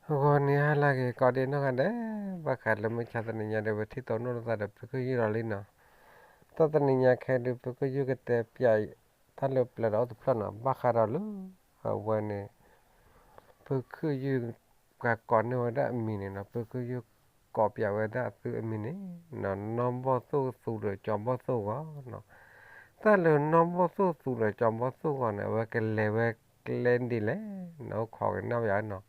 ဂီၤနံၤဟါလၢအဂ့ၤ ကိးဒံနီၢ်ဂၤဒဲး, ဘၣ်ဃးလၢမုၢ်ဆါတနံၤညါဒီး ပထံၣ်တီနီၣ်လိာ်သးဒီး ဖုခူၣ်ယုၢ်ဒီးလံနီၤ. တၢ်တနံၤညါခဲဒုး ဖုခူၣ်ယုၢ်ကတဲပၠး တၢ်လၢပျၢၤဒီးအိၣ်တဖျၢၣ်နီၤ, ဘၣ်ဃးဒီးလၢ အဝဲန့ၣ် ဖုခူၣ်ယုၢ် ပှၤကိးန့ၢ်ဝဲဒၣ်အမံၤန့ၣ်နီၤ, ဖုခူၣ်ယုၢ်ကိးပၠးဝဲဒၣ်အသုအမံၤန့ၣ် နီၢ်ဘီၣ်သိၣ်သူဒီးကၠီဘီၣ်သိၣ်ဂီၤနီၤ. တၢ်လၢနီၢ်ဘီၣ်သိၣ်သူဒီးကၠီဘီၣ်သိၣ်ဂီၤန့ၣ် အဝဲကလဲၤဝဲကျဲဒ်လဲၣ်နီၤ, အိၣ်ခိးကနၣ်ပၠးနီၤ.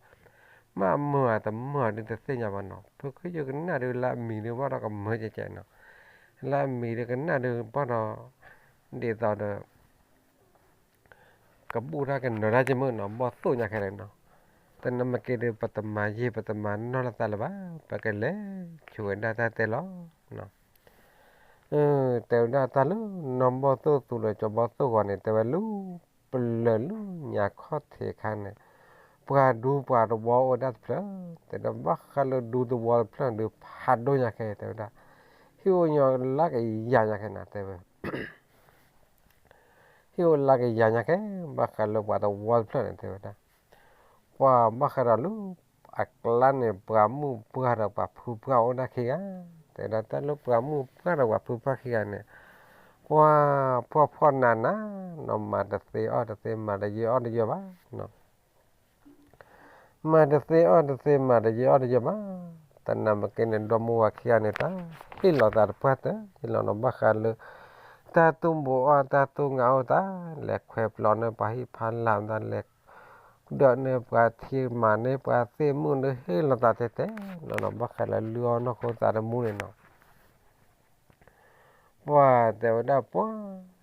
မ့ၢ်အမုာ်ဧါတမုာ်ဧါဒုးတသ့ၣ်ညါဘၣ်နီၤ, ဖုခူၣ်ယုၢ်ကနၣ်ဒုးလၢအမံၤဒုးဘၣ်ဒီးကမၢကဲကဲနီၤ, လၢအမံၤဒုးကနၣ်ဒုးဘၣ်ဒီး ဒ်သိးဒီး ကဘူၣ်တၢ်ကနၢၤတၢ်ကမုၣ်နီၤ, ဘီၣ်သိၣ်ညါခဲလၢာ်နီၤ. တနၢ်မ့ၢ်က့ၤဒီး ပတမၤယံာ်ပတမၤနီၢ်လိာ်သးလၢၤဘၣ်, ပကလဲၤဆိဝဲဒၣ်တၢ်တဲလီၤ. တဲဝဲဒၣ်တၢ်လၢနီၢ်ဘီၣ်သိၣ်သူဒီးကၠီဘီၣ်သိၣ်ဂီၤန့ၣ် တဲဝဲလၢ ပျၢၤလၢညါခီၣ်ထံးအခါန့ၣ် ပှၤဒူပှၤသဝီအိၣ်ဝဲဒၣ်တဖျၢၣ်, တဲဒၣ်ဘၣ်ဃးလၢဒူသဝီတဖျၢၣ်ဒုးဖးဒိၣ်ညါခဲ တဲဝဲဒၣ်, ဟံၣ်အိၣ်ညီလၢကယၤညါခဲနီၤ တဲဝဲ ဟံၣ်အိၣ်လၢကယၤညါခဲ, ဘၣ်ဃးလၢပှၤသဝီတဖျၢၣ်န့ၣ် တဲဝဲဒၣ်, ပှၤဘၣ်ဃးဒီးလၢ အကျါန့ၣ် ပှၤမုၣ်ပှၢ်ဒီးပှၤဖုပှၢ်အိၣ်ဒၣ်ခံဂၤ, တဲဝဲဒၣ်တၢ်လၢပှၤမုၣ်ပှၢ်ဒီးပှၤဖုပှၢ်ခံဂၤန့ၣ် ပှၤဖှီၣ်ဖှီၣ်နးနးနီၤ, မၤတသ့အီၣ်တသ့ မၤတယၢၤအီၣ်တယၢၤဘၣ်နီၤ. မၤတသ့အီၣ်တသ့ မၤတယၢၤအီၣ်တယၢၤဘၣ်, တနၢ်မ့ၢ်က့ၤန့ၣ် ဒီမါဝၤခံဂၤန့ၣ် တၢ်ဟ့ၣ်လီၤသးတပှၢ်တၢၢ်ယလီၤနီၤ, ဘၣ်ဃးလၢ တၢ်သူၣ်ဘိးအီၣ်တၢ်သူၣ်ငါအီၣ်တၢ်, လဲၤခွဲးပျီန့ၢ်ပှၤဟံၣ်ဖးလၢ်တၢ်, လဲၤဒၢးန့ၢ်ပှၤထံမၤန့ၢ်ပှၤသ့ၣ်မုၣ်န့ၣ် ဟ့ၣ်လီၤသးတဲတဲလီၤနီၤ, ဘၣ်ဃးလၢလုၢ်အီၣ်နီၢ်ခိသးသမူန့ၣ်နီၤ. ပှၤတဲဝဲဒၣ်ပှၤ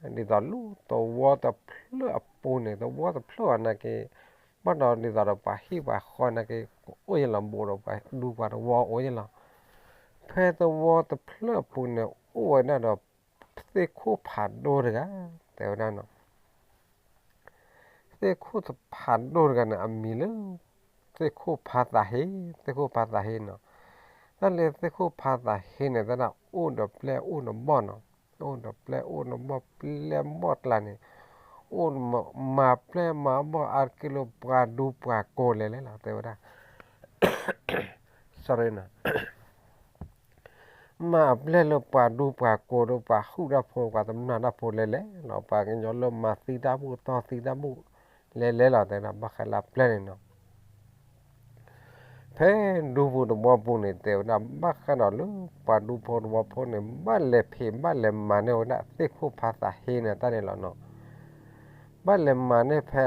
ဒ်သိးလၢသဝီတဖျၢၣ်အပူၤန့ၣ် သဝီတဖျၢၣ်အနာ်က့ ဘၣ်ဒီးဒ်သိးဒီးပှၤဟံၣ်ပှၤဃီနာ်က့ အိၣ်ယလီၤဘူးဒီးပှၤဒူပှၤသဝီအိၣ်ယလီၤ. ဖဲသဝီတဖျၢၣ်အပူၤန့ၣ် အိၣ်ဝဲဒၣ်ဒီး သ့ၣ်ခိၣ်ဖးဒိၣ်တဂၤ တဲဝဲဒၣ်နီၤ. သ့ၣ်ခိၣ်ဖးဒိၣ်တဂၤန့ၣ် အမံၤလၢ သ့ၣ်ခိၣ်ဖးသးဟ့, သ့ၣ်ခိၣ်ဖးသးဟ့နီၤ. တၢ်လၢသ့ၣ်ခိၣ်ဖးသးဟ့န့ၣ် တၢ်ဒၣ်အိၣ်ဒီးပျဲၢ်အိၣ်ဒီးဘီၣ်နီၤ, အိၣ်ဒီးပျဲၢ်အိၣ်ဒီးဘီၣ် ပျဲၢ်ဘီၣ်ကျါန့ၣ် အိၣ်မၤပျဲၢ်မၤဘီၣ်အါတက့ၢ်လၢပှၤဒူပှၤကိးလဲၤလဲၤလီၤ တဲဝဲဒၣ် sorry နီၤ. မၤအပျဲၢ်လၢပှၤဒူပှၤကိးဒီးပှၤဟုၣ်တၢ်ဖိ ပှၤတမျၢ်တၢ်ဖိလဲၤလဲၤလီၤ, ပှၤကညီလၢမၤသံတၢ်ဘူၣ်တီၢ်သံတၢ်ဘူၣ်လဲၤလဲၤလီၤ တဲဝဲဒၣ် ဘၣ်ဃးလၢအပျဲၢ်န့ၣ်နီၤ. ဖဲဒူပူၤသဝီပူၤန့ၣ် တဲဝဲဒၣ် ဘၣ်ဃးဒီးလၢပှၤဒူဖိသဝီဖိန့ၣ် ဘၣ်လဲၤဖံးဘၣ်လဲၤမၤန့ၢ်ဝဲဒၣ်သ့ၣ်ခိၣ်ဖးသးဟ့န့ၣ်တၢ်န့ၣ်လီၤနီၤ. ဘၣ်လဲၤမၤန့ၢ်ဖဲ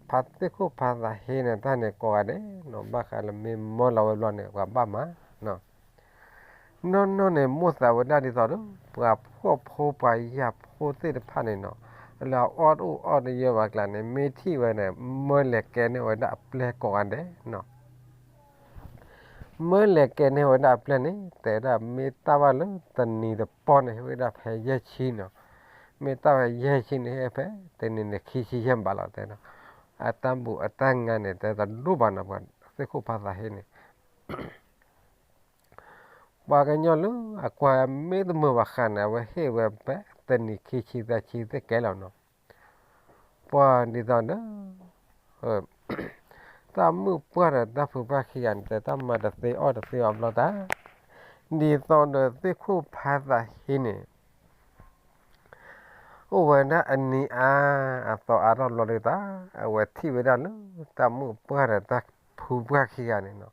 ဖးသ့ၣ်ခိၣ်ဖးသးဟ့န့ၣ်တၢ်န့ၣ်ကိးဂၤဒဲးနီၤ, ဘၣ်ဃးလၢမ့ၢ်မၢလီၤဝဲဘျီန့ၣ် ပှၤဘၣ်မၤနီၤ. နီၢ်နီၢ်န့ၣ် မိၣ်သးဝဲဒၣ်ဒ်သိးဒီး ပှၤဖှီၣ်ဖိပှၤယာ်ဖိသ့ၣ်တဖၣ်န့ၣ်နီၤ, လၢအအီၣ်တအိၣ်အီၣ်တယၢၤဘၣ်ကျါန့ၣ် မ့ၢ်ထံၣ်ဝဲန့ၣ် မၢလဲၤကဲန့ၢ်ဝဲဒၣ်အပျဲၢ်ကိးဂၤဒဲးနီၤ. မၢလဲၤကဲန့ၢ်ဝဲဒၣ်အပျဲၢ်န့ၣ် တဲဝဲဒၣ်မ့ၢ်တၢ်ဘၣ်လၢတနံၤတပီၢ်န့ၣ် ဟ့ၣ်ဝဲဒၣ်ဖဲယဲၢ်ဆံနီၤ, မ့ၢ်တၢ်ဝဲယဲၢ်ဆံန့ၣ် ဟ့ၣ်ဖဲတနံၤန့ၣ် ခံဆံယဲၢ်ဘးလီၤ တဲနီၤ. အတၢ်ဘူးအတၢ်ငါန့ၣ် တဲတဒိၣ်ဘၣ်နီၤ, ပှၤသ့ၣ်ခိၣ်ဖးသးဟ့န့ၣ် ပှၤကညီလၢအကွၢ်မ့ၢ်တမုာ်ဘၣ်ဃးန့ၣ် အဝဲဟ့ၣ်ဝဲဖဲတနံၤခံဆံသၢဆံသ့ၣ်ကဲလီၤနီၤ. ပှၤဒ်သိးဒီး တၢ်မုၣ်ပှၢ်ဒီးတၢ်ဖုပှၢ်ခံဂၤန့ၣ် တဲတၢ်မၤတသ့အီၣ်တသ့အီၤဘျီတၢ်, ဒ်သိးဒီးသ့ၣ်ခိၣ်ဖးသးဟ့န့ၣ် အိၣ်ဝဲဒၣ်အနံၤအါအသီအါထီၣ်ဘျီဒုးတၢ်, အဝဲထံၣ်ဝဲဒၣ်လၢတၢ်မုၣ်ပှၢ်ဒီးတၢ်ဖုပှၢ်ခံဂၤန့ၣ်နီၤ.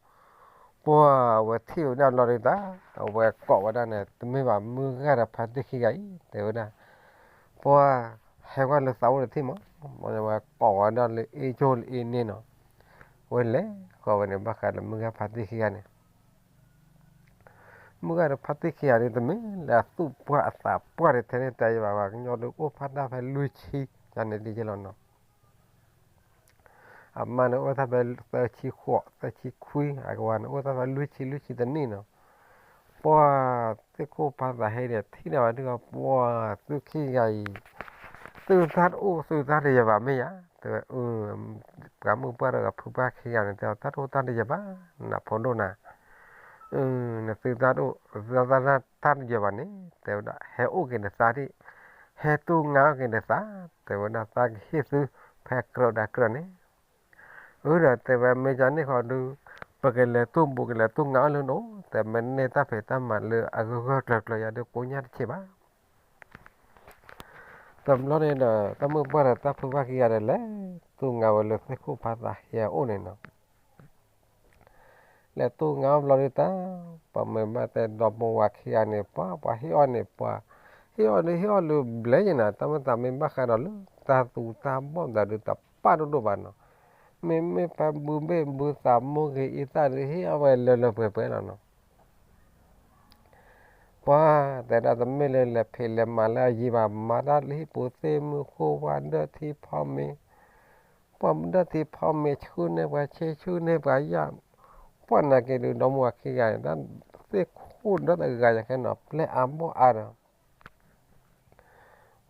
ပှၤအဝဲထံၣ်ဝဲဒၣ်ဘျီဒုးတၢ်, အဝဲကိးဝဲဒၣ်န့ၣ် တမ့ၢ်ဘၣ်မုၢ်ဂၤဒီးဖါတံၢ်ခံဂၤအံၤ တဲဝဲဒၣ်, ပှၤဟဲကွၢ်လၢသးအိၣ်တထံၣ်မး, ဝဲကိးဝဲဒၣ်လၢအ့ၣ်ကၠိလၢအ့ၣ်န့ၣ်နီၤ. ဝဲလဲၤဃီဝဲန့ၣ် ဘၣ်ဃးလၢမုၢ်ဂၤဖါတံၢ်ခံဂၤန့ၣ် မုၢ်ဂၤဒီးဖါတံၢ်ခံဂၤဒ်တမ့ၢ်လၢအသူၣ်ပှၢ်အသးပှၢ်ဒ်ထဲန့ၣ် တဲယဘၣ် ပှၤကညီဒုးအိၣ်ဖးတၢ်ဖဲလွံၢ်ဆံ ယၤန့ၣ်ဒ်ယဲလီၤနီၤ. အမါန့ၣ်အိၣ်တၢ်ဖဲသၢဆံဃိး သၢဆံခွံ, အကဝၤန့ၣ်အိၣ်တၢ်ဖဲလွံၢ်ဆံ လွံၢ်ဆံတနံၣ်နီၤ. ပှၤသ့ၣ်ခိၣ်ဖးသးဟ့န့ၣ် ထံၣ်ဒၣ်ဝဲဒုး ပှၤသုခံဂၤအံၤ သုသးတအိၣ် သုသးတယၢၤဘၣ်မ့ၢ်ယၤ, တဲဝဲ, ပှၤမုၣ်ပှၢ်ဒီးပှၤဖုပှၢ်ခံဂၤန့ၣ် တဲအီၤတၢ်တအိၣ်တၢ်တယၢၤဘၣ်, နဖိဒိၣ်နၤ နသုသးတအိၣ် သုသးတၢ်တယၢၤဘၣ်န့ၣ် တဲဝဲဒၣ် ဟဲအိၣ်က့ၤနသးဒံး, ဟဲတူၢ်ငါအိၣ်က့ၤနသး, တဲဝဲဒၣ်သးကဟ့ၣ်သုဖဲကြၢးဒၣ်ကြၢးန့ၣ်, အၢဒီးတဲဝဲမ့ၢ်ကန့ၣ်ဃီဒုး, ပကလဲၤတူၢ်ဘူးကလဲၤတူၢ်ငါအီၣ်လၢနအိၣ် တဲမ့ၢ်န့ၢ်တၢ်ဖံးတၢ်မၤလၢအဂၢၢ်ဂၢၢ်ကျၢၤကျၢၤယၤဒီးကိညၢ်တဆံးဘၣ်. တဘျီန့ၣ်ဒီး တၢ်မုၣ်ပှၢ်ဒီးတၢ်ဖုပှၢ်ခံဂၤဒီးလဲၤတူၢ်ငါဝဲလၢသ့ၣ်ခိၣ်ဖးသးဟဲအအိၣ်န့ၣ်နီၤ. လဲၤတူၢ်ငါအီၣ်ဘျီဒုးတၢ် ပှၤမ့ၢ်ဘၣ်တဲဒီမါဝၤခံဂၤန့ၣ် ပှၤ ပှၤဟ့ၣ်အီၣ်န့ၣ် ပှၤဟ့ၣ်အီၣ်ဒုးဟ့ၣ်အီၣ်လၢဘျဲယဲနီၤ တၢ်မ့ၢ်သးမ့ၢ်ဘၣ်ဃးဒီးလၢတၢ်သူတၢ်ဘီၣ်သးဒုးတပာ်ဒိၣ်ဒိၣ်ဘၣ်နီၤ. မ့မ့ၢ်ပှၤဘုဘ့ၣ်ဘုသးမိၢ်ဂ့ၤအံသၣ်ဒုးဟ့ၣ်အီၣ်ဝဲလၢလၢပှဲၤပှဲၤလီၤနီၤ. ပှၤတဲဒၣ်တမ့ၢ်လၢလဲၤဖံးလဲၤမၤလၢအယံၤဘၣ် မၤတၢ်လၢဟံၣ်ပူၤသ့ၣ်မုၢ်ဃိဝါဒၢထံဖီမ့ၤ ပှၤဒၢထံဖီမ့ၤဆူန့ၢ်ပှၤဆ့ဆူန့ၢ်ပှၤယၢ်, ပှၤနာ်က့ဒုးဒီမါဝၤခံဂၤန့ၣ် တၢ်သ့ၣ်ခိၣ်ဒီတဂၤယၤခဲနီၤ ပျဲအါဘီၣ်အါဒီး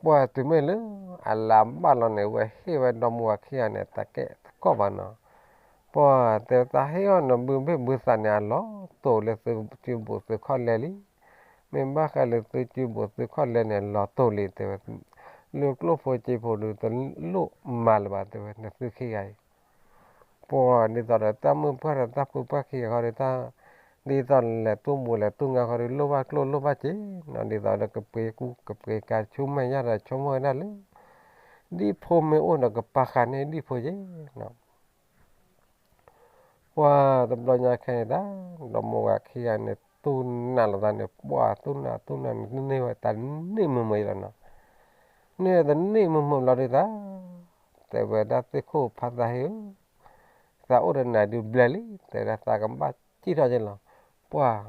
ပှၤတုၤမ့ၢ်လၢအလၤဘၣ်လီၤန့ၣ် ဝဲဟ့ၣ်ဝဲဒီမါဝၤခံဂၤန့ၣ် တၢ်ကဲတကီၢ်ဘၣ်နီၤ. ပှၤတဲတၢ်ဟ့ၣ်အီၣ်နဘုဘ့ၣ်ဘုသးန့ၣ် အလီၤတိၢ်လၢသုစုဘူးသုခီၣ်လဲလံ. မ့ၢ်ဘၣ်ဃးလၢသုစုဘူးသုခီၣ်လဲန့ၣ် လီၤတိၢ်လံတဲဝဲ, လၢကျိၣ်ဖိစ့ဖိဒုးတလိၣ်မၤလၢၤဘၣ်တဲဝဲ နသုခံဂၤအံၤ ပှၤဒ်သိးဒီးတၢ်မုၣ်ပှၢ်ဒီးတၢ်ဖုပှၢ်ခံဂၤဃီဒီးတၢ် ဒ်သိးလဲၤတူၢ်ဘူးလဲၤတူၢ်ငါဃီဒီး လိၣ်ဘၣ်ကျိၣ်လိၣ်ဘၣ်စ့နီၤ ဒ်သိးဒီးကပှ့ၤကူကပှ့ၤကၤဆူမဲာ်ညါဒီးဆိကမိၣ်ဝဲဒၣ်လၢ ဒ်ဖိမ့ၢ်အိၣ်ဒီးကပာ်ဃာ်န့ၢ်ဒ်ဖိက့နီၤ. ပှၤတဘျီညါခဲန့ၣ်တၢ် ဒီမါဝၤခံဂၤန့ၣ် တူၢ်နးလိာ်သးန့ၣ် ပှၤတူၢ်နးတူၢ်နးန့ၣ် န့ၢ်ဝဲတၢ်န့ၢ်မုာ်မုာ်အံၤလီၤနီၤ. န့ၢ်တန့ၢ်မုာ်မုာ်ဘျီဒုးတၢ် တဲဝဲဒၣ်သ့ၣ်ခိၣ်ဖးသးဟ့ၣ်ဧၢ, သးအိၣ်ဒီးနၤဒုးဘျဲလံ တဲဝဲဒၣ်သးကဘၣ်စံၣ်ထီၣ်က့လီၤ. ပှၤ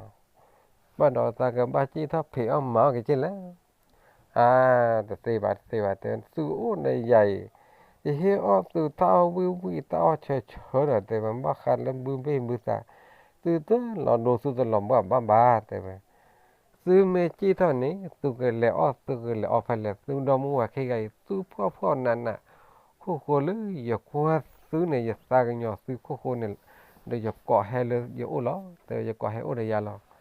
ဘၣ်ဒီးသးကဘၣ်စံၣ်ထီၣ်ဖံးအီၣ်မၤအီၣ်က့က့လဲၣ်. အါ တသ့ဘၣ်တသ့ဘၣ် တဲသုအိၣ်ဒီးယၤအံၤ ယဟ့ၣ်အီၣ်သုတၢ်အီၣ်ဝံၣ်ဝံၣ်တၢ်အီၣ်ဆၢဆၢဒီး တဲဝဲဘၣ်ဃးလၢဘုဘ့ၣ်ဘုသး သုတလီၤဒိသုတလီၤဘှၣ်ဘၣ်ဘၣ် တဲဝဲ သုမ့ၢ်စံၣ်ထီၣ်န့ၣ် သုကလဲၤအီၣ်သုကလဲၤအီဖဲလဲၣ် သုဒီမါဝၤခံဂၤအံၤ သုဖှီၣ်ဖှီၣ်နးနး ခိၣ်ဃိလၢယကွၢ်သုန့ၣ် ယသးကညီၤသုခိၣ်ဃိန့ၣ် ဒီးယကိးဟဲလၢယအိၣ်လီၤ တဲဝဲ ယကိးဟဲအိၣ်ဒီးယၤလီၤ.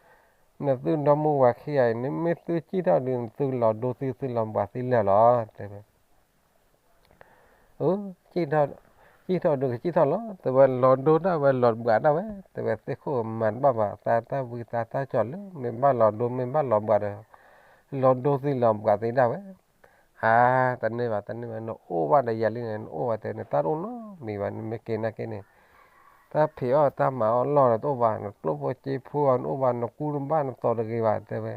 နသုဒီမါဝၤခံဂၤအံၤ နမ့ၢ်သုစံၣ်ထီၣ်ဒုး သုလီၤဒိသုသုလီၤဘှၣ်သ့လၢာ်လီၤ တဲဝဲ အၢ စံၣ်ထီၣ်ဒုးကစံၣ်ထီၣ်လီၤ တဲဝဲ လီၤဒိဒၣ်ဝဲလီၤဘှၣ်ဒၣ်ဝဲ တဲဝဲ သ့ၣ်ခိၣ်မၤတဘၣ်ဘၣ် သးတၢ်ဝံသးတၢ်စီၤလၢ မ့ၢ်ဘၣ်လီၤဒိမ့ၢ်ဘၣ်လီၤဘှၣ်ဒီး လီၤဒိသုလီၤဘှၣ်သ့ဒၣ်ဝဲ. အါ တန့ၢ်ဘၣ် တန့ၢ်ဘၣ် နအိၣ်ဘၣ်ဒီးယၤလံန့ၣ် နအိၣ်ဘၣ်တဲ နတၢ်တအိၣ်နီတမံၤဘၣ် နမ့ၢ်က့ၤနာ်က့န့ၣ် တၢ်ဖံးအီၣ်တၢ်မၤအီၣ်လီၢ်ဒီးတအိၣ်ဘၣ် နကျိၣ်ဖိစ့ဖိအီၤ နအိၣ်ဘၣ် နကူတဘၣ်နသိးတဂ့ၤဘၣ် တဲဝဲ.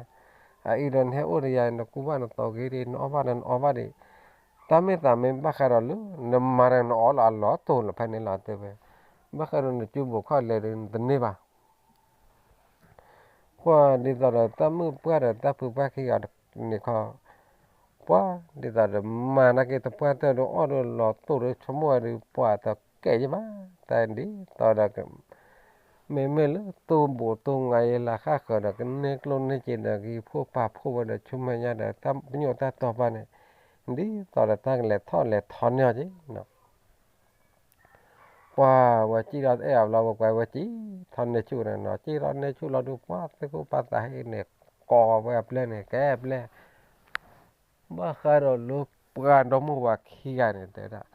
အအံၤဒီးနဟဲအိၣ်ဒီးယၤ နကူဘၣ်နသိးဂ့ၤဒံး နအီၣ်ဘၣ်ဒီးနအီဘၣ်ဒံး တၢ်မ့ၢ်သးမ့ၢ်ဘၣ်ဃးဒီးလၢ နမၤဒီးနအီၣ်လီၤ အလီၤတိၢ်လီၤဖဲန့ၣ်လီၤ တဲဝဲ. ဘၣ်ဃးဒီးနစုဘူးခီၣ်လဲၤဒီးနတန့ၢ်ဘၣ် ပှၤဒ်သိးဒီးတၢ်မုၣ်ပှၢ်ဒီးတၢ်ဖုပှၢ်ခံဂၤန့ၣ်ခီ ပှၤဒ်သိးဒီးမၤနာ်က့တပှၢ်တၢၢ်ဒီးအီၣ်ဒီးလီၤတိၢ်ဒီးဆိကမိၣ်ဝဲဒီး ပှၤတကဲယဘၣ် တၢ်ဒ်သိးဒီး မ့မ့ၢ်လၢတူၢ်ဘူးတူၢ်ငါယလၢဃၣ်ဃၢၤဒီး ကန့ၢ်ကျိၣ်န့ၢ်စ့ဒီးကဟံးဖိပာ်ဖှိၣ်ဝဲဒီးဆူမဲာ်ညါဒီး တၢ်ပညိၣ်တၢ်တီဖါန့ၣ် ဒ်သိးဒီးတၢ်ကလဲၤထီၣ်လဲၤထီန့ၢ်အီၤက့ၤ ပှၤဝဲစံၣ်ထီၣ်တအဲၣ်အီၤဘျီ ဝဲကွၢ်ဝဲစံၣ်ထီၣ်န့ၢ်ဆူၣ်န့ၣ်နီၤ စံၣ်ထီၣ်န့ၢ်ဆူၣ်လီၤဒုး ပှၤသ့ၣ်ခိၣ်ပာ်သးဟ့ၣ်န့ၣ် ကိးဝဲအပျဲၢ်န့ၣ် ကဲပျဲၢ် ဘၣ်ဃးဒီးလၢပှၤဒီမါဝၤခံဂၤန့ၣ် တဲဒၣ်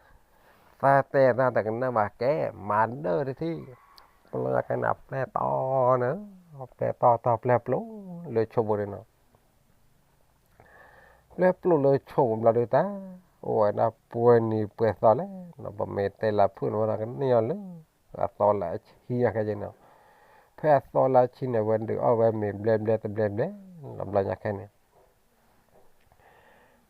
သးတဲသးတကနၣ်ဘၣ် ကဲမၤဒၢတထံၣ် ပျဲၢ်ခဲန့ၣ် ပျဲၢ်တီန့ၣ် ပျဲၢ်တီတီပျဲၢ်ပျိလၢဆိးပူၤန့ၣ်နီၤ ပျဲၢ်ပျိလၢဆိးပူၤဘျီဒုးတၢ် အိၣ်ဝဲဒၣ်ပှဲၤနံၤပှဲၤသီလဲၣ်နီၤ ပမ့ၢ်တဲလၢဖုၣ်န့ၣ်ဝဲဒၣ်ကန့ၢ်အီၤလၢ အသီလၢအဆံညါခဲက့ၤနီၤ ဖဲအသီလၢအဆံန့ၣ် ဝဲဒုးအီၣ်ဝဲမ့ၤဘျဲဘျဲတဘျဲဘျဲ လီၤဘျီညါခဲန့ၣ်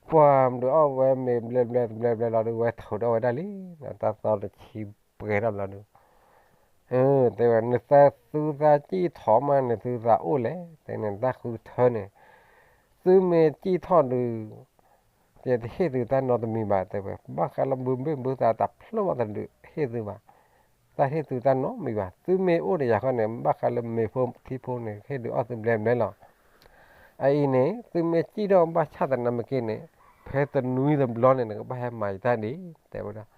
ပှၤဒုးအီၣ်ဝဲမ့ၤဘျဲဘျဲတဘျဲဘျဲလီၤဒုး ဝဲထုးထီၣ်ဝဲဒၣ်လံ တၢ်သီတဆံပှဲၤထီၣ်ဘျီဒုး တဲဝဲ နသုသးကံၢ်ထီၣ်မးန့ၣ် သုသးအိၣ်လဲၣ် တဲန့ၣ် တၢ်ဃုထၢန့ၣ် သုမ့ၢ်ကံၢ်ထီၣ်ဒုး ယတဟ့ၣ်သုတၢ်နီတမံၤဘၣ် တဲဝဲ ဘၣ်ဃးလၢဘုဘ့ၣ်ဘုသးတဖျၢၣ်ဘၣ်တဒုးဟ့ၣ်သုဘၣ် တၢ်ဟ့ၣ်သုတၢ်နီတမံၤဘၣ် သုမ့ၢ်အိၣ်ဒီးယၤခီန့ၣ် ဘၣ်ဃးလၢမ့ၤဖိထံဖိန့ၣ် ဟ့ၣ်ဒုးအီၣ်သုဘျဲဘျဲလီၤ အအံၤန့ၣ် သုမ့ၢ်ကံၢ်ထီၣ်ဘၣ်ဆၣ်သနာ်မ့ၢ်က့န့ၣ် ဖဲတနွံတဘျီန့ၣ် နကဘၣ်ဟဲမၤယတၢ်ဒ် တဲဝဲဒၣ်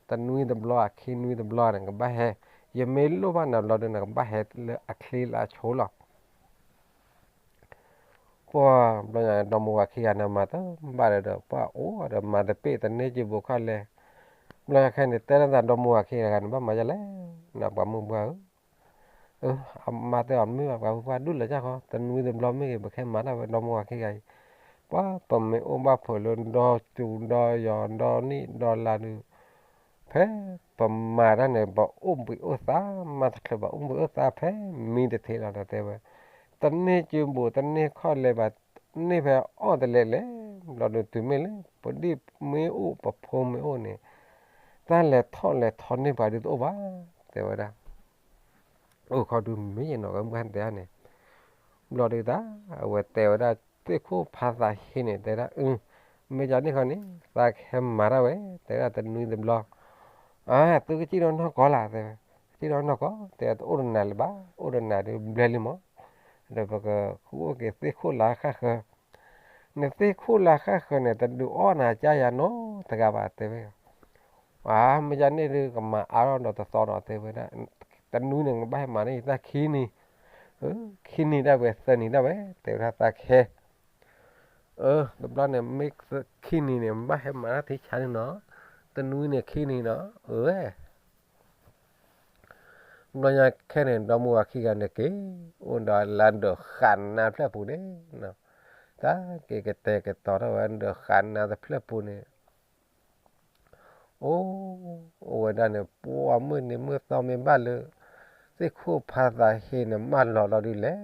တနွံတဘျီ ခံနွံတဘျီန့ၣ် နကဘၣ်ဟဲ ယမ့ၢ်လိၣ်ဘၣ်နၤဘျီဒုး နကဘၣ်ဟဲလၢအချ့လၢအဆိလီၤ ပှၤဘျီညါ ဒီမါဝၤခံဂၤန့ၣ် မၤတဘၣ်ဒီး ပှၤအိၣ်ဒီးမၤတပ့ၢ်တန့ၢ်က့ၤဘိးခီၣ်လဲၢ် ဘျီညါခဲန့ၣ် တဲဒၣ်သးဒီမါဝၤခံဂၤန့ၣ် ဘၣ်မၤယလဲၣ် နပှၤမုၣ်ပှၢ်ဧၢ အမါတဲအီၤ မ့ၢ်ဘၣ်ပှၤဖိခွါဒူၣ်လၢၤကၢ်ဃီ, တနွံတဘျီမ့ၢ်ဂ့ၤ ပခဲမၤတၢ်ဝဲ ဒီမါဝၤခံဂၤအံၤ, ပှၤပမ့ၢ်အိၣ်ဘၣ်ဖုးလၢဒီကၠူဒီယီၤ ဒီနံၣ်ဒီလါဒုး ဖဲပမၤတၢ်န့ၣ် ပအိၣ်ဘှံးအိၣ်သါ, မၤတချုးပအိၣ်ဘှံးအိၣ်သါဖဲမံတထံးလီၤဒီးတဲဝဲ, တန့ၢ်ကၠိဘိး တန့ၢ်ခီၣ်လဲၤဘၣ်, န့ၢ်ဖဲအီၣ်တလဲလဲၤ, ဘျီဒုးတုၤမ့ၢ်လၢ ပဒံၣ်မ့ၢ်အိၣ် ပဖိမ့ၢ်အိၣ်န့ၣ်, တၢ်လဲၤထီၣ်လဲၤထီန့ၢ်ပှၤဒုးတအိၣ်ဘၣ်, တဲဝဲဒၣ်. အိၣ်ခီဒုးမ့ၢ်ယနီၤ ကမုၢ်ဟါတဲန့ၣ်, ဘျီဒုးတၢ် အဝဲတဲဝဲဒၣ် သ့ၣ်ခိၣ်ဖးသးဟ့န့ၣ် တဲဒၣ် အၢ မ့ၢ်ကန့ၣ်ခီန့ၣ် သးကဟဲမၤတၢ်ဝဲ တဲဒၣ်တနွံတဘျီ, အၢ သုကစံၣ်ထီၣ်နီၢ်ကီၢ်လၢ် တဲဝဲ, ကစံၣ်ထီၣ်နီၢ်ကီၢ် တဲ တအိၣ်တနၤလၢၤဘၣ် အိၣ်တနၤဒုးဘျဲလံမး, ဒီးပကဃုအိၣ်က့ၤသ့ၣ်ခိၣ်လၢဃၣ်ဃၢၤ, နသ့ၣ်ခိၣ်လၢဃၣ်ဃၢၤန့ၣ် တဒုးအီၣ်နၤကၢ်ယၤနီတဂၤဘၣ် တဲဝဲ အၢ မ့ၢ်ကန့ၣ်ဒုးကမၤအါထီၣ်ဒီးတသီဒီး တဲဝဲဒၣ်, တနွံန့ၣ် ကဘၣ်ဟဲမၤန့ၢ်ယတၢ်ခံနံၤ, ခံနံၤဒၣ်ဝဲ သၢနံၤဒၣ်ဝဲ တဲဝဲဒၣ်သးကဟဲ, အၢ တဘျီန့ၣ် မ့ၢ်ခံနံၤန့ၣ် ဘၣ်ဟဲမၤတၢ်ထံဆါန့ၣ်နီၤ, တနွံန့ၣ်ခံနံၤနီၤ အၢဝဲ ဘျီညါခဲန့ၣ် ဒီမါဝၤခံဂၤန့ၣ်က့ၤ အိၣ်ဒီးလၢဒၢးဃးနါတဖျၢၣ်ပူၤန့ၣ်, တၢ်က့ၤကတဲာ်ကတီၤထီၣ်ဝဲဒၢးဃးနါတဖျၢၣ်ပူၤန့ၣ်, အိၣ် အိၣ်ဝဲဒၣ်န့ၣ် ပှၤမုၢ်နံၤမုၢ်သီမ့ၢ်ဘၣ်လၢ သ့ၣ်ခိၣ်ဖးသးဟ့န့ၣ် မၢလီၤလီၤဒုးလဲၣ်,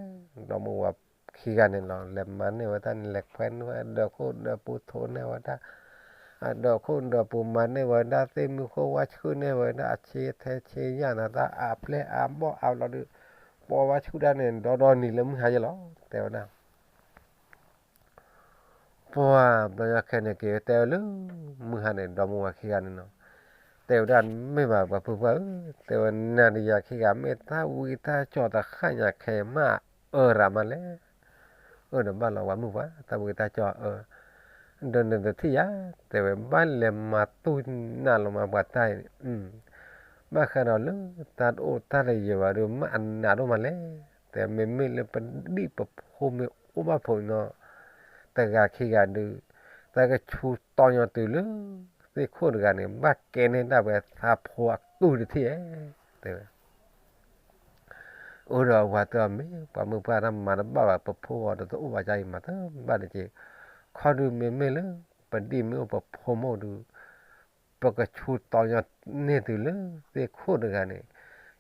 ဒီမါဝၤခံဂၤန့ၣ်လီၤ လဲၤမၤန့ၢ်ဝဲတၢ်န့ၣ် လဲၤခွဲန့ၢ်ဝဲဒၢးခိၣ်ဒၢးပူၤ ထိးန့ၢ်ဝဲဒၣ် အဒၢးခိၣ်ဒၢးပူၤမၤန့ၢ်ဝဲဒၣ် သ့ၣ်မုၢ်ဃိဝါဆှုၣ်န့ၢ်ဝဲဒၣ် အဆ့ထဲဆ့ယၢ်နၤ တၢ်အါပျဲၢ်အါဘီၣ်အါလီၤဒုး, ပှၤဝါဆှုၣ်တၢ်န့ၣ် ဒီဒီနံၤလၢမုၢ်ဟါယဲလီၤ တဲဝဲဒၣ် ပှၤဘျီညါခဲန့ၣ်က့ၤတဲဝဲလၢ မုၢ်ဟါန့ၣ် ဒီမါဝၤခံဂၤန့ၣ်နီၤ, တဲဝဲဒၣ်မ့ၢ်ဘၣ်ပှၤဖုပှၢ်ဧၢ, တဲဝဲနၤဒီးယၤခံဂၤ မ့ၢ်တၢ်ဝံတၢ်ကၠီတဃၣ်ညါခဲမးအၢရၤမးလဲၣ်, အၢဒီးဘၣ်လီၤပှၤမုၢ်ပှၢ် တၢ်ဝံတၢ်ကၠီအၢ, ဒီးနတထံၣ်ယၤ, တဲဝဲဘၣ်လဲၤမၤတူၢ်နးလီၤမးပှၤတၢ်အံၤ, ဘၣ်ဃးဒီးလၢတၢ်တအိၣ်တၢ်တယၢၤဘၣ်ဒီး မ့ၢ်အနးဒိၣ်မးလဲၣ်, တဲမ့မ့ၢ်လၢပဒံၣ်ပဖိမ့ၢ်အိၣ်ဘၣ်ဖုးနီၤ, တဂၤခံဂၤဒုး, တၢ်ကဆူတီညီတုၤလၢ သ့ၣ်ခိၣ်တဂၤန့ၣ် ဘၣ်ကဲန့ၢ်ဒၣ်ဝဲသးဖိအကူၢ်တထံၣ်ဧဲ, တဲဝဲ အိၣ်ဒီးအဝၤတဲအီၤမ့ၢ် ပှၤမုၢ်ပှၢ်တၢ်မၤတဘၣ်ဘၣ် ပဖိအီၤဒီးတအိၣ်ဘၣ်ကါအံၤမၤတဘၣ်တက့ၢ်, ခီဒုးမ့မ့ၢ်လၢ ပဒံၣ်မ့ၢ်အိၣ်ပဖိမ့ၢ်အိၣ်ဒုး, ပကဆူတီညီန့ၢ်တုၤလၢသ့ၣ်ခိၣ်တဂၤန့ၣ်,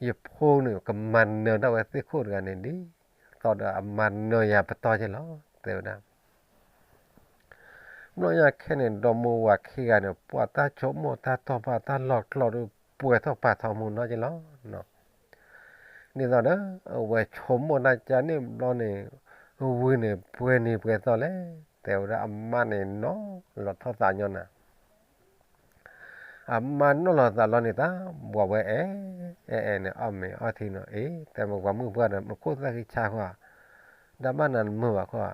ယဖိန့ၣ် ကမၤနၢၤဒၣ်ဝဲသ့ၣ်ခိၣ်တဂၤန့ၣ် ဒ်သိးဒီးအမၤနၢၤယၤပတီၢ်က့လီၤ တဲဝဲဒၣ် ဘျီညါခဲန့ၣ် ဒီမါဝၤခံဂၤန့ၣ် ပှၤတၢ်ဆိကမိၣ်တၢ်တီၢ်ဘၣ်တၢ်လီၢ်ကျီၢ်ဒုး ပှဲၤထီၣ်ပာ်ထီၣ်မူနီၢ်က့လီၤ. ဒ်သိးဒီး အဝဲဆိကမိၣ်တၢ်ကါန့ၣ်ဘျီန့ၣ်, ဝံၤန့ၣ် ပှဲၤနံၤပှဲၤသီလဲၣ်, တဲဝဲဒၣ်အမါန့ၣ်နီၤလီၤထီၣ်သးညီနၤ အမါနီၢ်လီၤသးလီၤန့ၣ် တၢ်ဘှီးဝဲအဲၣ်, အဲၣ်အဲၣ်န့ၣ် အီၣ်မ့ၤအီထံနီၤ, အ့ တဲမ့ၢ်ပှၤမုၢ်ပှၢ်ဒီး မ့ၢ်ခိၣ်သၣ်ဃံဆါဃီဧါ, ဒီးဘၣ်နၤနမုာ်ဘၣ်ဃီဧါ,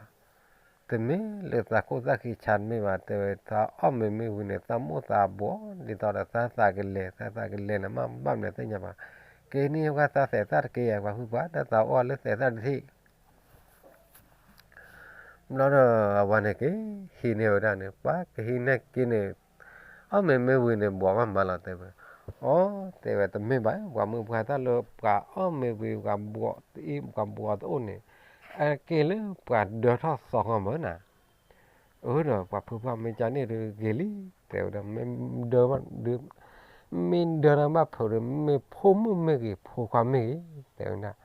တမ့ၢ်လၢသးခိၣ်သၣ်ဃံဆါတမ့ၢ်ဘၣ်, တဲဝဲ သးအီၣ်မ့ၤမ့ၢ်ဝံၤန့ၣ် သးမိၣ်သးဘှီး ဒ်သိးဒီးသးသးကလဲၤ, သးသးကလဲၤန့ၣ် မ့ၢ်ဘၣ်မနုၤသ့ၣ်ညါဘၣ်, က့ၤန့ၢ်ဝဲသးသဲးသၣ်တက့ၢ် ပှၤဖုပှၢ် ဒီးသးအီၣ်လၢသဲးသၣ်တထံၣ် ဘျီဒီးအဝၤန့ၣ်က့ၤဟံးန့ၢ်ဝဲဒၣ်န့ၣ် ပှၤကဟံးန့ၢ်က့ၤန့ၣ်, အီၣ်မ့ၤမ့ၢ်ဝံၤန့ၣ် ဘှီးမးမးလီၤ တဲဝဲ, အီ တဲဝဲ တမ့ၢ်ဘၣ် ပှၤမုၢ်ပှၢ်တၢ်လၢပှၤအီၣ်မ့ၤဝံၤ ပှၤဘှီးတအံၣ် ပှၤဘှီးတအိၣ်န့ၣ်, အက့ၢ်လၢပှၤဒၢထီၣ်သီဃီမးနၤ, အၢဒီးပှၤဖုပှၢ်မ့ၢ်ကန့ၣ်ဒုးဂ့ၤလံ, တဲဝဲဒၣ် မ့ၢ်ဒၢဘၣ်ဒုး မ့ၢ်ဒၢတၢ်ဘၣ်ဖုးဒီး မ့ၢ်ဖိမုၣ်မ့ၢ်ဂ့ၤ ဖိခွါမ့ၢ်ဂ့ၤ တဲဝဲဒၣ်,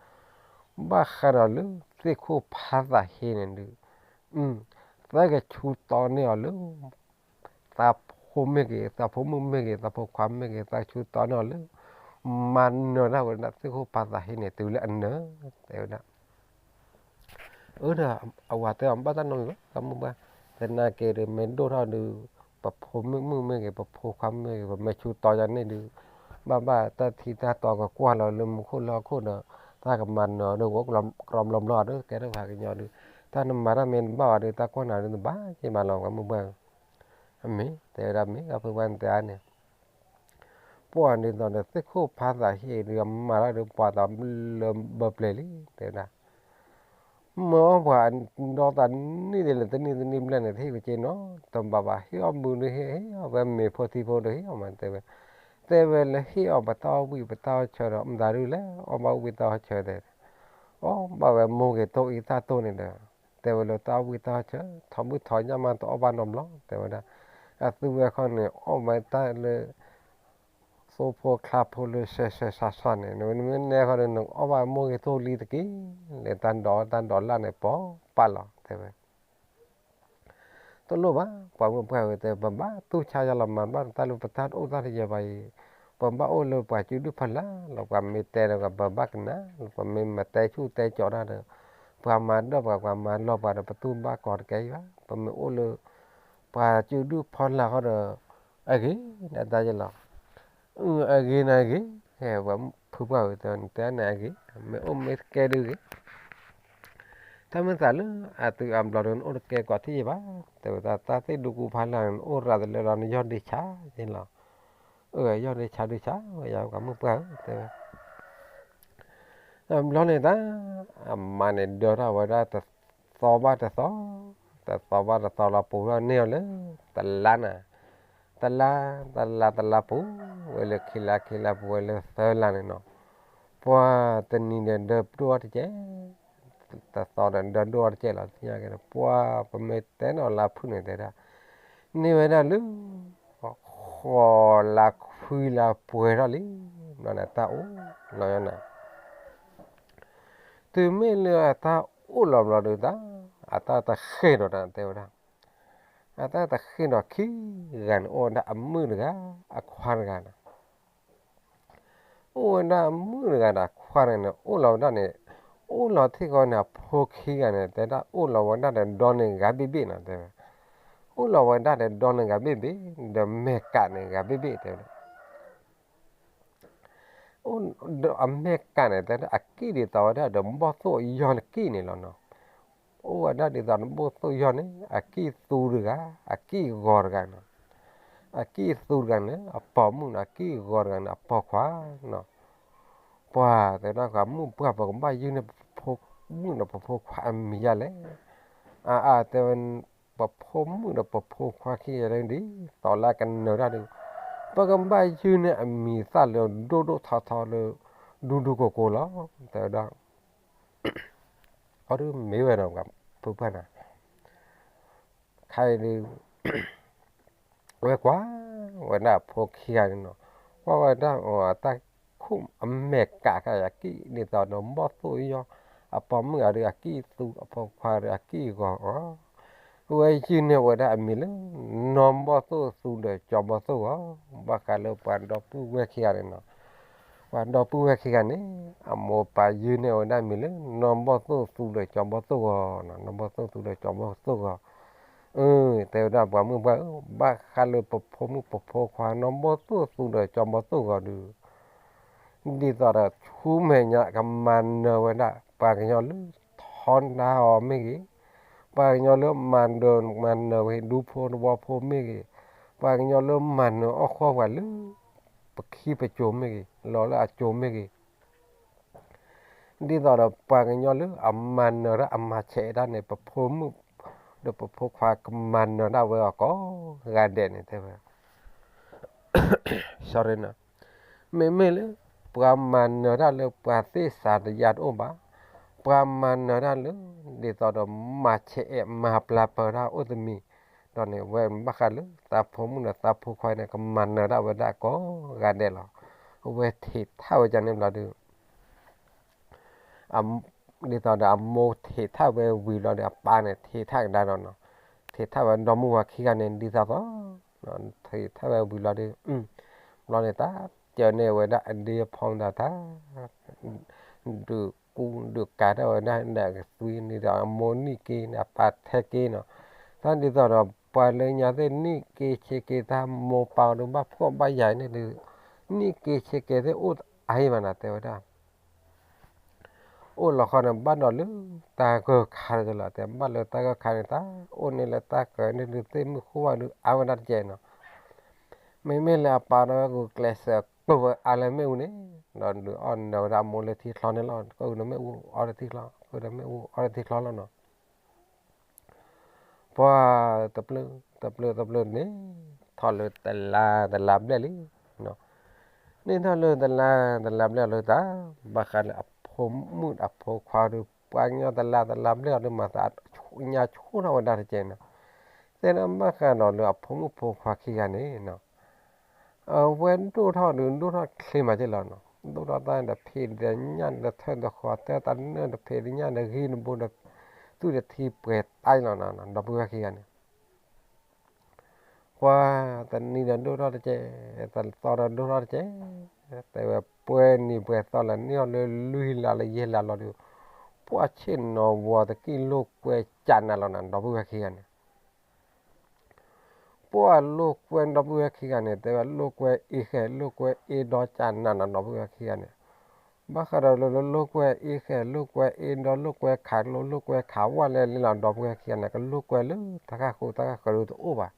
ဘၣ်ဃးဒီးလၢသ့ၣ်ခိၣ်ဖးသးဟ့န့ၣ်ဒုး, သးကဆူတီန့ၢ်အီၤလၢ သးဖိမ့ၢ်ဂ့ၤ သးဖိမုၣ်မ့ၢ်ဂ့ၤ သးဖိခွါမ့ၢ်ဂ့ၤ သးကဆူတီန့ၢ်အီၤလၢ မၤနၢၤဒၣ်ဝဲဒၣ်သ့ၣ်ခိၣ်ဖးသးဟ့န့ၣ် တုၤလၢအနၢၤ တဲဝဲဒၣ် အၢဒီးအဝၤတဲအီၤ ဘၣ်တၢ်နီတမံၤဘၣ် သးမုၢ်ဘၣ်, သနာ်က့ဒီး မ့ၢ်ဒိၣ်ထီၣ်ဒုး ပဖိမုၣ်မ့ၢ်ဂ့ၤ ပဖိခွါမ့ၢ်ဂ့ၤ ပမ့ၢ်ဆူတီယၤန့ၣ်ဒုး ဘၣ်ဘၣ်တၢ်ထံတၢ်တီကကွၢ်လီၤလၢမူခိၣ်လၢဟီၣ်ခိၣ်ဒီး တၢ်ကမၤနၢၤဒီး ကအိၣ်ကြီဘျီဘျီဒီး ကဲထီၣ်ပှၤကညီဒုး တၢ်နမၤတၢ်မ့ၢ်တဘၣ်ဘၣ်ဒီး တၢ်ကွၢ်နၤဒုးတဘၣ်က့ၤမးလီၤ ပှၤမုၢ်ဘၣ်ဧၢ အမ့ၢ် တဲဝဲဒၣ်မ့ၢ် အဖုပှၢ်နတဲအါန့ၣ် ပှၤဒ်သိးဒီးသ့ၣ်ခိၣ်ဖးသးဟ့ဒီး မၤတၢ်ဒီးပှၤသးလၢဘၢပျဲၤလံ တဲဝဲဒၣ် မၢအီၣ်ပှၤဒီသးနံၣ်ဒ်လဲၣ် တနံၣ်တနံၣ်ဘျဲၣ်န့ၣ် တဟ့ၣ်ဝဲက့နီတဘၣ်ဘၣ် ဟ့ၣ်အီၣ်ဘုဒီးဟ့ၣ် ဟ့ၣ်အီၣ်ဝဲမ့ၤဖိထံဖိဒီးဟ့ၣ်အီၣ်မး တဲဝဲ တဲဝဲလၢဟ့ၣ်အီၤပတၢ်အီၣ်ဘှံးပတၢ်အီၣ်ဆၢဒီး မတၤဒုလဲၣ် အီၣ်ဘၣ်အီၣ်ဘှံးတၢ်အီၣ်ဆၢတဲ, အီၣ်ဘၣ်ဝဲမိၢ်ဂ့ၤတိၢ်အံသၣ်တိၢ်န့ၣ်ဒီး တဲဝဲလၢတၢ်အီၣ်ဘှံးတၢ်အီၣ်ဆၢ ထီဘုၣ်ထီညၣ်မးတအီၣ်ဘၣ်နီတဘျီ တဲဝဲဒၣ်. အသုဝဲခီန့ၣ် အီၣ်ဝဲတၢ်လၢ သိဖိချါဖိလၢဆှဲဆှဲဆှါဆှါန့ၣ် နမ့ၢ်နဲဃီဒီး နကအီၣ်ဘၣ်မိၢ်ဂ့ၤတိၢ်လံတက့ၢ်, လၢတၢ်ဒိးတၢ်ဒိးလၢ်န့ၣ် ပီပာ်လီၤ တဲဝဲ. တလိၣ်ဘၣ် ပှၤမုၢ်ပှၢ်ဝဲတဲ ပဘၣ်တူၢ်ဆါယၤလီၤ မၤဘၣ်တၢ်လၢပတၢ်အိၣ်တၢ်တယဲၢ်ဘၣ်အံၤ, ပဘၣ်အိၣ်လၢပှၤစုဒုၣ်ဖီလာ်လီၤ. ပှၤမ့ၢ်တဲဒီး ပဘၣ်ကနၣ်လီၤ. ပမ့ၢ်မၤတဲဆူၣ်တဲကၠီၤတၢ်ဒီး ပှၤမၤဒၢၣ်ပှၤ ပှၤမၤလီၤပှၤဒီး ပတူၢ်ဘၣ်ကီးတကဲအံၤဘၣ်. ပမ့ၢ်အိၣ်လၢ ပှၤစုဒုၣ်ဖီလာ်ဃီဒီး အဂ့ၤနတၢ်ယဲၢ်လီၤ. အဂ့ၤန့ၣ်အဂ့ၤ, ဟဲပှၤဖုပှၢ်ဝဲတဲ နတဲန့ၣ်အဂ့ၤ, မ့ၢ်အိၣ်မ့ၢ်တကဲဒုဂ့ၤ တၢ်မ့ၢ်သးလၢအသုးအဘျီဒီး နအိၣ်တကဲကိးထံၣ်ယဲၢ်ဘၣ်, တဲဝဲဒၣ်. တၢ်သ့ၣ်ဒူကူဖီလာ်န့ၣ် နအိၣ်ရၤတလၢလီၤ နယီၢ်ဒ့ဆါယဲၢ်လီၤ. အၢ ယီၢ်ဒ့ဆါဒ့ဆါဝဲ ယပှၤမုၢ်ပှၢ်ဧၢ တဲဝဲ. တဘျီန့ၣ်တၢ် အမါန့ၣ်ဒၢထီၣ်ဝဲဒၣ်တသီဘၣ်တသီ, တသီဘၣ်တသီလီၤ ပူၤထီၣ်န့ၢ်အီၤလၢ တလါနၤ, တလါ, တလါ, တလါပူၤဝဲလၢခံလါ, ခံလါပူၤဝဲလၢသၢလါန့ၣ်နီၤ, ပှၤတနံၤဒီးဒၢဒိၣ်အီၤတကဲ, တသီဒီးဒၢဒိၣ်အီၤတကဲလီၤ. သ့ၣ်ညါက့ၤဒီး ပှၤပမ့ၢ်တဲနီၤလါဖုၣ်န့ၣ်တဲဒၣ် န့ၢ်ဝဲဒၣ်လၢ ဃိးလါခွံလါပှဲၤထီၣ်လံ, ဘျီန့ၣ်တၢ်အိၣ်လီၤယီၤနၤ. တုၤမ့ၢ်လၢအတၢ်အိၣ်လီၤဘျီဒုးတၢ် အတၢ်တဃ့ၢ်ဒီးနၤ တဲဝဲဒၣ်, အတၢ်တဃ့ၢ်ဒီးခံဂၤန့ၣ် အိၣ်ဝဲဒၣ်အမုၣ်တဂၤ အခွါတဂၤန့ၣ် အိၣ်ဝဲဒၣ်အမုၣ်တဂၤဒီးအခွါတဂၤန့ၣ် အိၣ်လီၤဝဲဒၣ်န့ၣ်, အိၣ်လီၤထံၣ်ဃီန့ၣ် အဖိခံဂၤန့ၣ် တဲဒၣ်အိၣ်လီၤဝဲဒၣ်ဒီးဒီန့ၣ်ဂၤဘ့ၣ်ဘ့ၣ်နီၤ တဲဝဲ, အိၣ်လီၤဝဲဒၣ်ဒီးဒီန့ၣ်ဂၤဘ့ၣ်ဘ့ၣ်, ဒီးမဲာ်ကးန့ၣ်ဂၤဘ့ၣ်ဘ့ၣ် တဲဝဲဒၣ် အမဲာ်ကးန့ၣ် တဲဒၣ်အကံၣ်ဒ်သိးဝဲဒၣ်ဒီးဘီၣ်သိၣ်ယီၢ်နကံၣ်န့ၣ်လီၤနီၤ, အိၣ်ဝဲဒၣ်ဒ်သိးဒီးဘီၣ်သိၣ်ယီၢ်န့ၣ် အကံၣ်သူတဂၤ အကံၣ်ဂီၤတဂၤနီၤ, အကံၣ်သူတဂၤန့ၣ် အပိာ်မုၣ်နီၤ, အကံၣ်ဂီၤတဂၤန့ၣ် အပိာ်ခွါနီၤ, ပှၤတဲဒၣ် ပှၤမုၢ်ပှၢ်ပကဘၣ်ယုၢ်န့ၢ်ပဖိမုၣ်ဒီးပဖိခွါအမံၤယါလဲၣ်, အါအါတဲဝဲ ပဖိမုၣ်ဒီးပဖိခွါခံဂၤလၢဒ်သိးလၢကနၢၤတၢ်ဒီး ပကဘၣ်ယုၢ်န့ၢ်အမံၤသၣ်လၢဒိၣ်ဒိၣ်ထီထီလၢ ဒူဒူကိၤကိၤလီၤ တဲဝဲဒၣ် အီၤဒုးမ့ၢ်ဝဲဒီးပှၤဖုပှၢ်နၤ ခါအံၤဒုး ဝဲကွၢ်ဝဲဒၣ်အဖိခံဂၤန့ၣ်နီၤ, ကွၢ်ဝဲဒၣ်အတၢ်ခိၣ်အမဲာ်ကးခါ အကံၣ်ဒ်သိးဒီးဘီၣ်သိၣ်ယီၢ်, အပိာ်မုၣ်အီၤဒုးအကံၣ်သူ အပိာ်ခွါဒီးအကံၣ်ဂီၤအီၤ, ဝဲယုၢ်န့ၢ်ဝဲဒၣ်အမံၤလၢ နီၢ်ဘီၣ်သိၣ်သူဒီးကၠီဘီၣ်သိၣ်ဂီၤ, ဘၣ်ဃးလၢပှၤဒီပုၢ်ဝဲၢ်ခံဂၤန့ၣ်နီၤ ပှၤဒီပုၢ်ဝဲၢ်ခံဂၤန့ၣ် အမိၢ်ပၢ်ယုၢ်န့ၢ်ဝဲဒၣ်မံၤလၢ နီၢ်ဘီၣ်သိၣ်သူဒီးကၠီဘီၣ်သိၣ်ဂီၤနီၤ, နီၢ်ဘီၣ်သိၣ်သူဒီးကၠီဘီၣ်သိၣ်ဂီၤ, အၢ တဲဝဲဒၣ်ပှၤမုၢ်ပှၢ်ဧၢ, ဘၣ်ဃးလၢပဖိမုၣ်ပဖိခွါ နီၢ်ဘီၣ်သိၣ်သူဒီးကၠီဘီၣ်သိၣ်ဂီၤဒုး ဒ်သိးဒီးဆူမဲာ်ညါကမၤနၢၤဝဲဒၣ် ပှၤကညီလၢထီဒါအီၤမ့ၢ်ဂ့ၤ, ပှၤကညီလၢမၤနၢၤ မၤနၢၤဝဲဒူဖိသဝီဖိမ့ၢ်ဂ့ၤ, ပှၤကညီလၢမၤနၢၤအီၣ်ဃီပှၤလၢ ပခံပစိၤမ့ၢ်ဂ့ၤ, လီၤလၢအစိၤမ့ၢ်ဂ့ၤ, ဒ်သိးဒီးပှၤကညီလၢအမၤနၢၤတၢ်အမၤဆဲးတၢ်န့ၣ် ပဖိမုၣ် ဒီးပဖိခွါကမၤနၢၤတၢ်ဝဲအီၤကိးဂၤဒဲးန့ၣ် တဲဝဲ sorry နီၤ, မ့မ့ၢ်လၢ ပှၤမၤနၢၤတၢ်လၢပှၤသ့ၣ်စးတယါတအိၣ်ဘၣ်, ပှၤမၤနၢၤတၢ်လၢ ဒ်သိးဒီးမၤဆဲးအဲၣ်မၤပျၢ်ပၢၤတၢ်အိၣ်တမံၤ, ဒီးန့ၣ် ဝဲဘၣ်ဃးလၢသးဖိမုၣ်ဒီးသးဖိခွါန့ၣ် ကမၤနၢၤတၢ်ဝဲဒၣ်ကိးဂၤဒဲးလီၤ. အဝဲထံးထၣ်ဝဲဒၣ်န့ၣ်ဘျီဒုး ဒ်သိးဒီးအမိၢ်ထံးထၣ်ဝဲဝံၤလီၤဒီး အပၢ်န့ၣ် ထံးထၣ်ကဒါဒီးနီၤ, ထံးထၣ်ဝဲဒီမုၢ်ဝၤခံဂၤန့ၣ် ဒ်သိးသိး, ထံးထၣ်ဝဲဝံၤလီၤဒီး ဘျီန့ၣ် တၢ်စၢၤန့ၢ်ဝဲဒၣ်အဒ့အဖီဒီးတၢ် ဒုးကူဒုးကၤထီၣ်ဝဲဒၣ်ဒီးအကသွံန့ၣ်ဒီး အမိၢ်နံၣ်က့န့ၣ် အပၢ်ထဲက့နီၤ, တၢ်ဒ်သိးဒီး ပှၤလၢညါသ့ၣ်နံၣ်က့ဆံးက့ တၢ်မိၢ်ပၢ်ဒီးဘၣ်ဖှီၣ်ဘၣ်ယာ်န့ၣ်ဒီး နံၣ်က့ဆံးက့သ့ၣ်အိၣ်အါဘၣ်နၤ တဲဝဲဒၣ် အိၣ်လီၤခီန့ၣ် ဘၣ်ဒီးလၢတၢ်ဂၢၢ်ခါလီၤ တဲဘၣ်လၢတၢ်ဂၢၢ်ခါန့ၣ် တၢ်အိၣ်န့ၣ်လၢတၢ်ကၢၤန့ၣ်ဒုး သ့ၣ်မုၣ်ဃိဝဲဒုးအါဝဲဒၣ်တကဲနီၤ, မ့မ့ၢ်လၢအပၢ်ဒီးဂုာ်ကျဲးစၢးကျိၣ်ဝဲအါလၢမ့ၣ်အူန့ၣ် ဒီးဒုးအီၣ်နၢၤဝဲဒၣ်အမိၢ်လၢထံချီန့ၣ်လီၤ, ကအိၣ်ဒီးမ့ၣ်အူအီတထံချီ ကအိၣ်ဒီးမ့ၣ်အူအီတထံချီလီၤနီၤ ပှၤတပျၢၢ်တပျၢၢ်တပျၢၢ်န့ၣ် ထီၣ်လၢတလါတလါဘျဲၣ်လံနီၤ, န့ၢ်ထီၣ်လၢတလါတလါဘျဲၣ်အီၤလၢသး, ဘၣ်ဃးလၢအဖိမုၣ်အဖိခွါဒီး ပှၤကညီတလါတလါဘျဲၣ်အီၤဒီး မၤသးညါဆိထီၣ်ဝဲဒၣ်တကဲးနီၤ. သနာ်က့ဘၣ်ဃးဒီးလၢအဖိမုၣ်ဖိခွါခံဂၤန့ၣ်နီၤ, အဝဲဒိၣ်ထီၣ်ဒီးဒိၣ်ထီၣ်ချ့မးက့လီၤနီၤ. ဒိၣ်ထီၣ်တၢ်တဖံးတညၣ်တထၢၣ်တဃီၤ တၢ်တနၢၣ်တဖံးတညၣ်တဂံၢ်တဘိဒီး သူၣ်တထံပှဲၤသးလီၤနီၤ, ဒီပုၢ်ဝဲၢ်ခံဂၤန့ၣ် ပှၤတနံၤဒီးဒိၣ်ထီၣ်တကဲး, တသီဒီးဒိၣ်ထီၣ်တကဲး, တဲဝဲပှဲၤနံၤပှဲၤသီလၢန့ၢ်အီၤလၢလွံၢ်လါလၢယဲၢ်လါလီၤဒီး ပှၤဆ့ၣ်နီၤဝီၤတကံၢ်လိာ်ကွဲကးနးလီၤနီၤ, ဒီပုၢ်ဝဲၢ်ခံဂၤန့ၣ် ပှၤလိာ်ကွဲဒီပုၢ်ဝဲၢ်ခံဂၤန့ၣ် တဲဝဲလိာ်ကွဲအ့ဃဲ လိာ်ကွဲအ့ဒီကးနးနီၤ, ဒီပုၢ်ဝဲၢ်ခံဂၤန့ၣ် ဘၣ်ဃးဒီးလၢလိာ်ကွဲအ့ဃဲ လိာ်ကွဲအ့ဒီ လိာ်ကွဲခးကျိ လိာ်ကွဲခးဝၣ်လဲလဲလီၤ, ဒီပုၢ်ဝဲၢ်ခံဂၤန့ၣ် ကလိာ်ကွဲလၢတၢ်ဃၣ်ဃုတၢ်ဃၣ်ဃၢၤဒီးတအိၣ်ဘၣ်.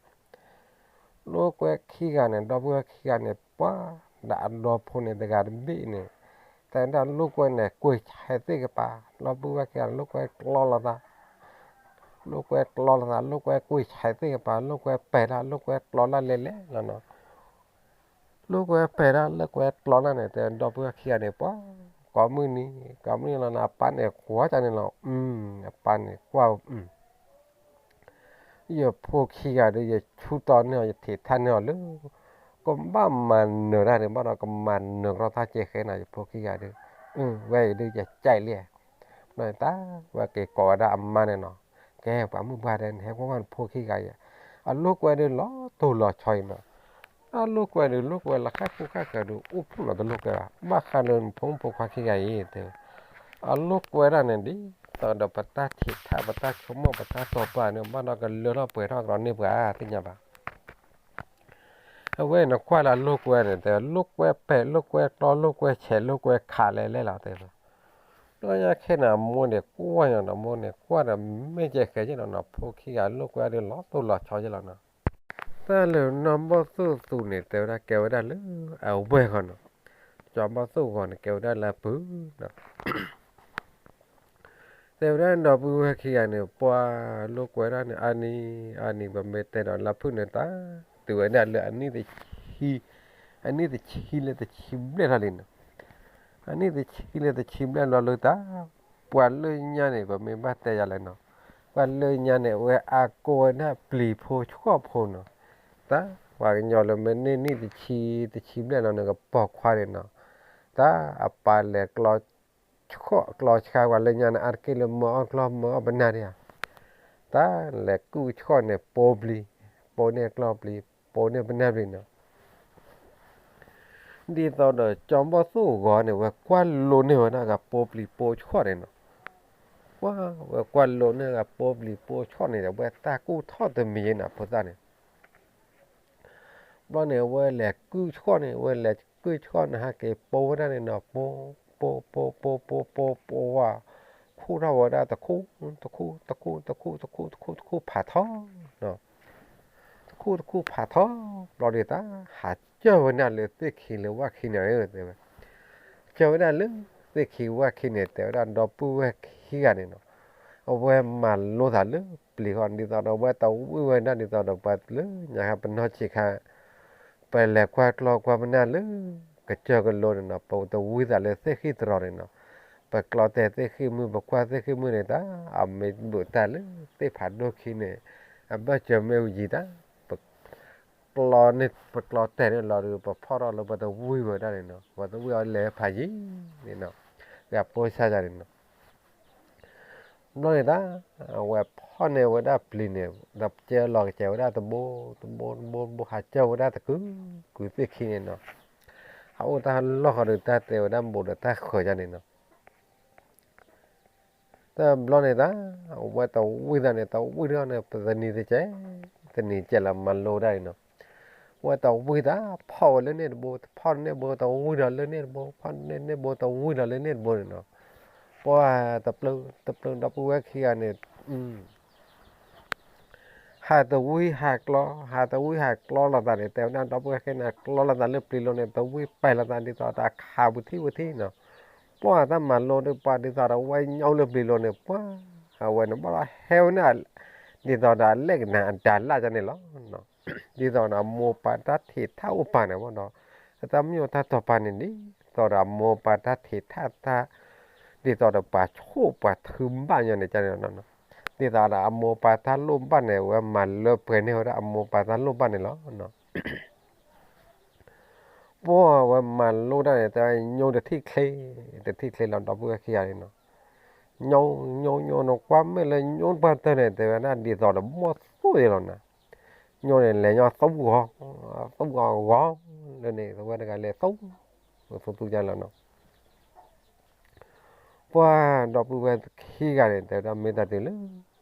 လိာ်ကွဲခံဂၤန့ၣ် ဒီပုၢ်ဝဲၢ်ခံဂၤန့ၣ် ပှၤဒၣ်အဒီဖိန့ၣ်တဂၤတဘ့ၣ်န့ၣ် တဲဒၣ်လိာ်ကွဲန့ၣ် ကွံာ်ဆဲးသ့ၣ်ကပၤ, ဒီပုၢ်ဝဲၢ်ခံဂၤန့ၣ် လိာ်ကွဲကျီလိာ်သး လိာ်ကွဲကျီလိာ်သး လိာ်ကွဲကွံာ်ဆဲးသ့ၣ်ကပၤ, လိာ်ကွဲပဲာ်တၢ် လိာ်ကွဲကျီလၢ်လဲလဲလီၤနီၤ. လိာ်ကွဲပဲာ်တၢ် လိာ်ကွဲကျီလၢ်န့ၣ် တဲဒီပုၢ်ဝဲၢ်ခံဂၤန့ၣ် ပှၤကိးမုၢ်နံၤ ကိးမုၢ်နံၤလီၤနီၤ, အပၢ်န့ၣ်ကွၢ်ကန့ၣ်လီၤ, အပၢ်န့ၣ်ကွၢ် ယဖိခံဂၤဒီး ယဆူတီန့ၢ်အီၤ ယထံးထၣ်န့ၢ်အီၤလၢ ကဘၣ်မၤနၢၤတၢ်န့ၣ် ဘၣ်ဒီးကမၤနၢၤကရီတၢ်ကဲဃဲနီၤ ယဖိခံဂၤဒီး, ဝဲအံၤဒုးယကဲလံ, တၢ်ဝဲက့ၤကိးဝဲဒၣ်အမါန့ၣ်နီၤ, ကဲပှၤမုၣ်ပှၢ်ဒဲး နဟဲကွၢ်ဝဲနဖိခံဂၤအံၤ, အလိာ်ကွဲဒုးလီၤတိၢ်လီၤဆီအံၤနီၤ, အလိာ်ကွဲဒုးလိာ်ကွဲလၢဃၣ်ခိၣ်ဃၣ်ဃၢၤဒုး အိၣ်ဖှိၣ်လီၤတလိာ်ကွဲဘၣ်, ဘၣ်ဃးလၢနဖိမုၣ်ဖိခွါခံဂၤအံၤတဲ အလိာ်ကွဲဒၣ်န့ၣ် ဒ်သိးဒီးပတၢ်ထံးထၣ် ပတၢ်ဆိကမိၣ် ပတၢ်တိာ်ပာ်န့ၣ် ဘၣ်ဒီးကလၢထီၣ်ပှဲၤထီၣ်ကဒီးန့ၢ်ပှၤသ့ၣ်ညါဘၣ်. အဝဲနကွၢ်လၢအလိာ်ကွဲန့ၣ် တဲလိာ်ကွဲပဲာ် လိာ်ကွဲကျီ လိာ်ကွဲဆဲး လိာ်ကွဲခးလဲလဲလီၤတဲဝဲ, ဒီးညါခဲန့ၣ် အမိၢ်န့ၣ်ကွၢ်ညါနီၤ အမိၢ်န့ၣ်ကွၢ်ဒီးမ့ၢ်ကဲဃဲက့နီၤ ဖိခံဂၤလိာ်ကွဲဒုးလီၤတိၢ်လီၤဆီက့လီၤနီၤ. တၢ်လၢနီၢ်ဘီၣ်သိၣ်သူန့ၣ် တဲဝဲဒၣ်ကဲဝဲဒၣ်လၢအဝဲၢ်ဃီနီၤ, ကၠီဘီၣ်သိၣ်ဂီၤန့ၣ် ကဲဝဲဒၣ်လၢအပုၢ်နီၤ တဲဝဲဒၣ်ဒီပုၢ်ဝဲၢ်ခံဂၤန့ၣ် ပှၤလိာ်ကွဲဒၣ်န့ၣ် အါနံၤအါနံၤ ပမ့ၢ်တဲဒီးလၢဖုၣ်န့ၣ် တၢ်တုၤဝဲဒၣ်လၢအနံၣ်တဆံ, အနံၣ်တဆံလၢတဆံဘျဲၣ်ထီၣ်လံနီၤ, အနံၣ်တဆံလၢတဆံဘျဲၣ်လီၤလၢတၢ်, ပှၤလၢညါန့ၣ် ပမ့ၢ်ဘၣ်တဲယၤလဲၣ်နီၤ, ပှၤလၢညါန့ၣ် အဝဲအါကိးဝဲဒၣ်ပျံၤဖိဆှီၣ်ဖိနီၤ, တၢ်ပှၤကညီလၢမ့ၢ်န့ၢ်နံၣ်တဆံ တဆံဘျဲၣ်လီၤန့ၣ် ကပိာ်ခွါန့ၣ်နီၤ, တၢ်အပၢ်လဲၤကျီ ဆှီၣ်ကျီဆှါ ပှၤလၢညါန့ၣ် အါတက့ၢ်လၢမၤအီၣ်ကျီမၤအီၣ်ပနၢ်ဒံးဧါ, တၢ်လဲၤကုၣ်ဆှီၣ်န့ၣ် ပိာ်ပျံၤ, ပိာ်န့ၢ်ကျီပျံၤ, ပိာ်န့ၢ်ပနၢ်ပျံၤနီၤ, ဒ်သိးဒီးကၠီဘီၣ်သိၣ်ဂီၤန့ၣ် ဝဲကွၢ်လိန့ၢ်ဝဲဒၣ်ဂၤပိာ်ပျံၤပိာ်ဆှီၣ်န့ၣ်နီၤ, ဝဲကွၢ်လိန့ၢ်ဂၤပိာ်ပျံၤပိာ်ဆှီၣ်န့ၣ်ဒီး ဝဲတၢ်ကူၣ်ထီၣ်တမံၤနီၤ ဖိသၣ်န့ၣ် ဘျီန့ၣ် အဝဲလဲၤကုၣ်ဆှီၣ်န့ၣ် အဝဲလဲၤကုၣ်ဆှီၣ်န့ၣ် ဟဲက့ၤပိာ်ဝဲဒၣ်န့ၣ်နီၤ ပိာ် ပိာ် ပိာ် ပိာ် ပိာ် ပိာ်ဝဲ ခူၣ်ထီၣ်ဝဲဒၣ်တခူၣ် တခူၣ် တခူၣ် တခူၣ် တခူၣ် တခူၣ် တခူၣ်ဖးထီ တခူၣ် တခူၣ်ဖးထီ ဘျီဒုးတၢ် ဟးကၢၢ်ဝဲဒၣ်လၢသ့ၣ်ခံလၢဝၣ်ခံန့ၣ်ဧၢ တဲဝဲ, ကၢၢ်ဝဲဒၣ်လၢသ့ၣ်ခံဝၣ်ခံန့ၣ် တဲဝဲဒၣ်ဒီပုၢ်ဝဲၢ်ခံဂၤန့ၣ်နီၤ, အဝဲမၤလိသးလၢပျံၤဃီ ဒ်သိးဒီး အဝဲတဝံၣ်ဝဲဒၣ်ဒ်သိးဒီး ပှၤလၢညါခါပနီၢ်ဆံးခါ ပလဲၤကွၢ်ကျီကွၢ်ပနၢ်လၢ ကစၢၢ်ကလိန့ၣ်နီၤ ပတဝံသးလၢသ့ၣ်ဃံၣ်တရီၤန့ၣ်နီၤ, ပကျီတဲာ်သ့ၣ်ဃံၣ်မုၢ် ပကွၢ်သ့ၣ်ဃံၣ်မုၢ်န့ၣ် တၢ်အမ့ၢ်ဘူးတၢ်လၢသ့ၣ်ဖးဒိၣ်ခံန့ၣ် အဘၢၣ်စၢၤမ့ၢ်ဝံၤတၢ် ပကျီန့ၣ် ပကျီတဲာ်န့ၣ်လီၤဒီး ပဖီၣ်ထီၣ်လၢပတဝံဝဲဒၣ်န့ၣ်နီၤ ပတဝံအီၤလဲၤဖးယံၤန့ၣ်နီၤ, ဂၤပိစါယၤန့ၣ်နီၤ ဘျီန့ၣ်တၢ် အဝဲဖီၣ်န့ၢ်ဝဲဒၣ်ပျံၤန့ၣ် ဒီးကဲလီၤကစဲးဝဲဒၣ်တဘိ တဘိ တဘိ တဘိ ဟးကၢၢ်ဝဲဒၣ်တကုာ်ကုာ်သ့ၣ်ခံန့ၣ်နီၤ, ဟးအိၣ်တၢ်လီၢ်ဃီဒီး တၢ်တဲဝဲဒၣ်ဘူးဒီးတၢ်ဃၢၤယၤန့ၣ်နီၤ, တဘျီန့ၣ်တၢ် အဝဲတဝံသးန့ၣ် တဝံထီၣ်န့ၣ် ပတနံၤတကဲး တနံၤကဲးလၢမၤလိဒၣ်န့ၣ်နီၤ, အဝဲတဝံတၢ် ဖီၣ်ဝဲလၢန့ၣ်တဘိ ဖီၣ်န့ၢ်ဘိ တဝံဒီးလၢန့ၣ်တဘိ ဖီၣ်န့ၢ်န့ၣ်ဘိ တဝံဒီးလၢန့ၣ်တဘိန့ၣ်နီၤ, ပှၤတပျၢၤ တပျၢၤဒီပုၢ်ဝဲၢ်ခံဂၤန့ၣ် ဟးတဝံဟးကျီ ဟးတဝံဟးကျီလိာ်သးန့ၣ် တဲဝဲဒၣ်ဒီပုၢ်ဝဲၢ်ခံဂၤန့ၣ် ကျီလိာ်သးလၢပျံၤလိၤန့ၣ် တဝံပဲာ်လိာ်သးဒ်သိးတၢ်ခးပူၤထံၣ်ပူၤထံၣ်နီၤ, ပှၤတၢ်မၤလိဒုးပှၤဒ်သိးဒီး ဝဲညါအိၣ်လၢပျံၤလိၤန့ၣ် ပှၤ အဝဲန့ၣ်ဘၣ်ဒီးဟဲဝဲန့ၣ် ဒ်သိးဒီးအလဲၣ်ကနၣ်အတၢ်လၢ်ကန့ၣ်လီၤ. ဒ်သိးဒီးအမိၢ်ပၢ်တၢ်ထံးထၣ်အိၣ်ပာ်န့ၣ်ဘၣ်ဒီး တၢ်မ့ၢ်အိၣ်တၢ်တီၢ်ပာ်န့ၣ် ဒ်သိးဒီးအမိၢ်ပၢ်တၢ်ထံးထၣ်တၢ် ဒ်သိးဒီးပှၤဆိၣ်ပှၤထုဘၣ်ညီန့ၣ် ကန့ၣ်လီၤ. ဒ်သိးဒီးအမိၢ်ပၢ်တၢ်လိၣ်ဘၣ်န့ၣ် အဝဲမၤလၢပှဲၤန့ၢ်ဝဲဒၣ်အမိၢ်ပၢ်တၢ်လိၣ်ဘၣ်န့ၣ်လီၤ. ပှၢ်ဝဲမၤလိတၢ်န့ၣ် တဲဝဲညိတထံၣ်ချ့, တထံၣ်ချ့လီၤ ဒီပုၢ်ဝဲၢ်ခံဂၤန့ၣ်နီၤ. ညိ ညိ ညိ နကွၢ်မဲာ်လၢညိပှၢ်တၢၢ်န့ၣ် တဲဝဲဒၣ်ဒ်သိးဒီးဘီၣ်သိၣ်အံၤလီၤနၤ. ညိန့ၣ် လဲၤညီသူဂီၤ, သူဂီၤဂီၤလၢန့ၣ် ဝဲတဂၤလဲၤသူ, သူသူကလီၤနီၤ. ပှၢ်ဒီပုၢ်ဝဲၢ်ခံဂၤန့ၣ် တဲဝဲဒၣ်မ့ၢ်တၢ်တုၤလၢ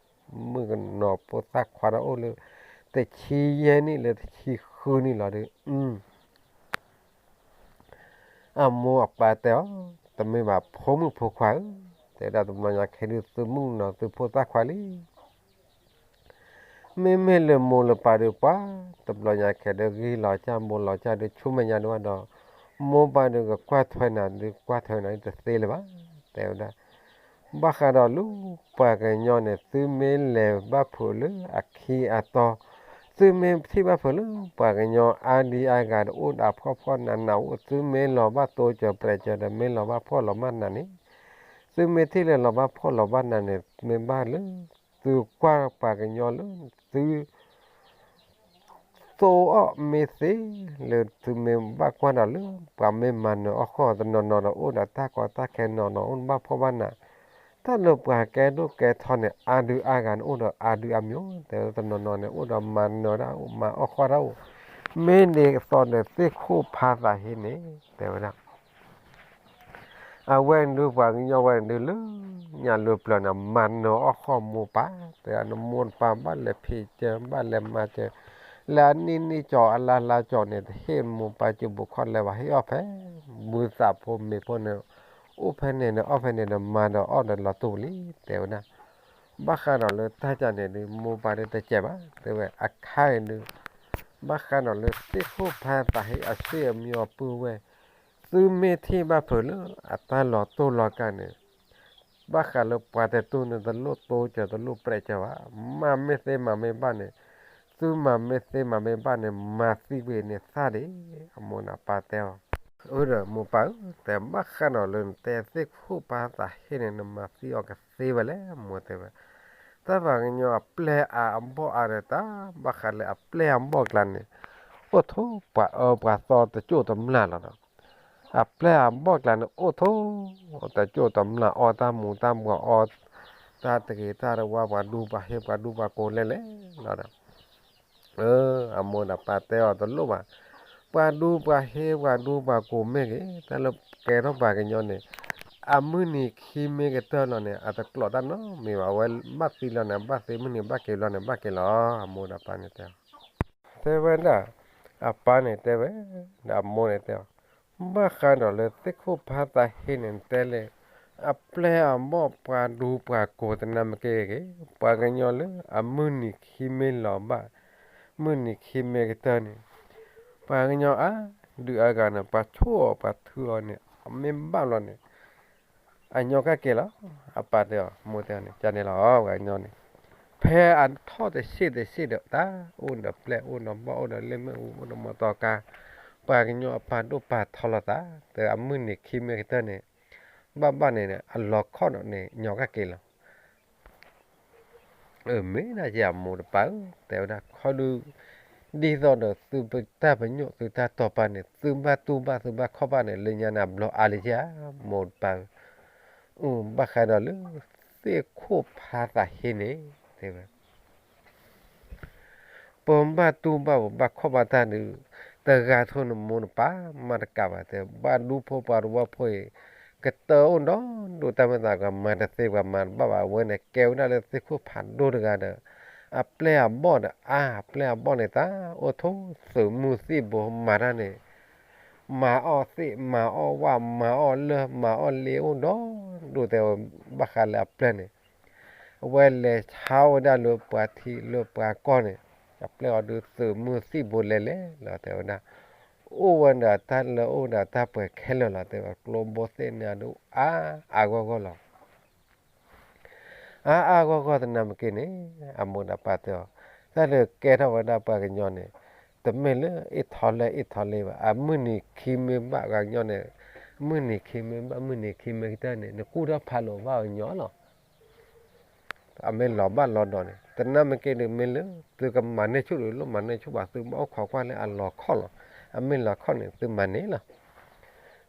မုၣ်ကနီၤဖိသၣ်ခွါတအိၣ်လၢ တဆံယဲၢ်နံၣ်လၢတဆံဃုနံၣ်လီၤဒီး အမိၢ်အပၢ်တဲအီၤ, တမ့ၢ်ဘၣ်ဖိမုၣ်ဖိခွါဧၢ, တဲဝဲဒၣ်တဘျီညါခဲဒုးသုမုၣ်ကနီၤသုဖိသၣ်ခွါလံ. မ့မ့ၢ်လၢမိၢ်လၢပၢ်ဒုးပှၤ, တဘျီညါခဲဒုးဂ့ၢ်လီၤကၢ်ဘိလီၤကၢ်ဒုး ဆူမဲာ်ညါဒုးဘၣ်ဒီး မိၢ်ပၢ်ဒုးကကွၢ်ထွဲနၤဒုး ကွၢ်ထွဲနၤဒုးတသ့လၢၤဘၣ်, တဲဝဲဒၣ်. ဘၣ်ဃးဒီးလၢပှၤကညီန့ၣ် သုမ့ၢ်လဲၤဘၣ်ဖုးလၢအခံအတီၤ, သုမ့ၢ်ထံၣ်ဘၣ်ဖုးလၢပှၤကညီအါဒံအါဂၤဒီး အိၣ်ဒီးဖှီၣ်ဖှီၣ်နးနး အိၣ်သုမ့ၢ်လီၤဘၣ်တိစၢၤပြဲးစၢၤဒီး မ့ၢ်လီၤဘၣ်ဖှီၣ်လီၤဘၣ်နးန့ၣ်, သုမ့ၢ်ထံၣ်လၢလီၤဘၣ်ဖှီၣ်လီၤဘၣ်နးန့ၣ် မ့ၢ်ဘၣ်လၢ သုကွၢ်ပှၤကညီလၢ သု သိအီၣ်မ့ၢ်သ့လၢသုမ့ၢ်ဘၣ်ကွၢ်ဒီးလၢ ပှၤမ့ၢ်မၤနၢၤအီၣ်ဃီၣ်တနီၤနီၤဒီး အိၣ်ဒီးတၢ်ကီတၢ်ခဲနီၤနီၤ အိၣ်ဘၣ်ဖှီၣ်ဘၣ်နး, တၢ်လၢပှၤကဲဒိၣ်ကဲထီန့ၣ် အါဒုအါဂၤန့ၣ် အိၣ်ဒီးအါဒုအါမျိုး တဲဝဲတနီၤနီၤန့ၣ် အိၣ်ဒီးမၤနၢၤတၢ်အိၣ် မၤအီၣ်ဃီၣ်တၢ်အိၣ်, မ့ၢ်ဒ်သိးဒီးသ့ၣ်ခိၣ်ဖးသးဟ့န့ၣ် တဲဝဲဒၣ် အဝဲန့ၣ်ဒုးပှၤကညီဝဲန့ၣ်ဒုးလၢ ညါလၢပျၢၤန့ၣ် မၤနၢၤအီၣ်ဃီၣ်မိၢ်ပၢ်, တဲနမိၢ်နပၢ်ဘၣ်လဲၤဖံးစၢၤ ဘၣ်လဲၤမၤစၢၤ, လၢအနံၣ်နံၣ်ကၠီၤအလါလါကၠီၤန့ၣ် တဟ့ၣ်မိၢ်ပၢ်စၢၤဘူးခီၣ်လဲၤဘၣ် ဟ့ၣ်အီၣ်ဖဲ ဘုသးဖိမ့ၤဖိန့ၣ်, အိၣ်ဖဲန့ၣ်ဒီးအီၣ်ဖဲန့ၣ်ဒီးမၤဒီးအီၣ်ဒီးလီၤတူာ်လံ တဲဝဲဒၣ်. ဘၣ်ဃးဒီးလၢတၢ်ကၢ်န့ၣ်ဒုး မိၢ်ပၢ်ဒုးတစဲးဘၣ် တဲဝဲအခါအံၤဒုး ဘၣ်ဃးဒီးလၢသ့ၣ်ခိၣ်ဖးသးဟ့အစ့ၣ်အမံၤအပုၢ်ဝဲၢ်, သုမ့ၢ်ထံၣ်ဘၣ်ဖုးလၢအတၢ်လီၤတိၢ်လီၤကၢ်န့ၣ်, ဘၣ်ဃးလၢပှၤတတူၢ်န့ၣ် တလိၣ်တိစၢၤတလိၣ်ပြဲးစၢၤဘၣ်, မၤမ့ၢ်သ့မၤမ့ၢ်ဘၣ်န့ၣ်, သုမၤမ့ၢ်သ့မၤမ့ၢ်ဘၣ်န့ၣ် မၤသံကွံာ်န့ၣ်သၣ်ဒံး, အမိၢ်န့ၣ်ပၢ်တဲအီၤ, အၢဒီးမိၢ်ပၢ်ဧၢ, တဲဘၣ်ဃးဒီးလၢနတဲသ့ၣ်ခိၣ်ဖးသးဟ့န့ၣ် နမၤသံအီၤကသ့ဝဲလဲၣ် မိၢ်တဲဝဲ, တၢ်ပှၤကညီအပျဲၢ်အဘီၣ်အါဒီးတၢ်, ဘၣ်ဃးလၢအပျဲၢ်အဘီၣ်ကျါန့ၣ်, အိၣ်ထိၣ်ပှၤအၢပှၤသီတကၠိၣ်တမျၢ်လီၤဒီး အပျဲၢ်အဘီၣ်ကျါန့ၣ် အိၣ်ထိၣ်တကၠိၣ်တမျၢ် အီၣ်တၢ်မူၤတၢ်ဘှီး အီၣ်တၢ်တဂ့ၤတၢ်တဝါ ပှၤဒူပှၤဟ့ပှၤဒူပှၤကိးလဲၣ်လဲၣ်လီၤဒီး, အၢ အမိၢ်ဒီးပၢ်တဲအီၤတလိၣ်ဘၣ်, ပှၤဒူပှၤဟ့ပှၤဒူပှၤကိးမ့ၢ်ဂ့ၤ တၢ်လၢကဲထီၣ်ပှၤကညီန့ၣ်, အမုၢ်နံၤခံမ့ၢ်ကတၢၢ်လီၤန့ၣ် အတကျိးတၢ်နီတမံၤဘၣ်, အဝဲဘၣ်သံလီၤန့ၣ် ဘၣ်သံ မုၢ်နံၤဘၣ်က့ၤလီၤန့ၣ် ဘၣ်က့ၤလီၤ, အမိၢ်ဒီးပၢ်န့ၣ်တဲအီၤ တဲဝဲဒၣ်, အပၢ်န့ၣ်တဲဝဲ, ဒီးအမိၢ်န့ၣ်တဲအီၤ, ဘၣ်ဃးဒီးလၢသ့ၣ်ခိၣ်ဖးသးဟ့န့ၣ်တဲလဲၣ်, အပျဲၢ်အဘီၣ်ပှၤဒူပှၤကိးတနၢ်မ့ၢ်က့ၤဂ့ၤ, ပှၤကညီလၢအမုၢ်နံၤခံမ့ၢ်လီၤဘၣ်, မုၢ်နံၤခံမ့ၢ်ကတၢၢ်န့ၣ်, ပှၤကညီအါဒုးအါဂၤန့ၣ် ပှၤဆိၣ်အီၤပှၤထုအီၤန့ၣ် အမ့ၢ်ဘၣ်လီၤန့ၣ် အညီကက့ၤလီၤ, အပၢ်တဲအီၤ မိၢ်တဲအီၤန့ၣ် ကန့ၣ်လီၤ ပှၤကညီန့ၣ်, ဖဲအထီၣ်တဆံးတဆံးဒီးတၢ် အိၣ်ဒီးပျဲၢ် အိၣ်ဒီးဘီၣ် အိၣ်ဒီးလ့ၣ်မ့ၣ်အူ အိၣ်ဒီးမီတီကါ, ပှၤကညီအပၢ်ဒိၣ်ပၢ်ထီလီၤသး, တဲအမုၢ်နံၤခံမ့ၢ်ကတၢၢ်န့ၣ်, ဘၣ်ဘၣ်န့ၣ် အလီၤခီၣ်ဒီးန့ၣ် ညီကက့ၤလီၤ အၢ မ့ၢ်ဒၣ်ယဲအမိၢ်တပၢ်ဧၢ, တဲဝဲဒၣ်ခီဒုး, ဒ်သိးဒီးသုတၢ်ပညိၣ်သုတၢ်တီၢ်ပာ်န့ၣ် သုဘၣ်တူၢ်ဘၣ်သုဘၣ်ခီၣ်ဘၣ်န့ၣ် လၢညါန့ၣ် အဘျီအါလံဧါ, မိၢ်တပၢ်ဧၢ, အၢ ဘၣ်ဃးဒီးလၢ သ့ၣ်ခိၣ်ဖးသးဟ့န့ၣ်, တဲဝဲ ပဘၣ်တူၢ်ဘၣ်ပဘၣ်ခီၣ်ဘၣ်တၢ်ဒုး, တဂၤထိၣ်နမိၢ်နပၢ်မၤတကးဘၣ်တဲ, ဘၣ်ဒူဖိပှၤတဝီဖိအံၤ, ကတၢၢ်အိၣ်ဒီဒူၣ်တၢ်မ့ၢ်သးကမၤတသ့ပှၤမၤတဘၣ်ဘၣ် အဝဲန့ၣ်ကဲဝဲဒၣ်လၢသ့ၣ်ခိၣ်ဖးဒိၣ်တဂၤဒီး, အပျဲၢ်အဘီၣ်ဒီးအါ အပျဲၢ်အဘီၣ်န့ၣ်တၢ်အိၣ်ထိၣ်သုးမုၢ်သံၣ်ဘိမၤတၢ်န့ၣ် မၤအီၣ်သ့ၣ် မၤအီၣ်ဝၣ် မၤအီၣ်လၢၢ် မၤအီၣ်လ့အိၣ်ဒီဒူၣ်တဲဝဲ, ဘၣ်ဃးလၢအပျဲၢ်န့ၣ်, အဝဲလဲၤဆါဝဲဒၣ်လၢပှၤထံးလၢပှၤကီၢ်န့ၣ်, အပျဲၢ်အီၤဒုးသုးမုၢ်သံၣ်ဘိလဲၤလဲၤလီၤတဲဝဲဒၣ်, အိၣ်ဝဲဒီးတၢ်လၢအိၣ်ဒီးတၢ်ပှဲၤခဲလၢာ်လီၤတဲဝဲ, ကျိဘိသ့ၣ်န့ၣ်ဒုးအါအါဂီၢ်ဂီၢ်လီၤ အါအါဂီၢ်ဂီၢ်တနၢ်မ့ၢ်က့ၤန့ၣ်, အမိၢ်ဒီးပၢ်တဲအီၤ, တၢ်လၢကဲထီၣ်ဝဲဒၣ်ပှၤကညီန့ၣ်, တမ့ၢ်လၢအ့ၣ်ထီၣ်လဲၣ်အ့ၣ်ထီၣ်လဲၣ်ဘၣ်, အမုၢ်နံၤခံမ့ၢ်ဘၣ်ဂၤညီန့ၣ်, မုၢ်နံၤခံမ့ၢ်ဘၣ် မုၢ်နံၤခံမ့ၢ်ကတၢၢ်န့ၣ် နကူၣ်ထီၣ်ဖးလိာ်ဘၣ်အီၤညီလီၤ. အမ့ၢ်လီၤဘၣ်လီၤဒီးန့ၣ် တနၢ်မ့ၢ်က့ဒုး မ့ၢ်လၢသုကမၤန့ၢ်ဆူၣ်ဒုး လိၣ်မၤန့ၢ်ဆူၣ်ဘၣ် သုဘၣ်အိၣ်ခိးကွၢ်လၢအလီၤခီၣ်လီၤ. အမ့ၢ်လီၤခီၣ်န့ၣ် သုမၤန့ၢ်လီၤ.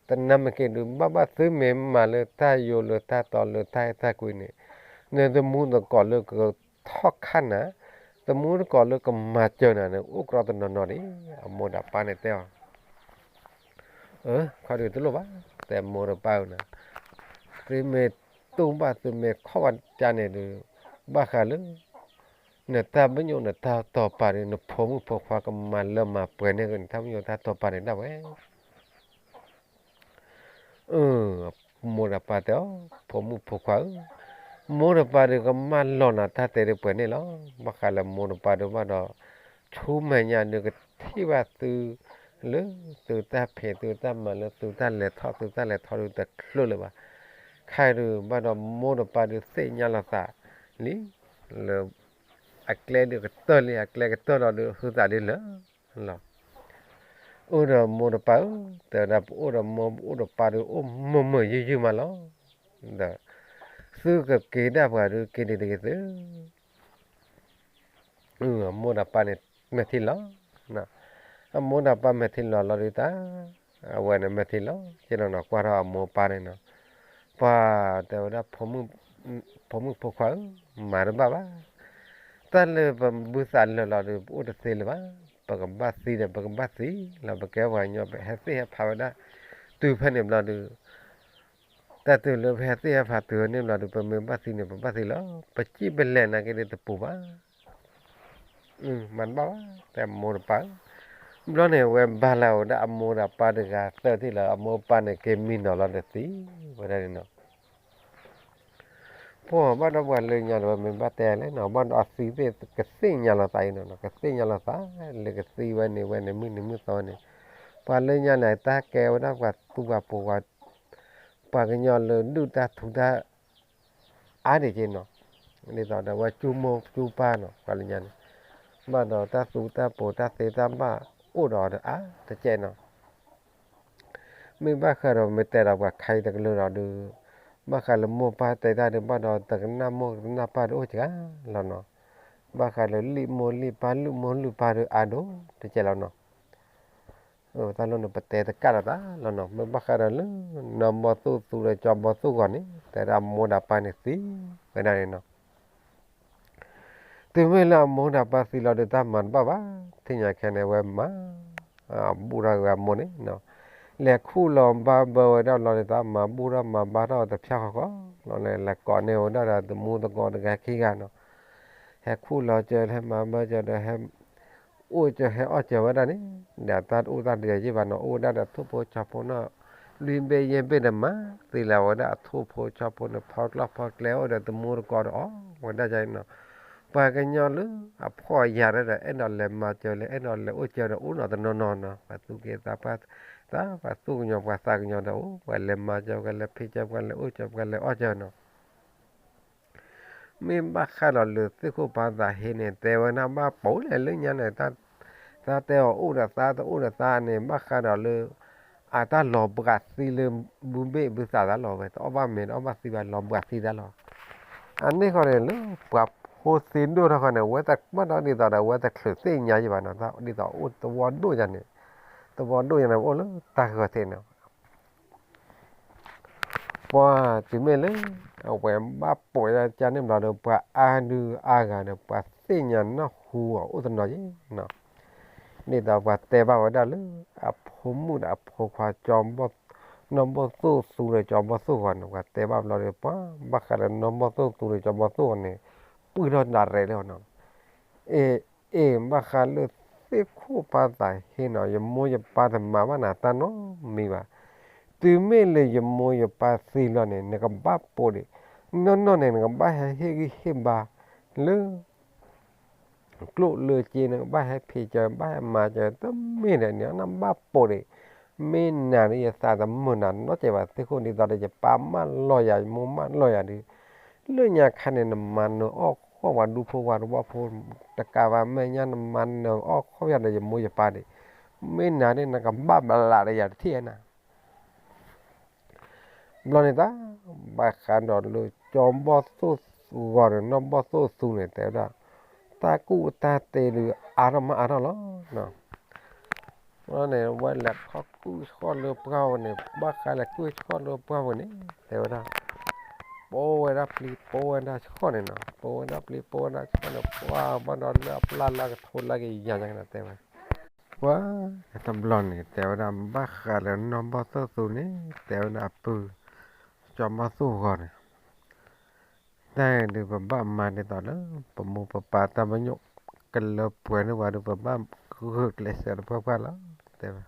တနၢ်မ့ၢ်က့ဒုး ဘၣ်ဘၣ်သုမ့ၢ်မၤလၢတၢ်ယိာ်လၢတၢ်တီလၢတၢ်အဲၣ်တၢ်ကွံန့ၣ်, နသမူသကိးလၢကထီၣ်ခါနၤ, သမူသကိးလၢကမၤစၢၤနၤန့ၣ် အိၣ်ကြီတနီၤနီၤဒံး. အမိၢ်ဒီးပၢ်န့ၣ်တဲအီၤ အၢ ခီဒုးတလိၣ်ဘၣ်, တဲမိၢ်ဒီးပၢ်ဧၢနၤ, သုမ့ၢ်တူၢ်ဘၣ်သုမ့ၢ်ခီၣ်ဘၣ်တၢ်န့ၣ်ဒုး, ဘၣ်ဃးလၢ နတၢ်ပညိၣ်နတၢ်တီၢ်ပာ်ဒုး နဖိမုၣ်ဖိခွါကမၤလၢမၤပှဲၤန့ၢ် နတၢ်ပညိၣ်တၢ်တီၢ်ပာ်န့ၣ်ဒၣ်ဝဲ အမိၢ်ဒီးပၢ်တဲအီၤ, ဖိမုၣ်ဖိခွါဧၢ, မိၢ်ဒီးပၢ်ဒုးကမၢလီၤနၤတၢ်တဲဒုးပှဲၤန့ၣ်လီၤ. ဘၣ်ဃးလၢမိၢ်ဒီးပၢ်ဒုးဘၣ်ဒီး ဆူမဲာ်ညါဒုးကထံၣ်ဘၣ်သု လၢသုတၢ်ဖံးသုတၢ်မၤလၢသုတၢ်လဲၤထီၣ်သုတၢ်လဲၤထီၣ်ဒုးတချုးလၢၤဘၣ်. ခဲဒုးဘၣ်ဒီးမိၢ်ဒီးပၢ်ဒုးသ့ၣ်ညါလီၤသးလံ လၢ အကျဲဒုးကတၢၢ်လံ အကျဲကတၢၢ်လီၤဒုး ဟုသးဒ်လၢာ်လီၤ. အိၣ်ဒီးမိၢ်ဒီးပၢ်ဧၢ, တဲဝဲဒၣ်ပအိၣ်ဒီးမိၢ် ပအိၣ်ဒီးပၢ်ဒုး အိၣ်မုာ်မုာ်ယုၢ်ယုၢ်မးလီၤ. ဒီး သုကက့ၤဒၣ်ပှၤဒုး က့ၤဒံးတဂ့ၤသု အမိၢ်ဒီးပၢ်န့ၣ် မဲာ်ထံလီၤ. အမိၢ်ဒီးပၢ်မဲာ်ထံလီၤလီၤဒုးတၢ်, အဝဲန့ၣ်မဲာ်ထံလီၤ က့နီၤနီၤ ကွၢ်ထီၣ်အမိၢ်ပၢ်န့ၣ်နီၤ, ပှၤတဲဝဲဒၣ် ဖိမုၣ်ဖိခွါဧၢ, မၤတဘၣ်ဘၣ်. တၢ်လၢပဘုသးလၢာ်လီၤဒုး ပအိၣ်တသ့လၢၤဘၣ်. ပကဘၣ်သံဒီး ပကဘၣ်သံလီၤ. ပကဲပှၤကညီ ပဟဲသ့ၣ်ဟဲဖးဝဲဒၣ် တုၤဖဲန့ၣ်ဘျီဒုး တၢ်တုၤလၢပဟဲသ့ၣ်ဟဲဖးတုၤန့ၣ်ဘျီဒုး ပမ့ၢ်ဘၣ်သံန့ၣ် ပဘၣ်သံလီၤ. ပစံၣ်ပလဲၢ်နာ်က့ဒုးတပူၤဘၣ်. မၤတဘၣ်ဘၣ် တဲမိၢ်ဒီးပၢ်ဧၢ. ဘျီန့ၣ် ဝဲဘါလၢဝဲဒၣ်အမိၢ်ဒီးပၢ်တဂၤသၢထံၣ်လီၤ. အမိၢ်ပၢ်န့ၣ်က့ၤမံနီၤလီၤဒီးသံဝဲဒၣ်န့ၣ်နီၤ. ပှၤဘၣ်ဒီးပှၤလၢညါဒီး ပမ့ၢ်ဘၣ်တဲလဲၣ်နီၤ ဘၣ်ဒီးအသံသ့ၣ်ကသ့ၣ်ညါလီၤသးအံၤနီၤ ကသ့ၣ်ညါလီၤသး လၢကသံဝဲန့ၣ်ဝဲန့ၣ် မုၢ်နံၤမုၢ်သီန့ၣ် ပှၤလၢညါန့ၣ် တၢ်ကဲဝဲဒၣ်ပှၤသူပှၤပိာ်ပှၤ ပှၤကညီလၢဒုၣ်တၢ်ထူတၢ် အါဒံးက့နီၤ, ဒ်သိးဒီးဝဲကၠူမိၢ်ကၠူပၢ်နီၤ ပှၤလၢညါန့ၣ်, ဘၣ်ဒီးတၢ်သူတၢ်ပိာ်တၢ်သ့တၢ်ဘၣ်အိၣ်ဒီးအါတကဲနီၤ, မ့ၢ်ဘၣ်ဃးဒီးမ့ၢ်တဲဒီးပှၤခါအံၤတကလုာ်ဒီးဒုး, ဘၣ်ဃးလၢမိၢ်ပၢ်တဲတၢ်ဒုး ဘၣ်ဒီးတကနၣ်မိၢ်တကနၣ်ပၢ်ဒုးအိၣ်စှၤလီၤနီၤ, ဘၣ်ဃးလၢလံၣ်မိၢ်လံၣ်ပၢ်လုၢ်မိၢ်လုၢ်ပၢ်ဒုးအါဒိၣ်တကဲလီၤနီၤ တၢ်လီၢ်န့ၣ် ပတဲတကးဒီးတၢ်လီၤနီၤ, မ့ၢ်ဘၣ်ဃးဒီးလၢ နီၢ်ဘီၣ်သိၣ်သူဒီးကၠီဘီၣ်သိၣ်ဂီၤန့ၣ် တဲဒၣ်အမိၢ်ဒီးပၢ်န့ၣ်သံဝဲဒၣ်န့ၣ်နီၤ, တုၤမ့ၢ်လၢအမိၢ်ဒီးပၢ်သံလီၤဒုးတၢ်မၤတဘၣ်ဘၣ်, ထံၣ်ညါခဲန့ၣ်ဝဲမၤ ဘူၣ်ထီၣ်ဝဲအမိၢ်န့ၣ်နီၤ, လဲၤခူၣ်လီၤဘါဘၢဝဲဒၣ်လီၤဒုးတၢ်မၤဘူၣ်ထီၣ်မၤဘါထီၣ်တဖၠၣ်ဃီဃီလီၤန့ၣ် လဲၤကိးန့ၢ်ဝဲဒၣ်ဒီးသမူသကိးတဂၤခံဂၤနီၤ ဟဲခူၣ်လီၤစၢၤ ဟဲမၤဘၢစၢၤဒီး ဟဲအိၣ်စၢၤ ဟဲအီၣ်စၢၤဝဲဒၣ်န့ၣ် ဒီးတၢ်တအိၣ်တၢ်တယၢၤယ့ၢ်ဘၣ်နီၤ, အိၣ်ဝဲဒၣ်ဒီးထိၣ်ဖိဆီဖိနီၤ, လွံၢ်ဘ့ၣ်ယဲၢ်ဘ့ၣ်ဒီးမၤသ့လၢဝဲဒၣ်အထိၣ်ဖိဆီဖိန့ၣ် ဖီကျီၢ်ဖီကျဲအိၣ်ဒီးသမူသကိးဒီးအီၣ်ဝဲဒၣ်န့ၣ်နီၤ, ပှၤကညီလၢအဖှီၣ်အယာ်ဒီး အဲၣ်ဒိးလဲၤမၤစၢၤလဲၤ အဲၣ်ဒိးလဲၤအိၣ်စၢၤဒီးအိၣ်နီၤတနီၤနီၤနီၤ, ပှၤသူၣ်က့သးပှၢ် သးပှၤသူၣ်ကညီၤပှၤသးကညီၤဒီးအိၣ် ပှၤလဲၤမၤစၢၤ ပှၤလဲၤဖံးစၢၤ ပှၤလဲၤအိၣ်စၢၤ ပှၤလဲၤအီၣ်စၢၤနီၤ မ့ၢ်ဘၣ်ဃးဒီးလၢသ့ၣ်ခိၣ်ပၢ်သးဟ့န့ၣ် တဲဝဲဒၣ်ဘၣ်ပိာ်လဲၣ်လၢညါန့ၣ်, သးတဲအီၤအိၣ်ဒီးသး တအိၣ်ဒီးသးန့ၣ် ဘၣ်ဃးဒီးလၢ အတၢ်လီၤဘှးသံလၢ ဘုဘ့ၣ်ဘုသးတၢ်လီၤဝဲ တအီၣ်ဘၣ်မ့ၤတအီၣ်ဘၣ်သံဘၣ် လီၤဘှးသံတၢ်လီၤ, အန့ၣ်ဃီန့ၣ်လၢ ပှၤဖိသ့ၣ်ဒိၣ်ထီၣ်ဃီန့ၣ် ဝဲတၢ်မၤဒီးဒ်သိးဒီး ဝဲတချုးသ့ၣ်ညါယံၤဘၣ်နီၤ, ဒ်သိးအိၣ်သဝီဒိၣ်ယၤန့ၣ်, သဝီဒိၣ်ယၤန့ၣ် အိၣ်လၢတၢ်ဂီၤထံးန့ၣ် ပှၤတုၤမ့ၢ်လၢ အဝဲဘၣ်ပိာ်ဝဲဒၣ်ကန့ၣ်ဘျီဒီး ပှၤအါဒုအါဂၤဒီး ပှၤသ့ၣ်ညါနၢ်ဟူအီၤအိၣ်တနီၤယံၤနီၤ, ဒ်သိးပှၤတဲဘၣ်ဝဲဒၣ်လၢ အဖိမုၣ်ဒီးအဖိခွါ နီၢ်ဘီၣ်သိၣ်သူဒီးကၠီဘီၣ်သိၣ်ဂီၤန့ၣ် ပှၤတဲဘၣ်ဘျီဒီး ပှၤဘၣ်ဃးဒီးနီၢ်ဘီၣ်သိၣ်သူဒီးကၠီဘီၣ်သိၣ်ဂီၤန့ၣ် ပုၢ်ထီၣ်ဒၣ်ရဲၣ်လၢနီၤ အ့ၣ် အ့ၣ် ဘၣ်ဃးလၢသ့ၣ်ခိၣ်ပၢ်သးဟ့နီၤ ယမိၢ်ယပၢ်တမၤဘၣ်နၤတၢ်နီတမံၤဘၣ်. တုၤမ့ၢ်လၢယမိၢ်ယပၢ်သံလီၤန့ၣ် နကဘၣ်ပိာ်ဒံး, နီၢ်နီၢ်န့ၣ် နကဘၣ်ဟဲဂံၢ်ဟ့ၣ်ဘါလၢ ကျိၣ်လၢစ့ နကဘၣ်ဟဲဖံးစၢၤ ဘၣ်ဟဲမၤစၢၤ တမ့ၢ်ဒီးန့ၣ် နဘၣ်ပိာ်ဒံး, မ့ၢ်နၤဒ်ယသးတမုာ်နၤနီတစဲးဘၣ် သ့ၣ်ခိၣ်ဒ်သိးဒီးယပၢ်မၢလီၤယၤ ယမိၢ်မၢလီၤယၤဒီး လၢညါခါန့ၣ် နမၤနၢၤအီၣ် နပိာ်ပှၤဒူဖိပှၤတဝီဖိတကးဘၣ် မဲာ်ညါနမၤနၢၤအီၣ်ခီၣ်ယၤဒီးယမိၢ်ယပၢ်ဒံး, မ့ၢ်နၤန့ၣ် နကဘၣ်ဘျးဒီးယၤတထံၣ်နၤ. ဘျီန့ၣ်တၢ် ဘၣ်ဃးဒီးလၢကၠီဘီၣ်သိၣ်ဂီၤန့ၣ် နီၢ်ဘီၣ်သိၣ်သူန့ၣ် တဲဝဲဒၣ် တၢ်ကူၣ်တၢ်သ့ဒုးအါထီၣ်မးအါထီၣ်လီၤ. န့ၣ် ဝဲလဲၤခီကူၣ်ဆှီၣ်လၢပှၢ်ဝဲန့ၣ် ဘၣ်ဃးလဲၤကူၣ်ဆှီၣ်လၢပှၢ်ဝဲန့ၣ် တဲဝဲဒၣ် ပိဝဲဒၣ်ပျံၤ ပိဝဲဒၣ်ဆှီၣ်န့ၣ်နီၤ, ပိဝဲဒၣ်ပျံၤ ပိဝဲဒၣ်ဆှီၣ်န့ၣ် ပှၢ်ဘၣ်ဒီးလၢအပျၢ်လၢကထိလၢကယၤညါကဒီးတဲဝဲ ပှၤတဘျီန့ၣ် တဲဝဲဒၣ် ဘၣ်ဃးလၢနီၢ်ဘီၣ်သိၣ်သူန့ၣ် တဲဝဲဒၣ်အပုၢ် ကၠီဘီၣ်သိၣ်ဂီၤန့ၣ် တၢ်ဒုးပဘၣ်မၤဒ်သိးလၢ ပမိၢ်ပပၢ်တၢ်ပညိၣ်ကလၢပှဲၤန့ၢ်ပှၤဒုး ပဘၣ်ဂုာ်ကျဲးစၢးတပှၢ်ပှၢ်လီၤ တဲဝဲ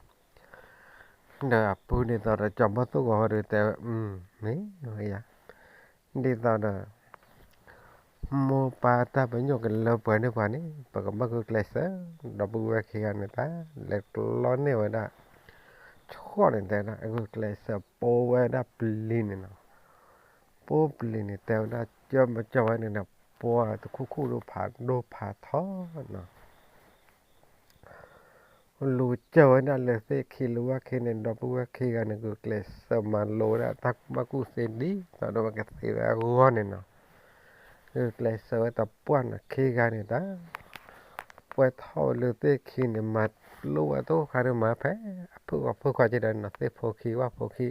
ဒီးအပုၢ်ဒ်သိးဒီးကၠီဘီၣ်သိၣ်ဂီၤဟီဒုးတဲဝဲ မ့ၢ်ဝဲယၤ ဒ်သိးဒီး မိၢ်ပၢ်တၢ်ပညိၣ်ကလၢပှဲၤန့ၢ်ပှၤန့ၣ် ပကဘၣ်ဂုာ်ကျဲးစၢး ဒီပုၢ်ဝဲၢ်ခံဂၤန့ၣ်တၢ် လဲၤကျီန့ၢ်ဝဲဒၣ် ဆှီၣ်န့ၣ်တဲဒၣ် ဂုာ်ကျဲးစၢးပိဝဲဒၣ်ပျံၤန့ၣ်နီၤ, ပိပျံၤန့ၣ် တဲဝဲဒၣ် ကၢမကၢဝဲန့ၣ်ဒီး ပှၤတခူၣ်ခူၣ်ဒိၣ်ဖးဒိၣ်ဖးထီနီၤ လူၤကၢဝဲဒၣ်လၢသ့ၣ်ခံလၢဝဲခံန့ၣ် ဒီပုၢ်ဝဲၢ်ခံဂၤန့ၣ် ဂုာ်ကျဲးစၢးမၤလိဝဲဒၣ်တၢ်ကူၣ်ဘၣ်ကူၣ်သ့ဒ်သိးဒီးဝဲကသ့ဝဲအဂီၢ်န့ၣ်နီၤ, ဂုာ်ကျဲးစၢးဝဲတပှၢ်န့ၣ်ခံဂၤန့ၣ်တၢ် ပှဲၤထီၣ်ဝဲလၢသ့ၣ်ခံန့ၣ် မၤလိဝဲတခါဒုးမၤဖဲ အဖုၣ်အီၣ်ဖုၣ်ခီက့ဒီးနီၤ သ့ၣ်ဖိခံဝၣ်ဖိခံ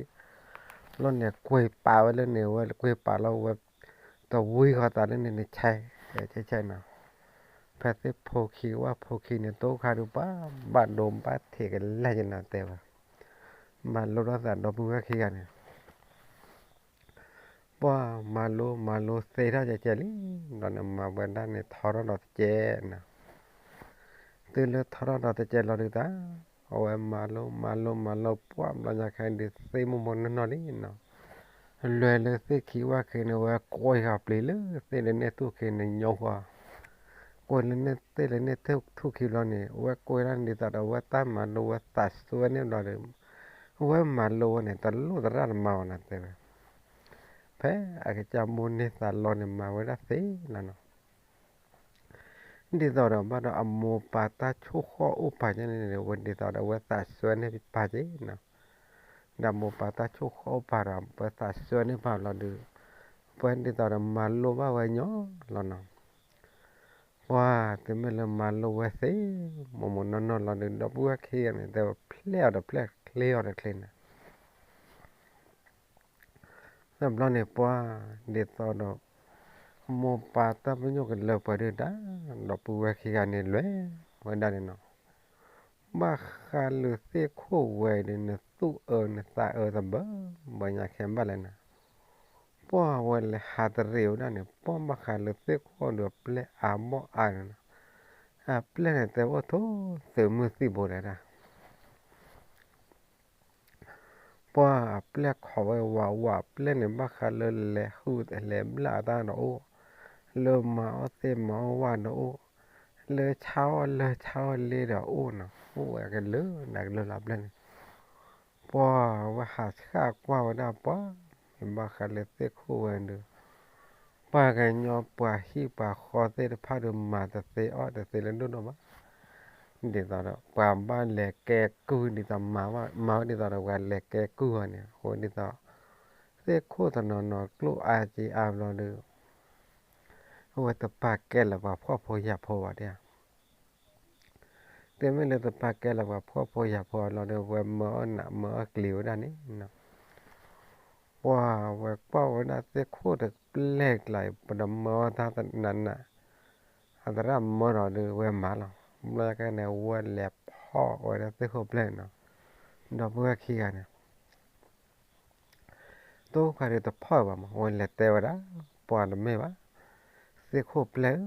လီၤန့ၣ် ကွံာ်ပာ်ဝဲလၢန့ၣ် ဝဲကွံာ်ပာ်လီၤဝဲ တဝံဃီသးလၢန့ၣ်န့ၣ် ဆဲးဆဲးဆဲးနီၤ, ဖဲသ့ၣ်ဖိခံဝၣ်ဖိခံန့ၣ် တခါဒုးပှၤ ဘၣ်ဒိဘၣ်ထံးကလဲၢ်က့နီၤတဲဝဲ, မၤလိထီၣ်သးဒီပုၢ်ဝဲၢ်ခံဂၤန့ၣ် ပှၤမၤလိမၤလိသ့ထီၣ်ကဲကဲလံ, ဒီးန့ၣ်မၤဝဲဒၣ်န့ၣ်ထီထီၣ်ဒီးတကဲနီၤ, တုၤလၢထီထီၣ်ဒီးတကဲလီၤဒုးတၢ်, အဝဲမၤလိမၤလိမၤလိပှၢ်ဘျီညါခဲဒုးသ့မိၢ်မိၢ်နီၢ်နီၢ်လံ, လွဲၢ်လၢသ့ၣ်ခံဝၣ်ခံန့ၣ် အဝဲကွံာ်ဃီၤပျံၤလၢသ့ၣ်လၢန့ၣ်ထူၣ်ခံန့ၣ်ညိကွံာ်, ကွံာ်လၢန့ၣ်သ့ၣ်လၢန့ၣ်ထူၣ်ခံဘျီန့ၣ် အဝဲကွံာ်ဒၣ်ဒ်သိးဒီးအဝဲတၢ်မၤလိဝဲသးစွဲန့ၢ်ဘျီဒီး အဝဲမၤလိဝဲန့ၣ် တလိၣ်သရၣ်တမၤအီၤနီၤတဲဝဲ, ဖဲအကစၢ်မိၢ်န့ၢ်သးလီန့ၣ်မၤဝဲဒၣ်သ့လီၤနီၤ ဒ်သိးဒီးဘၣ်ဒီးအမိၢ်ပၢ်တၢ်ဆိၣ်ဃီၣ်အိၣ်ပာ်ကဲန့ၣ်န့ၣ် ဝဲဒ်သိးဒီးအဝဲသးစွဲန့ၢ်ပာ်က့နီၤ, ဒီးမိၢ်ပၢ်တၢ်ဆိၣ်ဃီၣ်အိၣ်ပာ်ဒီး ပှၤသးစွဲန့ၢ်ပာ်လီၤဒုး, ပှၤဒ်သိးဒီးမၤလိဘၣ်ဝဲညီလီၤနီၤ, ပှၤတမ့ၢ်လၢမၤလိဝဲသ့, မိၢ်မိၢ်နီၢ်နီၢ်လီၤဒုး ဒီပုၢ်ဝဲၢ်ခံဂၤန့ၣ် တဲဝဲဖျဲၣ်အီၤဒီးဖျဲၣ်ချ့အီၤဒီးချ့န့ၣ် တဘျီန့ၣ်ပှၤဒ်သိးဒီး မိၢ်ပၢ်တၢ်ပညိၣ်ကလၢပှဲၤဒုးတၢ်, ဒီပုၢ်ဝဲၢ်ခံဂၤန့ၣ်လွဲၢ်ဝဲဒၣ်န့ၣ်နီၤ, ဘၣ်ဃးလၢသ့ၣ်ခိၣ်ဝဲဒုး နသူၣ်အၢနသးအၢတဘၢ, ဘၣ်ညါခဲဘၣ်လဲၣ်န့ၣ်, ပှၤဝဲလဲၤဟးတရံးဝဲဒၣ်န့ၣ် ပှၤဘၣ်ဃးလၢသ့ၣ်ခိၣ်ဒီးအပျဲၢ်အါဘီၣ်အါန့ၣ်နီၤ, အပျဲၢ်န့ၣ်တဲဝဲထိၣ်သုးမုၢ်သံၣ်ဘိဒဲဒၣ် ပှၤအပျဲၢ်ခိးဝဲဝးဝး အပျဲၢ်န့ၣ် ဘၣ်ဃးလၢလဲၤဟုၣ်လဲၤဘျၣ်အတၢ်ဒီးအိၣ်, လၢမၤအီၣ်သ့ၣ်မၤအီၣ်ဝၣ်ဒီးအိၣ်, လၢဆါအီၣ်လၢဆါအီၣ်လ့ဒီးအိၣ်နီၤ, အိၣ်ဝဲကလုာ်နၤကလုာ်လီၤအပျဲၢ်န့ၣ်, ပှၤဝဲဟးဆှၣ်ကွၢ်ဝဲဒၣ်ပှၤ, မ့ၢ်ဘၣ်ဃးလၢသ့ၣ်ခိၣ်ဝဲဒုး ပှၤကညီပှၤဟံၣ်ပှၤဃီသ့ၣ်တဖၣ်ဒီးမၤတသ့အီၣ်တသ့လၢဒိၣ်ဒိၣ်ဘၣ်, ဒ်သိးဒီး ပှၤဘၣ်လဲၤကဲကုၢ်ဒ်သိးမၤဝဲ, မၤဝဲဒ်သိးဒီးပှၤလဲၤကဲကုၢ်အီၤန့ၣ် အဃိဒ်သိး သ့ၣ်ခိၣ်တနီၤနီၤကျိၣ်အါက့အါဘျီဒီး အဝဲတပာ်ကဲလၢပှၤဖှီၣ်ဖိယာ်ဖိဘၣ်ဒၣ် တမ့ၢ်လၢတပာ်ကဲလၢပှၤဖှီၣ်ဖိယာ်ဖိလီၤဒီး အဝဲမၤအီၣ်နးမၤအီၣ်ကျံၤဝဲဒၣ်န့ၣ်နီၤ, ပှၤဝဲကွၢ်ဝဲဒၣ်သ့ၣ်ခိၣ်တပျဲၢ်ကျါအံၤ ပတမၤအီၣ်တၢ်နးနး, အသရၣ်မၢဒီးဒုးဝဲမၤလီၤ, ဘျီကဲန့ၣ် အဝဲလဲၤဖီၣ်ဝဲဒၣ်သ့ၣ်ခိၣ်ပျဲၢ်န့ၣ်နီၤ, ဒီပုၢ်ဝဲၢ်ခံဂၤန့ၣ် တိၢ်ခါဒုးတဖီၣ်ဘၣ်မး အဝဲလဲၤတဲဝဲဒၣ် ပှၤတမ့ၢ်ဘၣ်, သ့ၣ်ခိၣ်ပျဲၢ်ဧၢ,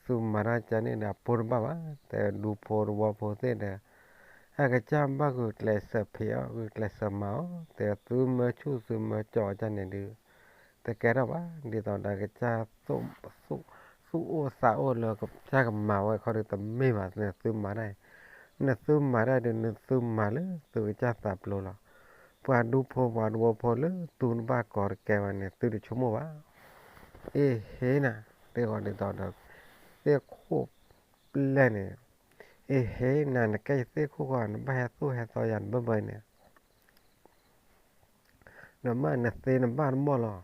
သုမၤတၢ်ကန့ၣ်ဒီးအဖိတဘၣ်ဘၣ်, တဲဒူဖိတဝီဖိသ့ၣ်ဒီး အကစၢ်ဘၣ်ဂုာ်ကျဲးစၢးဖံးအီၣ် ဂုာ်ကျဲးစၢးမၤအီၣ်, တဲသုမၢဆူၣ်သုမၢကၠီအကန့ၣ်ဒုး တကဲထီၣ်ဘၣ်, ဒ်သိးဒီးကစၢ် သူၣ်အိၣ်သးအိၣ်လၢကစၢ်ကမၤဝဲခီဒုးတမ့ၢ်ဘၣ်, နသုမၤတၢ်အံၤ, နသုမၤတၢ်ဒုး နသုမၤလၢသုကစၢ်သးပျိလီၤ, ပှၤဒူဖိပှၤတဝီဖိလၢသုတဘၣ်ကီတကဲဘၣ်န့ၣ် သုတဆိကမိၣ်ဘၣ်, အ့ဟ့နၤ, ဒ တၢ်ကဲထီၣ်တၢ်ကဲထီၣ်တၢ်ကဲထီၣ်တၢ်ကဲထီၣ်ဒ်သိးဒီး သ့ၣ်ခိၣ်ပျဲၢ်န့ၣ်, အ့ဟ့ နၤနကဲယသ့ၣ်ခိၣ်ဃီ နဘၣ်ဟဲသိၣ်ဟဲသီယၤတဘၢဘၢအံၤန့ၣ် နမ့ၢ်နသ့နဘၣ်တမီၢ်လီၤ,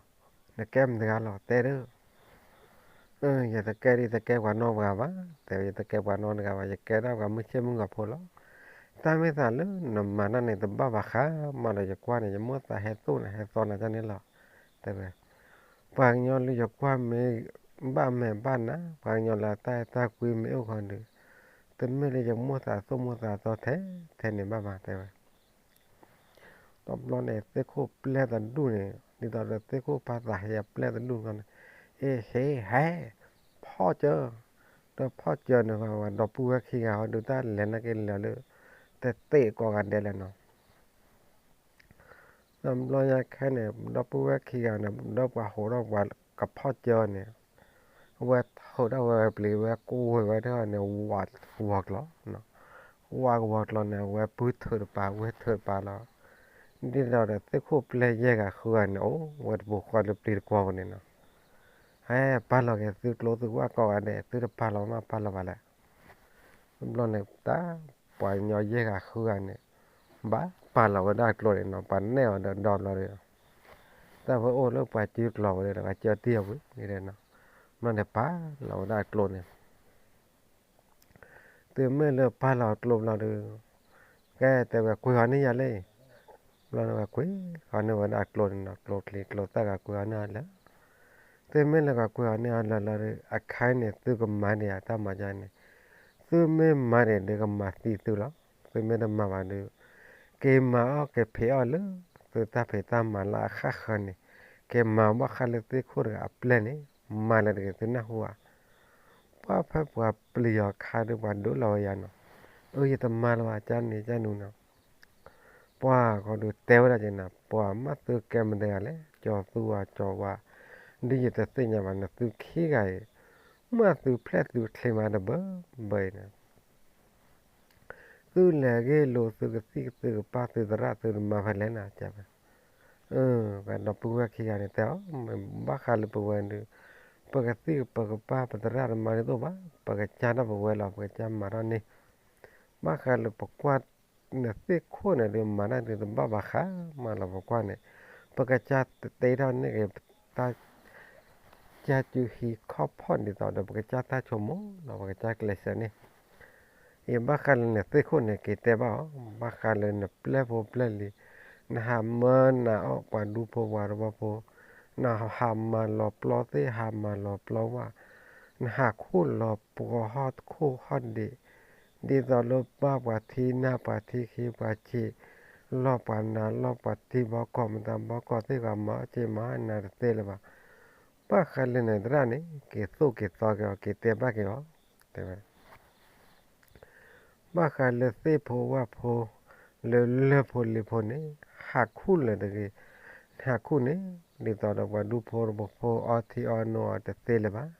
နကဲမတၤတဂၤလီၤ တဲဒီး, ယတကဲဒ်ယတကဲပှၤနီတဂၤဘၣ်, တဲဝဲ ယတကဲပှၤနီတဂၤဘၣ်, ယကဲဒၣ်ပှၤမုၢ်ဆ့ၣ်မုၢ်ဂီၤဖိလီၤ. တၢ်မ့ၢ်သးလၢနမၤတၢ်န့ၣ် တဘၣ်ဘၣ်ဃးမးဒီး ယကွၢ်န့ၣ် ယမိၣ်သးဟဲသိၣ်နၤဟဲသီနၤတၢ်န့ၣ်လီၤ, တဲဝဲ. ပှၤကညီလၢယကွၢ်မ့ၢ်ဘၣ်မဲာ်ဘၣ်နါ, ပှၤကညီလၢအတၢ်အဲၣ်တၢ်ကွံမ့ၢ်အိၣ်ခီဒီး, တမ့ၢ်လၢယမိၣ်သးသိၣ်မိၣ်သးသီထဲထဲန့ၣ်ဘၣ်ဘၣ် တဲဝဲ. တဘျီန့ၣ် သ့ၣ်ခိၣ်ပျဲၢ်တဒူၣ်န့ၣ် ဒ်သိးဒီးသ့ၣ်ခိၣ်ပၢ်သးဟ့အပျဲၢ်တဒူၣ်န့ၣ်, အ့ဟ့ဟဲ, ဖီၣ်စၢၤ, ဒီးဖီၣ်စၢၤန့ၣ် ပှၤဒီပုၢ်ဝဲၢ်ခံဂၤဟီဒုးတၢ်လဲၤလၢက့ၤလဲၤလၢ တသ့ၣ်ကိးဂၤဒဲးလဲၣ်နီၤ. တဘျီညါခဲန့ၣ် ဒီပုၢ်ဝဲၢ်ခံဂၤန့ၣ် ဒီးပှၤဟိးထီၣ်ပှၤကဖီၣ်စၢၤန့ၣ်, အဝဲဟိးထီၣ်ဝဲပျံၤဝဲကိးဝဲဝဲဒၣ်န့ၣ် ဝးကဝီၤကျိာ်, ဝးကဝီၤကျိာ်န့ၣ် အဝဲပုၢ်ထုးတပၤ ဝဲၢ်ထုးတပၤလီၤ. ဒ်သိးဒီးသ့ၣ်ခိၣ်ပျဲၢ်ယဲၢ်ဂၤဃုဂၤန့ၣ် အိၣ်ဝဲတပူၤဃီလၢပျံၤတကွီၤပူၤန့ၣ်နီၤ. ဟဲပာ်လီၤက့ၤသုကျိသုဝၣ်ကိးဂၤဒဲး သုတပာ်လီၤမးပာ်လီၤဘၣ်လဲၣ်. တဘျီန့ၣ် တၢ်ပှၤကညီယဲၢ်ဂၤဃုဂၤန့ၣ် ဘၣ်ပာ်လီၤဝဲဒၣ်ကျိန့ၣ်နီၤ, ပှၤနဲၣ်အီၤဒီးဒီဘျီဒီး တၢ်ဝဲအိၣ်လၢပှၤစုကျိၤဝဲဒီး ပှၤကၢတံၢ်အီၤဝံၤန့ၣ်နီၤ, ဘျီန့ၣ်ပာ်လီၤဝဲဒၣ်ကျိန့ၣ် သုမ့ၢ်လၢပာ်လီၤကျိဘျီဒီး, ကဲတဲဝဲကွံာ်ဃီန့ၢ်ယၤလံ, ဘျီန့ၣ်ဝဲကွံာ်ဃီန့ၢ်ဝဲဒၣ်ကျိန့ၣ်နီၤ, ကျိချံကျိသၣ်ဂၤကွံာ်ဃီန့ၢ်အီၤလၢ သုမ့ၢ်လၢကကွံာ်ဃီန့ၢ်အီၤလၢလီၤဒီး အခါန့ၣ် သုကမၤဒံးဧါ တၢ်မၤကါန့ၣ်, သုမ့ၢ်မၤဒံးဒီးကမၤသံသုလီၤ. သုမ့ၢ်တမၤဘၣ်ဒီး က့ၤမၤအီၣ်က့ၤဖံးအီၣ်လၢ သုတၢ်ဖံးတၢ်မၤလၢအဃၣ်ဃၢၤန့ၣ်, က့ၤမၤဘၣ်ဃးလၢသ့ၣ်ခိၣ်တဂၤအပျဲၢ်န့ၣ်, မၤလၢတဂ့ၤသုနၢ်ဟူဧါ. ပှၢ်ဖဲပှၤပျံၤအီၤခါဒီးပှၤဒိးလီၤဝဲယၤနီၤ, အၢ ယတမၤလၢၤဘၣ် ကန့ၣ်ကနူၤနီၤ ပှၤဃီဒုးတဲဝဲဒၣ်က့ၤနၤ, ပှၤမ့ၢ်သုကဲမတၤတဂၤလဲၣ်, ကၠီၤသူဧါကၠီၤဝါ, ဒ်ယတသ့ၣ်ညါဘၣ် နသုခံဂၤအံၤ, မ့ၢ်သုဖျဲၣ်သုချ့မးတဘၢဘၢအံၤန့ၣ်, သုလဲၤဂ့ၢ်လိာ်သုကသံၣ်သုကပၢ်သုသရၣ်သုတမၤဖဲလဲၣ်နၤ, ပှၤဒီပုၢ်ဝဲၢ်ခံဂၤန့ၣ်တဲအီၤ, ဘၣ်ဃးလၢပဝဲဒုး, ပကသံၣ်ပကပၢ်ပသရၣ်တမၤဒ်သိးဘၣ်, ပကစၢ်ဒၣ်ပဝဲလီၤ ပကစၢ်မၤထီၣ်န့ၣ် ဘၣ်ဃးလၢပကွၢ်နသ့ၣ်ခိၣ်န့ၣ်ဒုး မၤတၢ်ဒုးတဘၣ်ဘၣ်ဃးမးလီၤပကွၢ်န့ၣ်, ပကစၢ်တတ့ထီၣ်န့ၢ်က့ၤ တၢ် ကၢ်စုဟံးခီၣ်ဖီၣ်ဒ်သိးဒီး ပကစၢ်တၢ်ဆိကမိၣ်လီၤ ပကစၢ်ကျဲးစၢးန့ၣ်, အံၤဘၣ်ဃးလၢနသ့ၣ်ခိၣ်န့ၣ် က့ၤတဲဘၣ်အီၤ, ဘၣ်ဃးလၢနပျဲၢ်ဖိပျဲၢ်လံၤ, နဟးမၢနၤအီၣ်ပှၤဒူဖိပှၤတဝီဖိ, နဟးမၤလီၤပျီသ့ၣ်ဟးမၤလီၤပျီဝၣ်, နဟးခူၣ်လီၤပှီၤဟီၣ်ခိၣ်ဟီၣ်ဒံး, ဒ်သိးလၢဘၣ်ပှၤထံနၢ်ပှၤထံခံပှၤဆံး, လီၤပှၤနၤလီၤပှၤထံဘီကီၢ်မတၤဘီကီၢ်သ့ၣ်ဂၤမၤအီၣ်က့ၤမၤအီၣ်နၤတသ့လၢၤဘၣ်. ဘၣ်ဃးလၢနသရၣ်န့ၣ် က့ၤသိၣ်က့ၤသီက့ၤအီၤ က့ၤတဲဘၣ်က့ၤအီၤ, တဲဝဲ ဘၣ်ဃးလၢသ့ၣ်ဖိဝၣ်ဖိ, လၢလၢၢ်ဖိလံၤဖိန့ၣ်, ဟးခူၣ်လၢၤတဂ့ၤ, ဟးခူၣ်န့ၣ်, ဒ်သိးဒီးပှၤဒူဖိတဝီဖိအီထံအီနိအီၤတသ့လၢၤဘၣ်.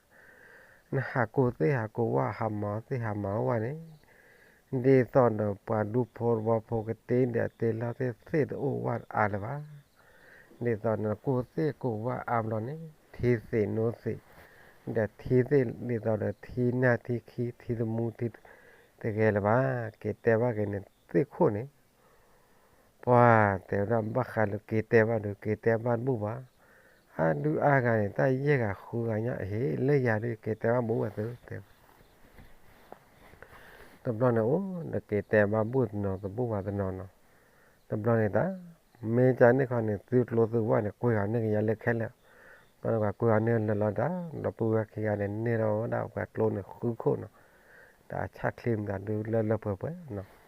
နဟးကူၣ်သ့ၣ်ဟးကူၣ်ဝၣ် ဟးမၤသ့ၣ်ဟးမၤဝၣ်န့ၣ်, ဒ်သိးဒီးပှၤဒူဖိတဝီဖိကတ့ဒဲးတ့လီၤသ့ၣ်သ့ၣ်တအိၣ်ဝၣ်အါလၢၤဘၣ်. ဒ်သိးနကူၣ်သ့ၣ်ကူၣ်ဝၣ်အါဘျီန့ၣ် ထံသ့ၣ်နိသ့ၣ်, ဒီးထံသ့ၣ်ဒ်သိးဒီးထံနၢ်ထံခံထံသမူထံတဂဲၤလၢၤဘၣ်. က့ၤတဲဘၣ်က့ၤန့ၣ်သ့ၣ်ခိၣ်န့ၣ်, ပှၤတဲဝဲဒၣ်ဘၣ်ဃးလၢက့ၤတဲဘၣ်ဒီး က့ၤတဲဘၣ်တဘူၣ်ဘၣ်. အါဒုအါဂၤန့ၣ် တၢ်ယဲၢ်ဂၤဃုဂၤညါ အဟ့ၣ်လၢယၤဒီး က့ၤတဲဘၣ်ဘူၣ်ဘၣ်သုတဲ တဘျီန့ၣ်အိၣ်ဒီးက့ၤတဲဘၣ်ဘူၣ်တနီၤတဘူၣ်ဘၣ်တနီၤနီၤ, တဘျီန့ၣ်တၢ်, မ့ၢ်ကန့ၣ်ခီန့ၣ် သုကျိသုဝၣ်န့ၣ် ကွံာ်အီၤန့ၢ်ကယၤလၢခဲလၢာ်, ဘၣ်န့ၣ်ပှၤကွံာ်အီၤန့ၢ်လၢလီၤတၢ်, ဒီပုၢ်ဝဲၢ်ခံဂၤန့ၣ် န့ၢ်ထီၣ်ဝဲဒၣ်ပှၤကျိန့ၣ်ဃုခိၣ်နီၤ, ဒီးအဆၣ်ချံမတၤဒုလၢလၢပှဲၤပှဲၤနီၤ,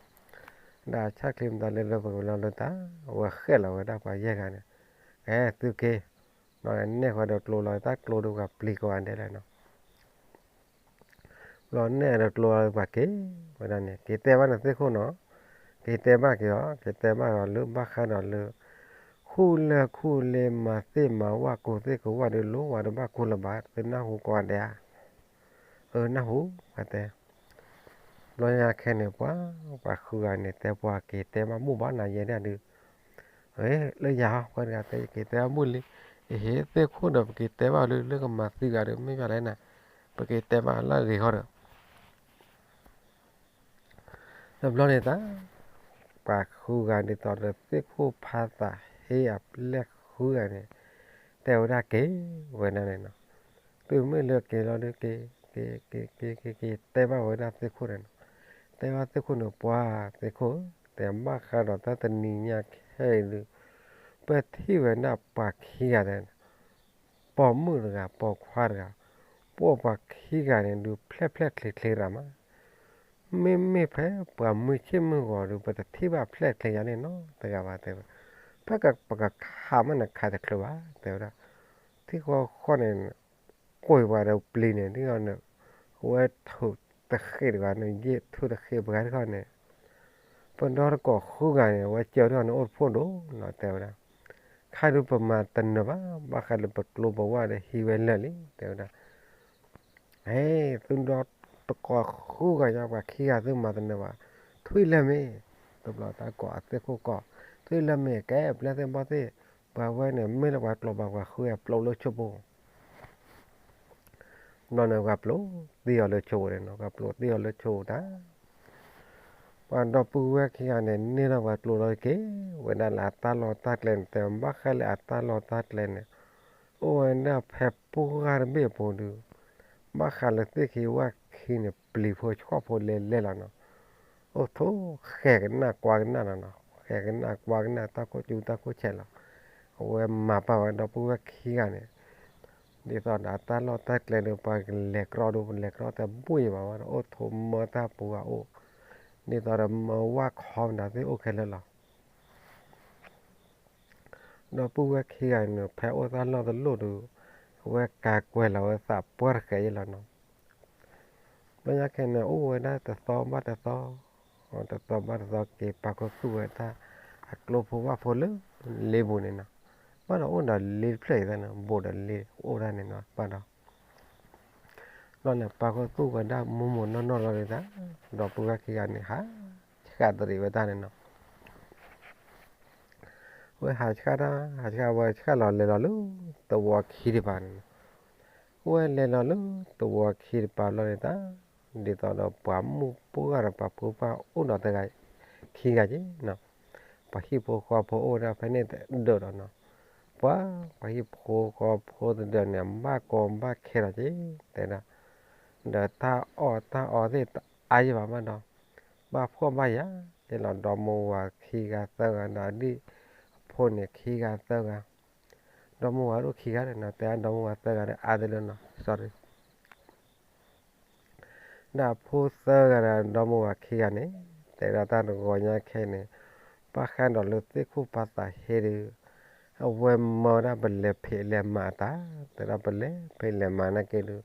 ဒီးအဆၣ်ချံမတၤလၢလၢပှဲၤပှဲၤလီၤလၢတၢ်, အဝဲဃဲၣ်လီၤဝဲဒၣ်ပှၤယဲၢ်ဂၤန့ၣ်, ကဲသုက့ၤ, ဘျီန့ၣ်န့ၢ်ဃီဒီးကျိလီၤ တၢ်ကျိဒီးပှၤပျံၤကိးဂၤဒဲးလဲၣ်နီၤ ဘျီန့ၣ်ဒီးကျိလီၤပှၤက့ၤဝဲဒၣ်န့ၣ် က့ၤတဲဘၣ်နသ့ၣ်ခိၣ်နီၤ, က့ၤတဲဘၣ်က့ၤအီၤ က့ၤတဲဘၣ်အီၤလၢဘၣ်ဃးဒီးလၢ ခူၣ်လၢၢ်ခူၣ်လ့မၤသ့ၣ်မၤဝၣ်ကူၣ်သ့ၣ်ကူၣ်ဝၣ်ဒီးလိၣ်ဝဲတဘၣ်ကူၣ်လၢၤဘၣ် သုနၢ်ဟူကိးဂၤဒဲးဧါ, အၢနၢ်ဟူ, ပှၤတဲ ဘျီညါခဲန့ၣ် ပှၤ ပှၤဃုဂၤန့ၣ် တဲပှၤက့ၤတဲဘၣ်ဘူၣ်ဘၣ်နၤယဲဒၣ်ဒုး, လၢယၤဟီ ပှၤတဂၤတဲ ယက့ၤတဲဘၣ်ဘူၣ်လံ, အဟ့ၣ်သ့ၣ်ခိၣ်ဒီး ပက့ၤတဲဘၣ်လၢ လၢကမၤသံဂၤဒီး မ့ၢ်ဘၣ်လဲၣ်နၤ, ပကတဲဘၣ်လၢအဂ့ၤဃီဒီး တဘျီန့ၣ်သး ပှၤဃုဂၤဒ်သိးဒီး သ့ၣ်ခိၣ်ဖးသးဟ့အပျဲၢ်ဃုဂၤန့ၣ် တဲဝဲဒၣ်က့ၤဝဲဒၣ်န့ၣ်နီၤ. တုၤမ့ၢ်လၢက့ၤလီၤဒုးက့ၤ က့ၤ က့ၤ က့ၤ က့ၤ က့ၤ တဲဘၣ်ဝဲဒၣ်သ့ၣ်ခိၣ်န့ၣ်နီၤ. တဲဘၣ်သ့ၣ်ခိၣ်န့ၣ် ပှၤသ့ၣ်ခိၣ်ဧၢ, တဲဘၣ်ဃးဒီးတၢ်တနံၤညါခဲအံၤဒုး ပထံၣ်ဝဲဒၣ်ပှၤခံဂၤတဲ ပိာ်မုၣ်တဂၤ ပိာ်ခွါတဂၤ, ပှၤခံဂၤန့ၣ်ဒုး ဖျဲၣ်ဖျဲၣ်ချ့ချ့ရၤမး, မ့မ့ၢ်ဖဲပှၤမုၢ်ဆ့ၣ်မုၢ်ဂီၤဒုး ပတထံၣ်ဘၣ်ဖျဲၣ်ချ့ယါန့ၣ်နီတဂၤဘၣ်တဲဝဲ, ဖဲပကခးမးန့ၣ်ခးတချုးဘၣ်တဲဝဲဒၣ်, ထံၣ်ဃီဃီန့ၣ် ကွံာ်ပှၤဒီးပျံၤန့ၣ် ဒ်န့ၣ် အဝဲထူးတဃ့ၢ်တဂၤန့ၣ် ယဲၢ်ထူးတဃ့ၢ်ပှၤတခီန့ၣ် ပဒီတကိးဃုဂၤန့ၣ် အဝဲစၢၤတဂၤန့ၣ် အိၣ်တဖှိၣ်ဒိၣ်နီၤတဲဝဲဒၣ်, ခါဒုးပမၤတနၢၤဘၣ် ဘၣ်ဃးလၢပကျိပဝဲဒီးဟံးဝဲလၢာ်လံတဲဝဲဒၣ်, ဟဲ သုဒီတကိးဃုဂၤညါ ပှၤခံဂၤသုမၤတနၢၤဘၣ်, ထွံၣ်လၢမ့ၢ် တဘျီတၢ်ကိးအသ့ၣ်ခိၣ်ကိး, ထွံၣ်လၢမ့ၢ်ကဲပျဲၢ်သ့ၣ်ဘီၣ်သ့ၣ်, ပှၤဝဲန့ၣ် မ့ၢ်လၢပှၤကျိာ်ဘၣ်ပှၤဃုဂၤပျိးလၢဆိဖိ ဘျီန့ၣ် ပှၤပျိးသံအီၤလၢဆိန့ၣ်နီၤ, ပှၤပျိးသံအီၤလၢဆိတၢ်, ပှၤဒီပုၢ်ဝဲၢ်ခံဂၤန့ၣ် န့ၢ်ထီၣ်ပှၤကျိာ်လီၤက့ၤဝဲဒၣ်လၢအတၢ်လီၢ်တၢ်ကျဲန့ၣ် တဲဘၣ်ဃးလၢအတၢ်လီၢ်တၢ်ကျဲန့ၣ် အိၣ်ဝဲဒၣ်ဖဲပှၢ်တဘ့ၣ်အပူၤဒုး, ဘၣ်ဃးလၢသ့ၣ်ခံဝၣ်ခံန့ၣ် ပျံၤဖိဆှီၣ်ဖိလဲၤလဲၤလီၤနီၤ, အိၣ်ထိးဃဲၤကနၣ်ကွၢ်ကနၣ်လီၤနီၤ, ဃဲၤကနၣ်ကွၢ်ကနၣ်တၢ်ခိၣ်ကၠူတၢ်ခိၣ်ဆဲးလီၤ, အဝဲမၤပာ်ဝဲဒီပုၢ်ဝဲၢ်ခံဂၤန့ၣ် ဒ်သိးဒီးအတၢ်လီၢ်တၢ်ကျဲဒီး ပှၤကလဲၤကြီဒီး ပလဲၤကြီတဘၣ်ယံၤဘၣ်ဝဲဒီး အိၣ်ထိးမၢတၢ်ပူၤဂၤအိၣ်, ဒ်သိးဒီးမၢဝၣ်ခီမတၤသ့ၣ်အိၣ်ခဲလၢာ်လီၤ. ဒီပုၢ်ဝဲၢ်ခံဂၤန့ၣ် ဖဲအိၣ်တၢ်လီၢ်တလီၢ်ဒီး အဝဲကၤကွဲၤလီၤဝဲသးပှၢ်တဃဲးယဲလီၤနီၤ. ဘျီညါခဲန့ၣ် အိၣ်ဝဲဒၣ်တသီဘၣ်တသီ, တသီဘၣ်တသီက့ၤ ပာ်ခူသူၣ်ဝဲဒၣ် အကျိဖိဝၣ်ဖိလၢလ့ပူၤန့ၣ်နီၤ. ဘၣ်ဒီးအိၣ်ဒီးလ့တဖျၢၣ်အံၤသၢနီၤ, ဘူးဒီးလ့အိၣ်ဒၣ်န့ၣ်နီၤ, ဘၣ်ဒီး ဘျီန့ၣ် ပာ်ခူသူၣ်ဝဲဒၣ်မိၢ်မိၢ်နီၢ်နီၢ်လီၤဒ်သး, ဒီပုၢ်ဝဲၢ်ခံဂၤန့ၣ် ဟးဆှၣ်တရံးဝဲတၢ်န့ၣ်နီၤ. ဝဲဟးဆှၣ်တၢ် ဟးဆှၣ်ဝဲဆှၣ်လီၤလဲၤလီၤလၢ သဝီခံတပၤန့ၣ်နီၤ. ဝဲလဲၤလီၤလၢသဝီခံတပၤလီၤဒ်သး, ဒ်သိးဒီးပှၤမုၣ်ပှၢ်ဒီးပှၤဖိပၢ်အိၣ်ဒီးတဂၤ ခံဂၤက့နီၤ. ပှၤဟံၣ်ဖိဃီဖိအိၣ်ဝဲဒၣ်ဖဲန့ၣ်တဒၢးဒီးနီၤ. ပှၤ ပှၤဟံၣ်ဖိဃီဖိတဒၢးန့ၣ် ဘၣ်ကီဘၣ်ခဲလီၤက့ တဲဒၣ်, ဒီးတၢ်အီၣ်တၢ်အီသ့ၣ်တအါယံၤဘၣ်ဘၣ်ဒီး ဘၣ်ဖှီၣ်ဘၣ်ယာ်ယဲလီၤ. ဒီမိၢ်ဝၤခံဂၤသၢဂၤဒီး ဒ်အဖိန့ၣ်ခံဂၤသၢဂၤ, ဒီမိၢ်ဝၤဒိၣ်ခံဂၤဒီးနီၤ, တဲဒီမိၢ်ဝၤသၢဂၤဒီး အါတလၢနီၤ, sorry. ဒီးအဖိသၢဂၤဒီး ဒီမိၢ်ဝၤခံဂၤန့ၣ် တဲဒၣ်တၢ်တဂီၤညါခဲအံၤန့ၣ် ဘၣ်ဃးဒီးလၢသ့ၣ်ခိၣ်ဖးသးဟ့ဒီး အဝဲမၢဝဲဒၣ်ပလဲၤဖံးလဲၤမၤအတၢ်, တဲဒၣ်ပလဲၤဖံးလဲၤမၤနာ်က့ဒီး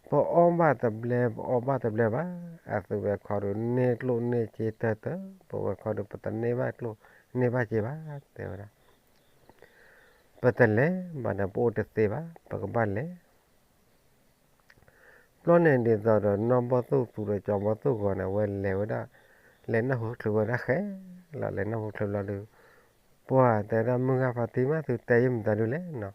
ပအီၣ်ဘၣ်တဘျဲ ပအီဘၣ်တဘျဲဘၣ်, အသုဝဲခီဒီး န့ၢ်ကျိၣ်န့ၢ်စ့တၢၢ်တၢၢ်, ပဝဲခီဒီး ပတန့ၢ်ဘၣ်ကျိၣ်န့ၢ်ဘၣ်စ့ဘၣ်, တဲဝဲဒၣ် ပတလဲၤဘၣ်ဒီး ပအိၣ်တသ့ဘၣ်, ပကဘၣ်လဲၤ ဘျီန့ၣ်ဒ်သိးဒီး နီၢ်ဘီၣ်သိၣ်သူဒီးကၠီဘီၣ်သိၣ်ဂီၤန့ၣ် အဝဲလဲၤဝဲဒၣ်, လဲၤနၢ်ဟူချုးဝဲဒၣ်ဃဲလီၤ, လဲၤနၢ်ဟူချုးဘျီဒီး ပှၤတဲဒၣ်မုၢ်ဂၤဖါတံၢ်မး သုတဲယဲၢ်မတၤဒုလဲၣ်နီၤ.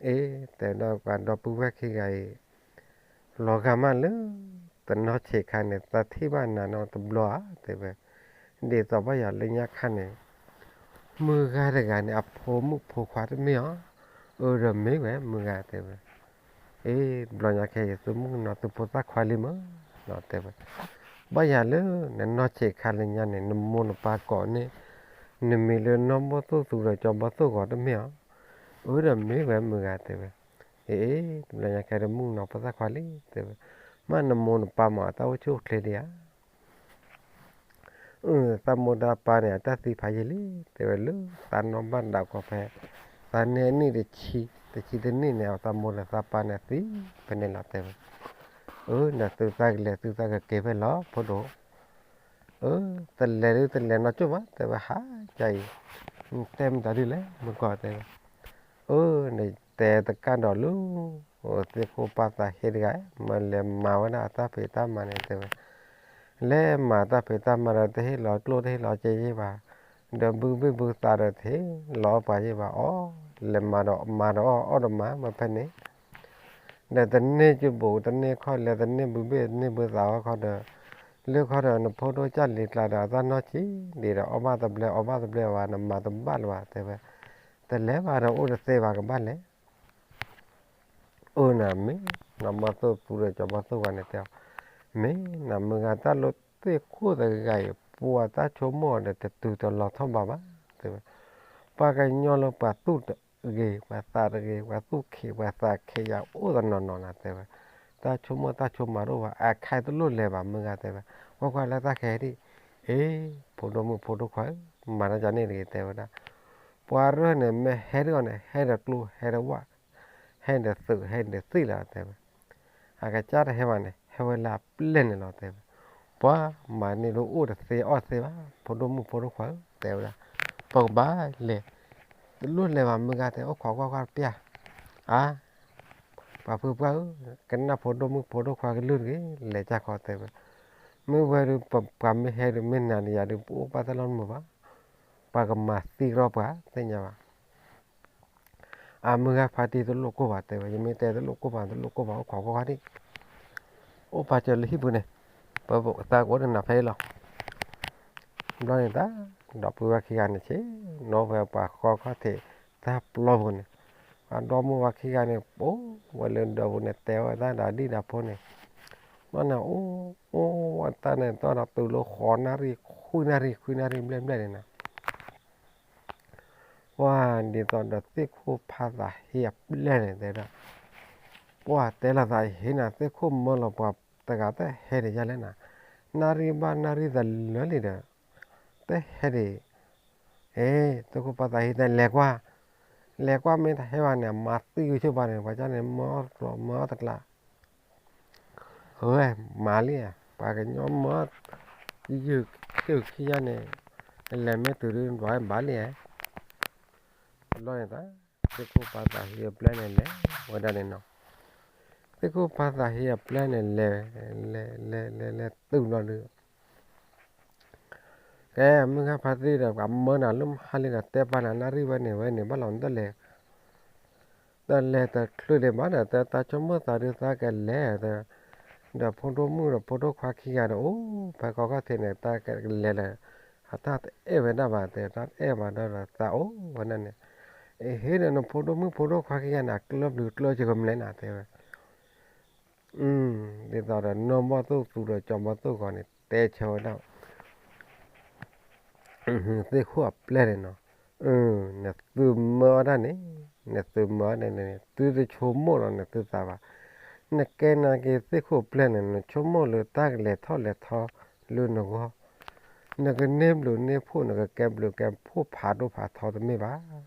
အ့ တဲဒီးပှၤဒီပုၢ်ဝဲၢ်ခံဂၤအံၤ လီၤဂာ်မးလၢ တနီၤဆံးခါန့ၣ် သးထံၣ်ဘၣ်နၤနီတဘျီဧါ တဲဝဲ, ဒ်သိးဘၣ်ယၤလၢညါခါန့ၣ် မုၢ်ဂၤတဂၤန့ၣ် အဖိမုၣ်ဖိခွါတမ့ၢ်အီၤ, အၢ ဒီးမ့ၢ်ဝဲမုၢ်ဂၤတဲဝဲ, အ့ တဘျီညါခဲအံၤ သုမုၣ်ကနီၤသုဖိသၣ်ခွါလံမး တဲဝဲ, ဘၣ်ယၤလၢ နနီၢ်ဆံးခါလၢညါန့ၣ် နမိၢ်နပၢ်ကိးန့ၢ် နမံၤလၢနီၢ်ဘီၣ်သိၣ်သူဒီးကၠီဘီၣ်သိၣ်ဂီၤတမ့ၢ်အီၤ, အၢ ဒီးမ့ၢ်ဝဲမုၢ်ဂၤတဲဝဲ, အ့ အ့ တဘျီညါခဲအံၤ တမုၣ်ကနီၤဖိသၣ်ခွါလံ တဲဝဲ, မ့ၢ်နမိၢ်နပၢ်မး အတၢ်အိၣ်ဆူၣ်အိၣ်ချ့ဒံးဧါ အၢ သးမိၢ်သးပၢ်န့ၣ် အတၢ်သံဖးယံာ်လံ တဲဝဲလၢ သးနီၢ်ဘၣ်ဒၣ်ကီးဖဲ သးန့ၢ်နံၣ်တဆံ တဆံတနံၣ်န့ၣ် အသးမိၢ်ဒီးသးပၢ်န့ၣ်သံဖဲန့ၣ်လီၤ တဲဝဲ, အၢ ဒီးသုသးကလဲၤသုသးကက့ၤဖဲလီၤ ဖိဒိၣ်, အၢ တလဲၤဒုတလဲၤနီတကၠိၢ်ဘၣ် တဲဝဲ ဟါ ကါအံၤ နတဲမတၤဒုလဲၣ် မုၢ်ကီၢ်တဲဝဲ, အၢ နတဲတကးဒီးလၢ သ့ၣ်ခိၣ်ဖးသးဟ့တဂၤ မ့ၢ်လဲၤမၤဝဲဒၣ်အတၢ်ဖံးတၢ်မၤန့ၣ် တဲဝဲ, လဲၤမၤတၢ်ဖံးတၢ်မၤဒီး တဟ့ၣ်လီၤကျိၣ်တဟ့ၣ်လီၤစ့ယ့ၢ်ဘၣ်, ဒီးဘုဘ့ၣ်ဘုသးဒီးတဟ့ၣ်လီၤအီၣ်ပှၤယ့ၢ်ဘၣ်အီၤ, လဲၤမၤဒီးမၤဒီးအီၣ် အီၣ်ဒီးမၤ မ့ၢ်ဖဲန့ၣ်, ဒီးတန့ၢ်ကၠူဘိး တန့ၢ်ခီၣ်လဲ တန့ၢ်ဘုဘ့ၣ် တန့ၢ်ဘုသးဝဲခီဒီး, လၢခီဒီး နဖိဒိၣ်ကၢ်လံၤကျါဒီး အတၢ်နီၢ်ဆံးဒံးဒီး အီၣ်ဘၣ်တဘျဲ အီဘၣ်တဘျဲဘၣ် နမၤတဘၣ်လၢၤဘၣ် တဲဝဲ, တလဲၤဘၣ်ဒီးအိၣ်တသ့ဘၣ် ကဘၣ်လဲၤ အၢနၤမ့ၢ်, နီၢ်မီၢ်သိၣ်သူဒီးကၠီၤမီၢ်သိၣ်ဂီၤန့ၣ်တဲအီၤ, မ့ၢ်နၤ မုၢ်ဂၤတၢ်လၢသ့ၣ်ခိၣ်တဂၤအံၤ ပှၤတၢ်ဆိကမိၣ်ဒီးတတုၤတလီၤထီၣ်ဘးဘၣ် တဲဝဲ, ပှၤကညီလၢပှၤသူၣ်တဂ့ၤ ပှၤသးတဂ့ၤ ပှၤသူၣ်ခံး ပှၤသးခံးယၤအိၣ်တနီၤနီၤနၤ တဲဝဲ, တၢ်ဆိကမိၣ်တၢ်ဆိကမးတအိၣ်ဘၣ် အခါတလိၣ်လဲၤဘၣ် မုၢ်ဂၤတဲဝဲ, ကွၢ်ကွၢ်လၢတၢ်ခဲဒံး, အ့ ဖိဒိၣ်မုၣ်ဖိဒိၣ်ခွါဧၢ, မၤတၢ်ကန့ၣ်တဂ့ၤ တဲဝဲဒၣ် ပှၤရၢၢ်န့ၣ် မ့ၢ်ဟဲတဂီၢ်န့ၣ် ဟဲဒီးကျိ ဟဲဒီးဝၣ်, ဟဲဒီးသုး ဟဲဒီးသံၣ်လီၤ တဲဝဲ, အကစၢ်တဟဲဘၣ်န့ၣ် ဟဲဝဲလၢအပျဲၢ်န့ၣ်လီၤ တဲဝဲ, ပှၤမၤန့ၢ်လၢအိၣ်တသ့အီၣ်တသ့ဘၣ် ဖိဒိၣ်မုၣ်ဖိဒိၣ်ခွါဧၢ တဲဝဲဒၣ်, ပကဘၣ်လဲၤ, တလိၣ်လဲၤဘၣ် မုၢ်ဂၤတဲ အိၣ်ခိးကွၢ်ကွၢ်တပျၢ်, အါ ပှၤဖုပှၢ်ဧၢ, ကနၣ်ဖိဒိၣ်မုၣ်ဖိဒိၣ်ခွါကလုၢ်တဂ့ၤ လဲၤကၢ်ခီ တဲဝဲ, မ့ၢ်ဝဲဒုး ပှၤမ့ၢ်ဟဲဒုး မ့ၢ်နၤဒီးယၤဒုး ပအိၣ်ဘၣ်တၢ်လီၢ်တမုာ်ဘၣ်, ပှၤကမၤသံကရီပှၤ သ့ၣ်ညါဘၣ် အမုၢ်ဂၤဖါတံၢ်တလိၣ်ကိၢ်ဘၣ် တဲဝဲ, ယမ့ၢ်တဲတလိၣ်ကိၢ်ဘၣ် တလိၣ်ကိၢ်ဘၣ် အိၣ်ခိးကွၢ်ကွၢ်ဒံး, အိၣ်ပာ်စၢၤလၢဟံၣ်ပူၤန့ၣ်, ပသးကအိၣ်တနၤဖဲအံၤလီၤ. ဘျီန့ၣ်တၢ်, ဒီပုၢ်ဝဲၢ်ခံဂၤန့ၣ်ဆ့ၣ်နီၤဝဲပှၤဃီခီၣ်ထံးတၢ်ပျီပူၤန့ၣ်, ပှၤဒီမါဝၤခံဂၤန့ၣ် ပအိၣ်ဝဲလၢဒၢးပူၤန့ၣ် တဲဝဲတၢ်ဒီးဒံၣ်ဒီးဖိန့ၣ်, ဘျီန့ၣ် အိၣ်အိၣ်ဝဲတၢ်န့ၣ် တီၢ်ဒီးတုၤလၢဃိးနၣ်ရံၣ် ခွံနၣ်ရံၣ် ခွံနၣ်ရံၣ်ဘျဲၣ်ဘျဲၣ်န့ၣ်နၤ ပှၤဒ်သိးဒီးသ့ၣ်ခိၣ်ဖးသးဟ့အပျဲၢ်န့ၣ်တဲဒၣ်, ပှၤတဲလိာ်သးအံၤ ဟ့ၣ်နၤသ့ၣ်ခိၣ်မၢလီၤပှၤတဂၤတဟဲဒံးယါလဲၣ်နၤ, နၣ်ရံၣ်ဘၣ်နၣ်ရံၣ်သးလၢာ်လံဒီး, တဟဲဒံး, အ့ သ့ၣ်ခိၣ်ဖးသးဟ့တဲလဲၤကွၢ်, လဲၤကွၢ်မ့ၢ်တဟဲဘၣ်န့ၣ် မၤသံကဆိဘၣ်န့ၣ် ပှၤကၢ်န့ၣ် မၢအီၣ်တကျိၤ မၢအီၣ်တကျါ ဝဲမၤလံဧါ, ပှၤကညီမၢ ယုၢ်ခံယါန့ၣ်, လဲၤမ့ၢ်တုၤဒုး ဘၣ်လံဧါ, ဘျီန့ၣ်တၢ်, သ့ၣ်ခိၣ်ဖးသးဟ့အပျဲၢ်န့ၣ်လဲၤဝဲဒၣ်န့ၣ်နီၤ, သ့ၣ်ခိၣ်ဖးသးဟ့အပျဲၢ်န့ၣ်လဲၤ, လဲၤလဲၤလဲၤလဲၤတုၤဘျီဒုး ကဲ မုၢ်ဂၤဖါတံၢ်ဒီး ပှၤမၢနၤလၢမဟါလံဒီး တဲပာ်နၤနၣ်ရံၣ်ဝဲန့ၣ်ဝဲန့ၣ် ဘၣ်လီၤနတလဲၤ, တလဲၤတချုးဒံးဘၣ်ဒီး တၢ်ဆိကမိၣ်သးဒုးသးကလဲၤ, ဒီးဖိဒိၣ်မုၣ်ဒီးဖိဒိၣ်ခွါခံဂၤဒီး အိၣ်ဖဲကီၢ်ခီၣ်ထံးန့ၣ် တၢ်ကလဲၤဒီး အတၢ်တအဲၣ်ဝဲဒၣ်ဘၣ်တဲ တၢ်တအဲၣ်ဘၣ်ဒီး သးအိၣ်ဝဲဒၣ်န့ၣ်, အဟ့ၣ်ဒီးနဖိဒိၣ်မုၣ်ဖိဒိၣ်ခွါခံဂၤန့ၣ် အကျၢၢ်ဘျုးကျၢၢ်စၢၤကမျဲနၤတဲဝဲ ဒ်သိးဒီးနီၢ်ဘီၣ်သိၣ်သူဒီးကၠီၤဘီၣ်သိၣ်ဂီၤန့ၣ် တဲဆၢဝဲဒၣ် သ့ၣ်ခိၣ်အပျဲၢ်န့ၣ်နီၤ, နသုမၢအီၣ်တၢ်န့ၣ်, နသုမၢအီၣ်တၢ်န့ၣ် သုတဆိကမိၣ်လီၤနသုသးဘၣ်, နကဲနာ်က့ၤသ့ၣ်ခိၣ်ပျဲၢ်န့ၣ် နဆိကမိၣ်လၢတၢ်ကလဲၤထီၣ်လဲၤထီလၢနဂီၢ်, နကန့ၢ်ဘျုးန့ၢ်ဖှိၣ် နကကဲဘျုးကဲဖှိၣ်ဖးဒိၣ်ဖးထီတမ့ၢ်ဘၣ်,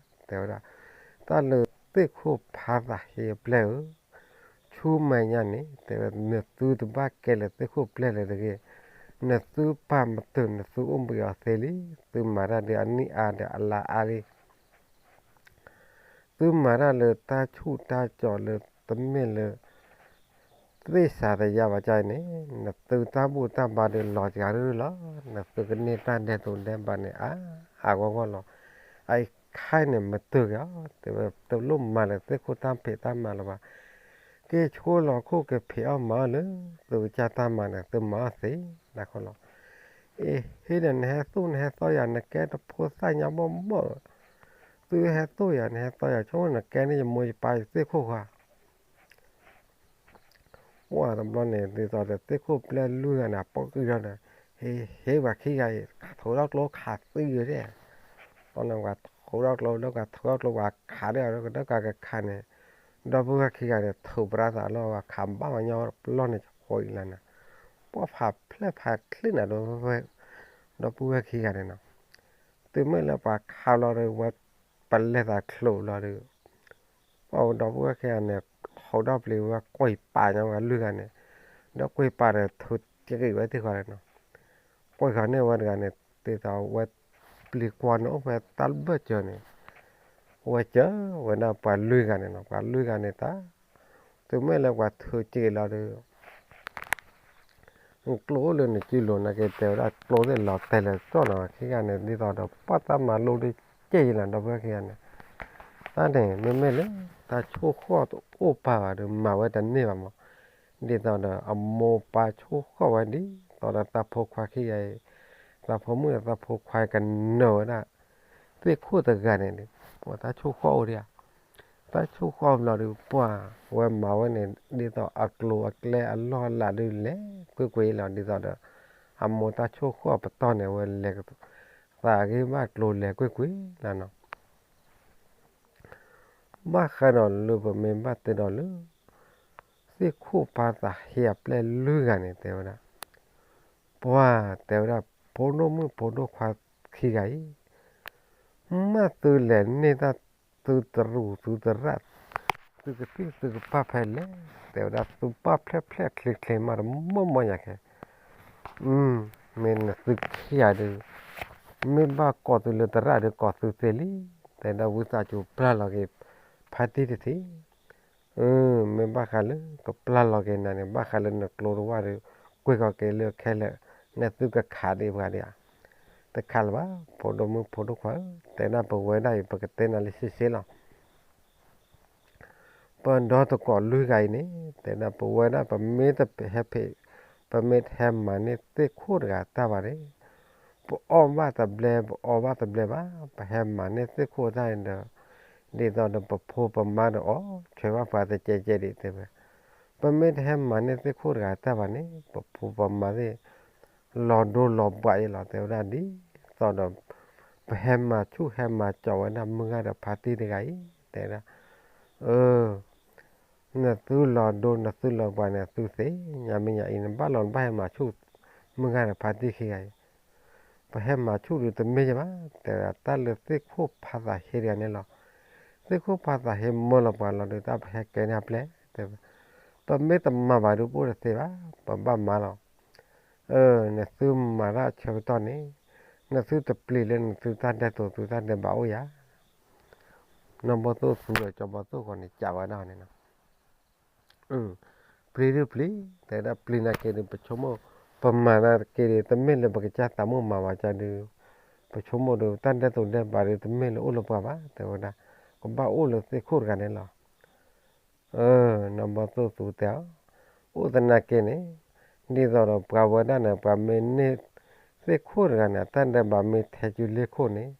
တဲဝဲဒၣ်, တၢ်လၢသ့ၣ်ခိၣ်ဖးသးဟ့အပျဲၢ်ဧၢ ဆူမဲာ်ညါန့ၣ် တဲဝဲ နသုတဘၣ်ကဲလၢသ့ၣ်ခိၣ်ပျဲၢ်လၢၤတဂ့ၤ, နသုပာ်မတုာ် နသုအိၣ်ဘှံးအီၤသ့လံ, သုမၤတၢ်ဒ်အနံၣ်အါဒီးအလါအါလံ, သုမၤတၢ်လၢတၢ်ဆူၣ်တၢ်ကၠီၤလၢတမ့ၢ်လၢ သ့ၣ်စၤသယါဘၣ်ကါအံၤန့ၣ် နသုတၢ်ဘူၣ်တၢ်ဘါဒုးလီၤစှၤရုၢ်လီၤ, နသုကန့ၢ်တၢ်ဒဲးသိးဒဲးဘးန့ၣ် အါအါဂီၢ်ဂီၢ်လီၤ, အအံၤခဲအံၤန့ၣ် မတုာ်က့ၤအီၤ, တဲဝဲ တလိၣ်မၤလၢသ့ၣ်ခိၣ်တၢ်ဖံးတၢ်မၤလၢၤဘၣ်, က့ၤဆိလီၤခိၣ်က့ၤဖံးအီၣ်မၤအီၣ်လၢ သုကစၢ်တၢ်မၤန့ၣ် သုမၤအီၣ်သ့နၤခီလီၤ, အဟ့ၣ်ဒီးနဟဲသိၣ်နဟဲသီယၤ နကဲတဖိသၣ်ညါဘီၣ်ဘီၣ်, သုဟဲသိၣ်ယၤ နဟဲသီယၤ ဆိကမိၣ်နကဲန့ၢ်ယမိၢ်ယပၢ်ယသ့ၣ်ခိၣ်ဃီ အိၣ်တဘျီန့ၣ် ဒ်သိးဒီးသ့ၣ်ခိၣ်ပျဲၢ်လွံၢ်ဂၤန့ၣ် အပိာ်ကွံာ်ထီၣ်ဒီး ဟ့ၣ် ဟ့ၣ်ပှၤခံဂၤအံၤ ထူးထီၣ်ကျိခးသံဂ့ၤဒဲး, ပှၤထူးထီၣ်ကျိ ဒီးပှၤထူးထီၣ်ကျိ ပှၤခးဒၣ်ဒီး ကဒီးကးကခးန့ၣ်, ဒီပုၢ်ဝဲၢ်ခံဂၤန့ၣ် ထုးပြးသးလီၤ ပှၤခးဘၣ်ပှၤညီပလီၢ်န့ၣ် ဃိအံၤလၢန့ၣ်, ပှၤဖးဖျဲၣ်ဖးချံးနၤ ဒီပုၢ်ဝဲၢ်ခံဂၤန့ၣ်နီၤ, တုၤမ့ၢ်လၢပှၤခးလီၤဒီး ဝဲပလဲၤသးချိးလီၤဒီး ပှၤဒီပုၢ်ဝဲၢ်ခံဂၤန့ၣ် ထူးထီၣ်ပျံၤဝဲကွံာ်ပာ်ညီဝဲလွံၢ်ဂၤန့ၣ်, ဒီးကွံာ်ပာ်ဒီးထုးက့ၤဝဲသ့ၣ်ဃီန့ၣ်နီၤ, ကွံာ်ဃီန့ၢ်ဝဲတဂၤန့ၣ် ဒ်သိးဝဲပျံၤကွၢ်န့ၣ်အိၣ်ဖဲတၢ်ဘၢၣ်စၢၤန့ၣ်, ဝဲစၢၤဝဲဒၣ်ပှၤလွံၢ်ဂၤန့ၣ်နီၤ, ပှၤလွံၢ်ဂၤန့ၣ်တၢ်, တုၤမ့ၢ်လၢပှၤထုးက့ၤလီၤဒီး ကျိအိၣ်လၢနစုလိၤနာ်က့ တဲဝဲဒၣ်ကျိသ့ၣ်လီၤတဲာ်လၢကၠီၣ်နီၤ, ခံဂၤန့ၣ် ဒ်သိးဒီးပှၤတၢ်မၤလိဒုးကဲယံၤလီၤ ဒီပုၢ်ဝဲၢ်ခံဂၤန့ၣ်, တၢ်န့ၣ် မ့မ့ၢ်လၢ တၢ်ဆိၣ်ဃီၣ်တအိၣ်ပာ်ဘၣ်ဒီး မၤဝဲတန့ၢ်ဘၣ်မး, ဒ်သိးဒီးအမိၢ်ပၢ်ဆိၣ်ဃီၣ်ဝဲဒ်သိးဒီးသးဖိခွါခံဂၤအံၤ, သးဖိမုၣ်ဒီးသးဖိခွါကနၢၤဝဲဒၣ် သ့ၣ်ခိၣ်တဂၤန့ၣ်ဒီး ပှၤတၢ်ဆိၣ်ဃီၣ်အိၣ်ဒံးဧါ, တၢ်ဆိၣ်ဃီၣ်ဘျီဒီး ပှၤဝဲမၤဝဲန့ၣ် ဒ်သိးအကျိၤအကျဲအလီၢ်အလၤဒုးလဲၤကွ့ၢ်ကွ့ၢ်လီၤ, ဒ်သိးဒီး အမိၢ်တၢ်ဆိၣ်ဃီၣ်ပတီၢ်န့ၣ် အဝဲလဲၤ သးဂ့ၢ်ဘၣ်ကျိၤလဲၤကွ့ၢ်ကွ့ၢ်လီၤနီၤ. ဘၣ်ဃးဒီးလၢပမ့ၢ်ဘၣ်တဲဒီးလၢ သ့ၣ်ခိၣ်ဖါသးဟ့အပျဲၢ်လွံၢ်ဂၤန့ၣ် တဲဝဲဒၣ်, ပှၤတဲဝဲဒၣ် ဖိဒိၣ်မုၣ်ဖိဒိၣ်ခွါခံဂၤအံၤ, မ့ၢ်သုလဲၤန့ၢ်တၢ်သုတရူးသုတရၣ်, သုကသံၣ်သုကပၢ်ဖဲလဲၣ်, တဲဝဲဒၣ်သုပၢ်ဖျဲၣ်ဖျဲၣ်ချ့ချ့မးတမီၢ်မီၢ်ယၤခဲ မ့ၢ်နသုခံဂၤဒီး မ့ၢ်ဘၣ်ကိးသုလၢတရၣ်ဒီးကိးသုသ့လံ, တဲဒၣ်ဝံသးစူၤပျၢ်လီၤက့ၤ ဖါတံၢ်တထံး, မ့ၢ်ဘၣ်ဃးလၢကပျၢ်လီၤက့ၤနၤန့ၣ် ဘၣ်ဃးလၢနကျိတဝၢ်ဒီး ကွ့ၢ်ကီၤက့ၤလၢခဲလၢာ်, နသုကခးဒံးပှၤဒံးဧါ, တခးလၢၤဘၣ် ဖိဒိၣ်မုၣ်ဖိဒိၣ်ခွါဧၢ, တဲဒၣ်ပဝဲဒၣ်အံၤ ပကတဲနၤလၢရှဲရှဲလီၤ. ပဒီသကိးလွံၢ်ဂၤအံၤန့ၣ် တဲဒၣ်ပဝဲဒၣ်ပမ့ၢ်တဟဲဖံး, ပမ့ၢ်တဟဲမၤန့ၢ်သ့ၣ်ခိၣ်တဂၤတၢ်ဘၣ်န့ၣ်, ပအီၣ်ဘၣ်တဘျဲ ပအီဘၣ်တဘျဲဘၣ်, ပဟဲမၤန့ၢ်သ့ၣ်ခိၣ်တၢ်န့ၣ်ဒီး, ဒ်သိးဒီးပဖိပမါဒီးအီၣ်ဆဲးဘၣ်ပှၤတကဲးကဲးဒံးတဲဝဲ, ပမ့ၢ်တဟဲမၤန့ၢ်သ့ၣ်ခိၣ်တဂၤတၢ်ဘၣ်န့ၣ် ပဖိပမါသ့ၣ် လီၤဒိလီၤဘှးအံၤလီၤ တဲဝဲဒၣ်ဒ်သိးဒီး ပဟဲမၤဆူၣ်ဟဲမၤကၠီဝဲဒၣ်မုၢ်ဂၤဒီးဖါတံၢ်တဂၤအံၤ တဲဝဲဒၣ်, အၢ နသုလီၤဒိနသုလီၤဘှးန့ၣ်သုသ့ၣ်ညါ မ့ၢ်ညါအံၤ နဘၣ်လီၤနဘၣ်ဟဲမၤဆူၣ် မုၢ်ဂၤဒီးဖါတံၢ်ခံဂၤအံၤ, ပဟဲမၤဆူၣ်ဒီးတမ့ၢ်ယဘၣ် တဲဝဲဒၣ် တၢ်လၢသ့ၣ်ခိၣ်ဖါသးဟ့တဂၤန့ၣ်လီၤ. သ့ၣ်ခိၣ်ဖါသးဟ့မၢလီၤပှၤလီၤဒီး တၢ်ပဟဲကဲန့ၢ်အပျဲၢ် တဲဝဲ, ပမ့ၢ်တမၤဘၣ်ဒီးပအိၣ်တသ့ဘၣ် ပဘၣ်မၤလီၤ. အၢ နသုမၤတၢ်ဆၢကတီၢ်န့ၣ် နသုတပျံၤလၢနသုတၢ်ဒဲးတိာ်သုတၢ်ဒဲးဘးအိၣ်ဧါ. နီၢ်ဘီၣ်သိၣ်သူဒီးကၠီဘီၣ်သိၣ်ဂီၤန့ၣ် ကးဝဲဒၣ်န့ၣ်လီၤ. ပျံၤဒုးပျံၤ တဲဝဲဒၣ်ပျံၤနာ်က့ဒီး ပဆိကမိၣ် ပမၤနာ်က့ဒီး တမ့ၢ်လၢပကစၢ်သးမိၣ်မၤဘၣ်ကဒီး ပဆိကမိၣ်ဒီး တၢ်ဒဲးတိာ်ဒဲးဘးဒီး တမ့ၢ်လၢအိၣ်လၢပှၤဘၣ် တဲဝဲဒၣ်, ကဘၣ်အိၣ်လၢသ့ၣ်ခိၣ်တဂၤန့ၣ်လီၤ. အၢ နီၢ်ဘီၣ်သိၣ်သူတဲအီၤ, အိၣ်သနာ်က့န့ၣ် ဒ်သိးဒီးပှၤဝဲဒၣ်န့ၣ် ပှၤမ့ၢ်န့ၢ်သ့ၣ်ခိၣ်တဂၤန့ၣ် အတၢ်ဒဲးဘးမ့ၢ်ထဲကုလ့ၢ်ခိၣ်န့ၣ်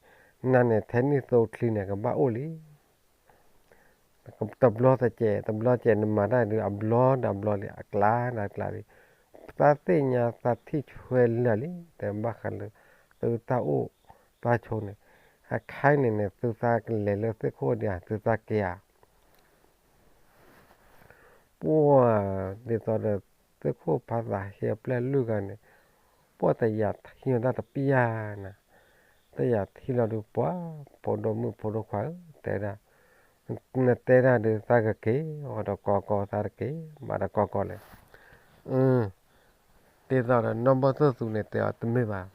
နၤန့ၣ်ထဲနံၣ်သိချံန့ၣ် ကဘၣ်အိၣ်လံ. တဘျီတစဲး တဘျီစဲး နမၤတၢ်ဒုး အဘျီဒီးအဘျီလံ အကျါဒီးအကျါလံ. သးသ့ၣ်ညါသးထံၣ်ဆွဲလၢာ်လံ တဲဘၣ်ဃးလၢ သုတၢ်အိၣ်တၢ်ဆိးန့ၣ် အခါအံၤန့ၣ်န့ၣ် သုသးကလဲၤလၢသ့ၣ်ခိၣ်ဒံးဧါ သုသးက့ၤဧါ. ပှၤ ဒ်သိးဒီး သ့ၣ်ခိၣ်ဖါသးဟ့အပျဲၢ်လွံၢ်ဂၤန့ၣ် ပှၤတယာ်ထံၣ်တၢ်တပျၢ်နၤ, တယာ်ထံၣ်လီၤဒုးပှၤ ဖိဒိၣ်မုၣ်ဖိဒိၣ်ခွါဧၢ တဲဒၣ်, နတဲဒၣ်ဒုးသးကက့ၤ အီၤဒီးကီကီ သးတက့ၤ ဘၣ်ဒီးကီကီလဲၣ်. ဒ်သိးဒီးနီၢ်ဘီၣ်သိၣ်သူန့ၣ်တဲအီၤတမ့ၢ်ဘၣ်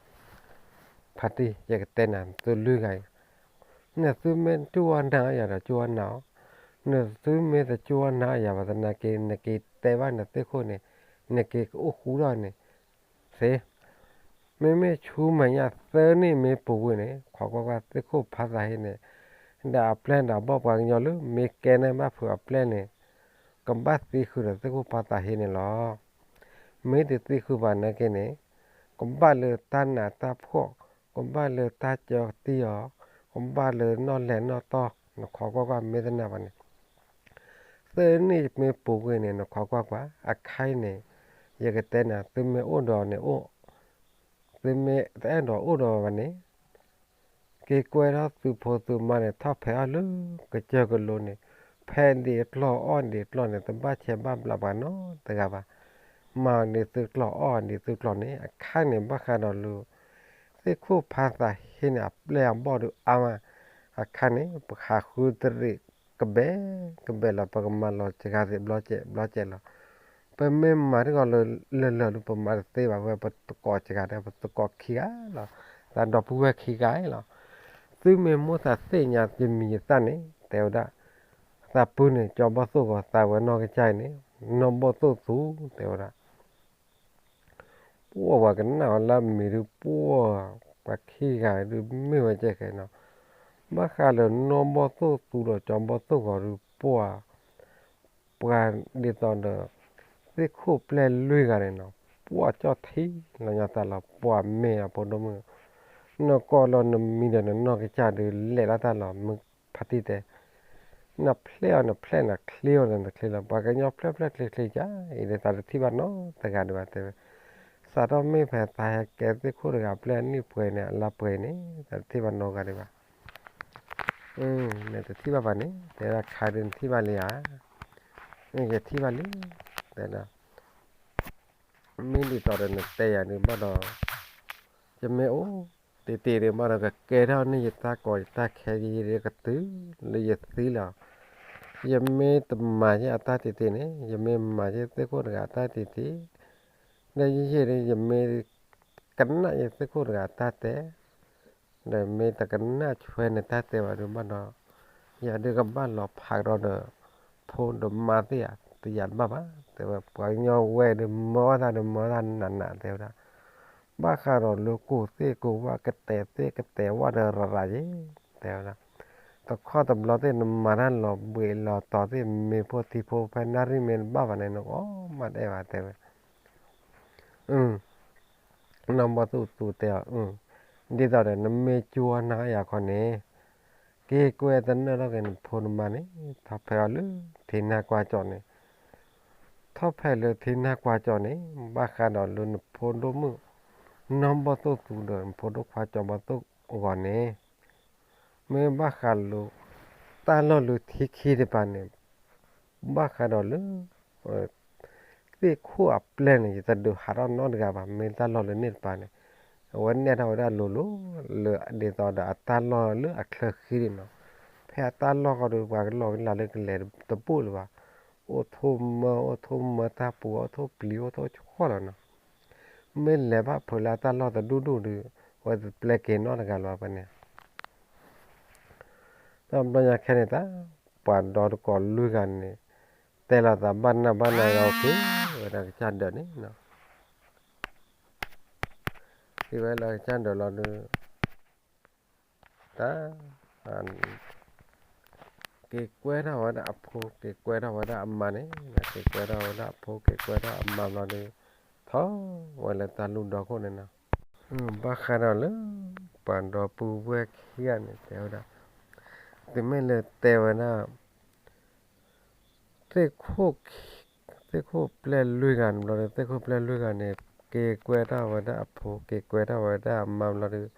ဖါတံၢ် ယကတဲနၤ သုလွံၢ်ဂၤအံၤ, နသုမ့ၢ်တကၠိၢ်အီၣ်နၤအီၣ်ယၤဒီးကၠိၢ်အီၣ်နၤအီၤ, နသုမ့ၢ်တကၠိၢ်အီၣ်နၤအီၣ်ယၤဘၣ်သနာ်က့ နက့ၤတဲဘၣ်နသ့ၣ်ခိၣ်န့ၣ် နက့ၤကအိၣ်ဃူဒီးန့ၣ် သ့, မ့မ့ၢ်ဆူမဲာ်ညါသၢနံၣ်မ့ၢ်ပူၤကွံာ်န့ၣ် ခိးကွၢ်ကွၢ်သ့ၣ်ခိၣ်ဖါသးဟ့န့ၣ် ဒီးအပျဲၢ်ဒီးအဘီၣ်ပှၤကညီလၢမ့ၢ်ကဲန့ၢ်ဘၣ်ဖုးအပျဲၢ်န့ၣ် ကဘၣ်သံဃုာ်ဒီးသ့ၣ်ခိၣ်ဖါသးဟ့န့ၣ်လီၤ. မ့ၢ်တသံဃုာ်ဘၣ်နာ်က့န့ၣ် ကဘၣ်လၢတၢ်နးတၢ်ဖှီၣ်, ကဘၣ်လၢတၢ်ကၢတံၢ်အီၤ, ကဘၣ်လၢနီၣ်လဲၢ်နီၣ်တီၢ် နခိးကွၢ်ကွၢ်မ့ၢ်သနာ်ဘၣ်န့ၣ် သၢနံၣ်မ့ၢ်ပူၤကွံာ်န့ၣ် နခိးကွၢ်ကွၢ် အခါအံၤန့ၣ် ယကတဲနၤ သုမ့ၢ်အိၣ်ဒီးန့ၣ်အိၣ်, သုမ့ၢ်တအဲၣ်ဒိးအိၣ်ဒီးဘၣ်န့ၣ် က့ၤကွဲထီၣ်သုဖိသုမါန့ၣ် ထီၣ်ဖဲးအီၣ်လၢကစၢၢ်ကလိန့ၣ် ဖဲးဒံးကျီၢ်အီၣ်ဒံးကျီၢ်န့ၣ် တဘၣ်ဆဲးဘၣ်ဘျးပှၤနီတဂၤဘၣ်. မၤဒံးသုကျီၢ်အီၣ်ဒံးသုကျီၢ်န့ၣ် အခါန့ၣ် ဘၣ်ဃးဒီးလၢ သ့ၣ်ခိၣ်ဖါသးဟ့န့ၣ် အပျဲၢ်အဘီၣ်ဒုးအါမး, အခါန့ၣ် ပဟးဃုတရံးကဘဲ ကဘဲလီၤ ပကမၤလီၤစှၤသ့ၣ်ဘျီစဲးဘျီစဲးလီၤ. ပမ့ၢ်မၤတဂီၤလၢလၢာ်လၢာ်ဒုး ပမၤတသ့ဘၣ် ဝဲပသကိးစှၤဒီး ပသကိးခံဂၤလီၤ, သးဒီပုၢ်ဝဲၢ်ခံဂၤလီၤ. သုမ့ၢ်မိၣ်သးသ့ၣ်ညါယမံၤယသၣ်န့ၣ် တဲဝဲဒၣ်, သးပုၢ်န့ၣ် ကၠီဘီၣ်သိၣ်ဂီၤ သးဝဲနီၢ်ကစၢ်အံၤန့ၣ် နီၢ်ဘီၣ်သိၣ်သူ တဲဝဲဒၣ် ပှၤ ပှၤကနၣ်အီၤလၢအမံၤဒုး ပှၤ ပှၤခံဂၤဒုးမ့ၢ်ဝဲကဲခဲနီၤ, ဘၣ်ဃးလၢနီၢ်ဘီၣ်သိၣ်သူဒီးကၠီဘီၣ်သိၣ်ဂီၤဒုး ပှၤ ပှၤဒ်သိးဒီး သ့ၣ်ခိၣ်ပျဲၢ်လွံၢ်ဂၤန့ၣ်နီၤ, ပှၤကၠီၣ်ထံလီၤညီသးလီၤ ပှၤမ့ၢ်အဖိဒိၣ်မုၣ်, နကိးလီၤနမံၤဒီးနနီၢ်ကစၢ်ဒုးလဲၤလီၤတၢ်လီၤ မုၢ်ဖါတံၢ်တဲ, နဖျဲၣ်အီၤနဖျဲၣ် နချ့အီၤနချ့လီၤ ပှၤကညီဖျဲၣ်ဖျဲၣ်ချ့ချ့ကါ အံၤဒီးသးတထံၣ်ဘၣ်နီတဂၤဒံးဘၣ်တဲဝဲ, စးထီၣ်မ့ၢ်ဖဲသးဟဲကဲသ့ၣ်ခိၣ်တဂၤပျဲၢ်နံၣ်ပှဲၤန့ၣ် အလါပှဲၤအံၤန့ၣ် သးတထံၣ်ဘၣ်နီတဂၤဒံးဘၣ် နတထံၣ်ဘၣ်ဘၣ်န့ၣ် တဲဒၣ်ခါဒုးနထံၣ်ဘၣ်လံဧါ, ယထံၣ်ဘၣ်လံ, တဲဒၣ်, မ့ၢ်ဒ်သိးဒီးနတဲယၤဒုးဘၣ်ဒီး, ယမ့ၢ်အိၣ်တ့ၢ်တ့ၢ်ဒုးဘၣ်ဒီး ကကဲထီၣ်န့ၢ်ယတၢ်ကီယတၢ်ခဲယကတုၤလၢယသံလီၤ, ယမ့ၢ်တမၤယဲအတၢ်တ့ၢ်တ့ၢ်န့ၣ် ယမ့ၢ်မၤယဲသ့ၣ်ခိၣ်တဂၤအတၢ်တ့ၢ်တ့ၢ်, ဒီးယယဲၢ်ဒုး ယမ့ၢ်ကနၣ်ယဲသ့ၣ်ခိၣ်တဂၤအတၢ်တဲ ဒီးမ့ၢ်တကနၣ်ဆွဲန့ၣ်တၢ်တဲဘၣ်ဒုးဘၣ်ဒီး, ယၤဒုးကဘၣ်လီၤဖးကဒီးဒီး ဖိဒီးမါသ့ၣ်ဧါ, တယၤတဘၣ်ဘၣ်, တဲဝဲပှၤကညီဝဲဒုးမၢအီၣ်တၢ်ဒုးမၢအီၣ်တၢ်နးနးတဲဝဲဒၣ်, ဘၣ်ဃးဒီးလၢကိၢ်သ့ၣ်ကိၢ်ဝၣ် ကတဲာ်သ့ၣ်ကတဲာ်ဝၣ်ဒီးရၤရၤယဲ, တဲဝဲဒၣ်, တခီတဘျီသ့ၣ်နမၤတၢ်လီၤဘှံးလီၤတီၤသ့ၣ် မ့ၤဖိထံဖိဖဲနၣ်ရံၣ်မ့ၢ်တဘၣ်ဘၣ်န့ၣ် နကအီၣ်မးတအဲၣ်ဘၣ်တဲဝဲ နီၢ်ဘီၣ်သူၣ်သူတဲအီၤ, ဒ်သိးဒီးနမ့ၢ်ကၠိနၤအယၤခီန့ၣ်, က့ၤကွဲတနၢၣ်ထီၣ်က့ၤနဖိနမါန့ၣ်, ထီၣ်ဖဲးအီၤလၢထံနၢ်ကွၢ်ကၠီၣ်န့ၣ်, ထီၣ်ဖဲးလၢထံနၢ်ကွၢ်ကၠီၣ်န့ၣ် ဘၣ်ဃးဒီးလၢနဖိဒိၣ်မုၣ် နီၢ်ဘီၣ်သူၣ်သူဒီးနဖိဒိၣ်ခွါကၠီဘီၣ်သူၣ်အဂီၢ်န့ၣ်, မ့ၢ်ဘၣ်ဃးလၢ တၢ်လီၢ်လၢထံခံတပၤန့ၣ် ဘၣ်ဃးဒီးလၢ သ့ၣ်ခိၣ်အပျဲၢ်န့ၣ် ယတဒုးဟးထီၣ်နီတဂၤဘၣ် မ့ၢ်တၢ်လီၢ်လၢန့ၣ်တပၤန့ၣ်, အဝဲနဲၣ်ထီၣ်ဝဲဒၣ်လိၤလိၤ လၢဒ်သိးဒီးအတၢ်လီၢ်လၢအချၢဃံန့ၣ်နီၤ, ဖဲအတၢ်လီၢ်ဃီဒီး ပှၤကလီၢ်ကလၢ်လၢကလဲၤတဘိၣ်လၢၤဘၣ်, အိၣ်ထိၣ်မၢ အိၣ်ထိၣ်မၢတၢ်ပူၤ အိၣ်ထိၣ်ပျံၤ အိၣ်ထိၣ်ဆှီလီၤနီၤ, မ့ၢ်လဲၤဘၣ်ဖုးလၢအတၢ်လီၢ်တဒူၣ်ဒူၣ်ဒီး အဝဲတပျဲက့ၤနီတဂၤလၢၤဘၣ်န့ၣ် တဘျီညါခဲန့ၣ်တၢ် ပှၤဒီတကိးလွံၢ်ဂၤန့ၣ် တဲလီၤသးဘၣ်နၢ်ဘၣ်နၢ်ဂၤ က့ၤဝဲဒၣ်ကစၢ်ဒၢးန့ၣ်နီၤ, က့ၤဝဲလၢကစၢ်ဒၢးလီၤဒီး တၢ် က့ၤကွဲထီၣ်ဝဲဒၣ်အဖိ က့ၤကွဲထီၣ်ဝဲဒၣ်အမါန့ၣ်, က့ၤကွဲထီၣ်ဝဲဒၣ်အဖိ က့ၤကွဲထီၣ်အမါဘျီဒီး ထီၣ်ဝဲလၢတၢ်လူၢ်ဒီခိၣ်န့ၣ်နီၤ, ဘၣ်ဃးဒီးလၢ ပှၤဒီပုၢ်ဝဲၢ်ခံဂၤန့ၣ် တဲဝဲဒၣ်, တုၤမ့ၢ်လၢတဲဝဲဒၣ် သ့ၣ်ခိၣ် သ့ၣ်ခိၣ်ပျဲၢ်လွံၢ်ဂၤန့ၣ်ဘျီဒီး သ့ၣ်ခိၣ်ပျဲၢ်လွံၢ်ဂၤန့ၣ် က့ၤကွဲထီၣ်ဝဲဒၣ်အဖိ က့ၤကွဲထီၣ်ဝဲဒၣ်အမါဘျီဒီး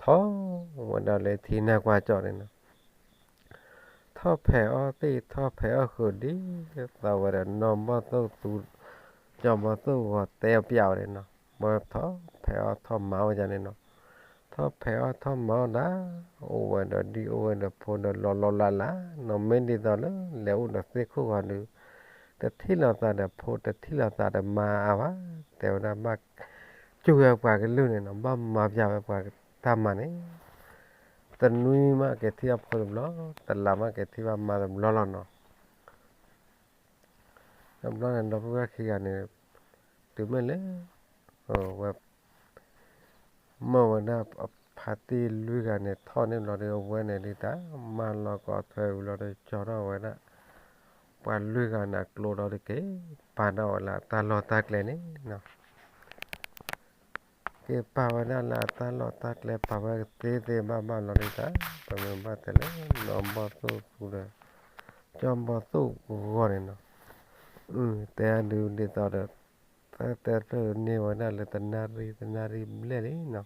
ထီၣ်ဝဲဒၣ်လၢထံနၢ်ကွၢ်ကၠီၣ်န့ၣ်နီၤ, ထီၣ်ဖဲးအီၣ်သ့ၣ် ထီၣ်ဖဲးအီၣ်ဃုာ်ဒ်သိးဝဲဒီး နီၢ်ဘီၣ်သိၣ်သူ ကၠီဘီၣ်သိၣ်ဂီၤတဲအပျးဝဲန့ၣ်နီၤ, ဘၣ်ထီၣ်ဖဲးအီၣ်ထီၣ်မၤအီၣ်ယၤန့ၣ်နီၤ, ထီၣ်ဖဲးအီၣ်ထီၣ်မၤအီၣ်ဒၣ် အိၣ်ဝဲဒီးဒ်အိၣ်ဝဲဒီးဖိဒီးလီၤလီၤလးလးနီၤ, မ့ၢ်ဒ်သိးလၢလဲၤအိၣ်ဒီးသ့ၣ်ခိၣ်ဂီၤဒီး တထံၣ်လိာ်သးဒီးဖိ တထံၣ်လိာ်သးဒီးမါအါဘၣ်, တဲဝဲဒၣ်ဘၣ် စူၢ်ဝဲပှၤကလုာ်န့ၣ်နီၤ, ဘၣ်မၤပျးဝဲပှၤတၢ်မၤန့ၣ် တနွံမးက့ၤထံၣ်အဖိတဘျီ, တလးမးက့ၤထံၣ်ဘၣ်မါတဘျီလီၤနီၤ, တဘျီန့ၣ် ဒီပုၢ်ဝဲၢ်ခံဂၤန့ၣ် တုၤမ့ၢ်လၢ ဝဲ မၢဝဲဒၣ်ဖါတံၢ်လွံၢ်ဂၤန့ၣ် ထီၣ်န့ၣ်ဘျီဒီး အဝဲန့ၣ်ဒ်တၢ် မၤလီၤကီးထွဲဝံၤလီၤဒီး ကၠီထီၣ်ဝဲဒၣ် ပှၤလွံၢ်ဂၤန့ၣ် အကျိဒီးတက့ၢ် ပာ်ဒၣ်ဝဲလၢအတၢ်လီၢ်တၢ်ကျဲန့ၣ်နီၤ က့ၤပာ်ဝဲဒၣ်လၢအတၢ်လီၢ်တၢ်ကျဲ ပာ်ဝဲကသ့သ့ဘၣ်ဘၣ်လီၤဒ်တၢ် ပမ့ၢ်ဘၣ်တဲလၢ နီၢ်ဘီၣ်သိၣ်သူဒီး ကၠီဘီၣ်သိၣ်ဂီၤန့ၣ်နီၤ တဲဒုးဒ်သိးဒီး တၢ်တဲဖျၢၣ်န့ၢ်ဝဲဒၣ်လၢတနၣ်ရံၣ် တနၣ်ရံၣ်ဘျဲၣ်လံနီၤ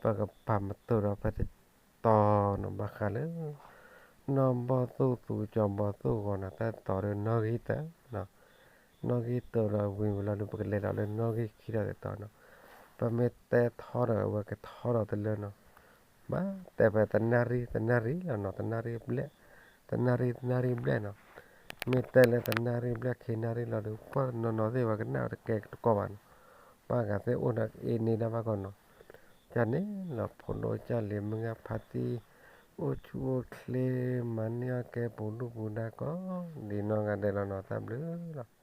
ပကပာ်မတိၤဒီးဖဲတတီၤနီၤ ဘၣ်ဃးလၢ နီၢ်ဘီၣ်သိၣ်သူ ကၠီဘီၣ်သိၣ်ဂီၤနီၤ တၢ်တတီၤဒီးနီၣ်ဂံၢ်တၢနီၤ နီၣ်ဂံၢ်တၢဒီးဝံၤဝံၤလီၤဒီး ပကလဲၤဒီးလၢနီၣ်ဂံၢ်ခံဒီးတတီၤနီၤ ပမ့ၢ်တဲထီဒီးအဝဲကထီဒီးတလၢနီၤ ဘၣ်တဲဖဲတနၣ်ရံၣ် တနၣ်ရံၣ်လီၤနီၤ တနၣ်ရံၣ်ဘျဲၣ် တနၣ်ရံၣ် တနၣ်ရံၣ်ဘျဲၣ်နီၤ မ့ၢ်တဲလၢတနၣ်ရံၣ်ဘျဲၣ် ခံနၣ်ရံၣ်လီၤဒီး ပှၤနီၢ်နီၢ်သ့ၣ်ဝဲကနၣ်တကဲတကီဘၣ်နီၤ ပှၤဂၤသ့ၣ်အိၣ်ဒီးအ့န့ၢ်ဒၣ်ဘၣ်ကီနီၤ ကန့ၣ်လီၤ ဖိဒိၣ်ကၢ်လံၤမုၢ်ဂၢ်ဖါတံၢ် အိၣ်ဆူၣ်အိၣ်ချ့ မၤန့ၢ်အီၣ်ကဲပူၤဒူၣ်ပူၤဒါကီး ဒ်နီၢ်ဂၤဒဲးလီၤနီၤ တၢ်ဘျုးလီၤ.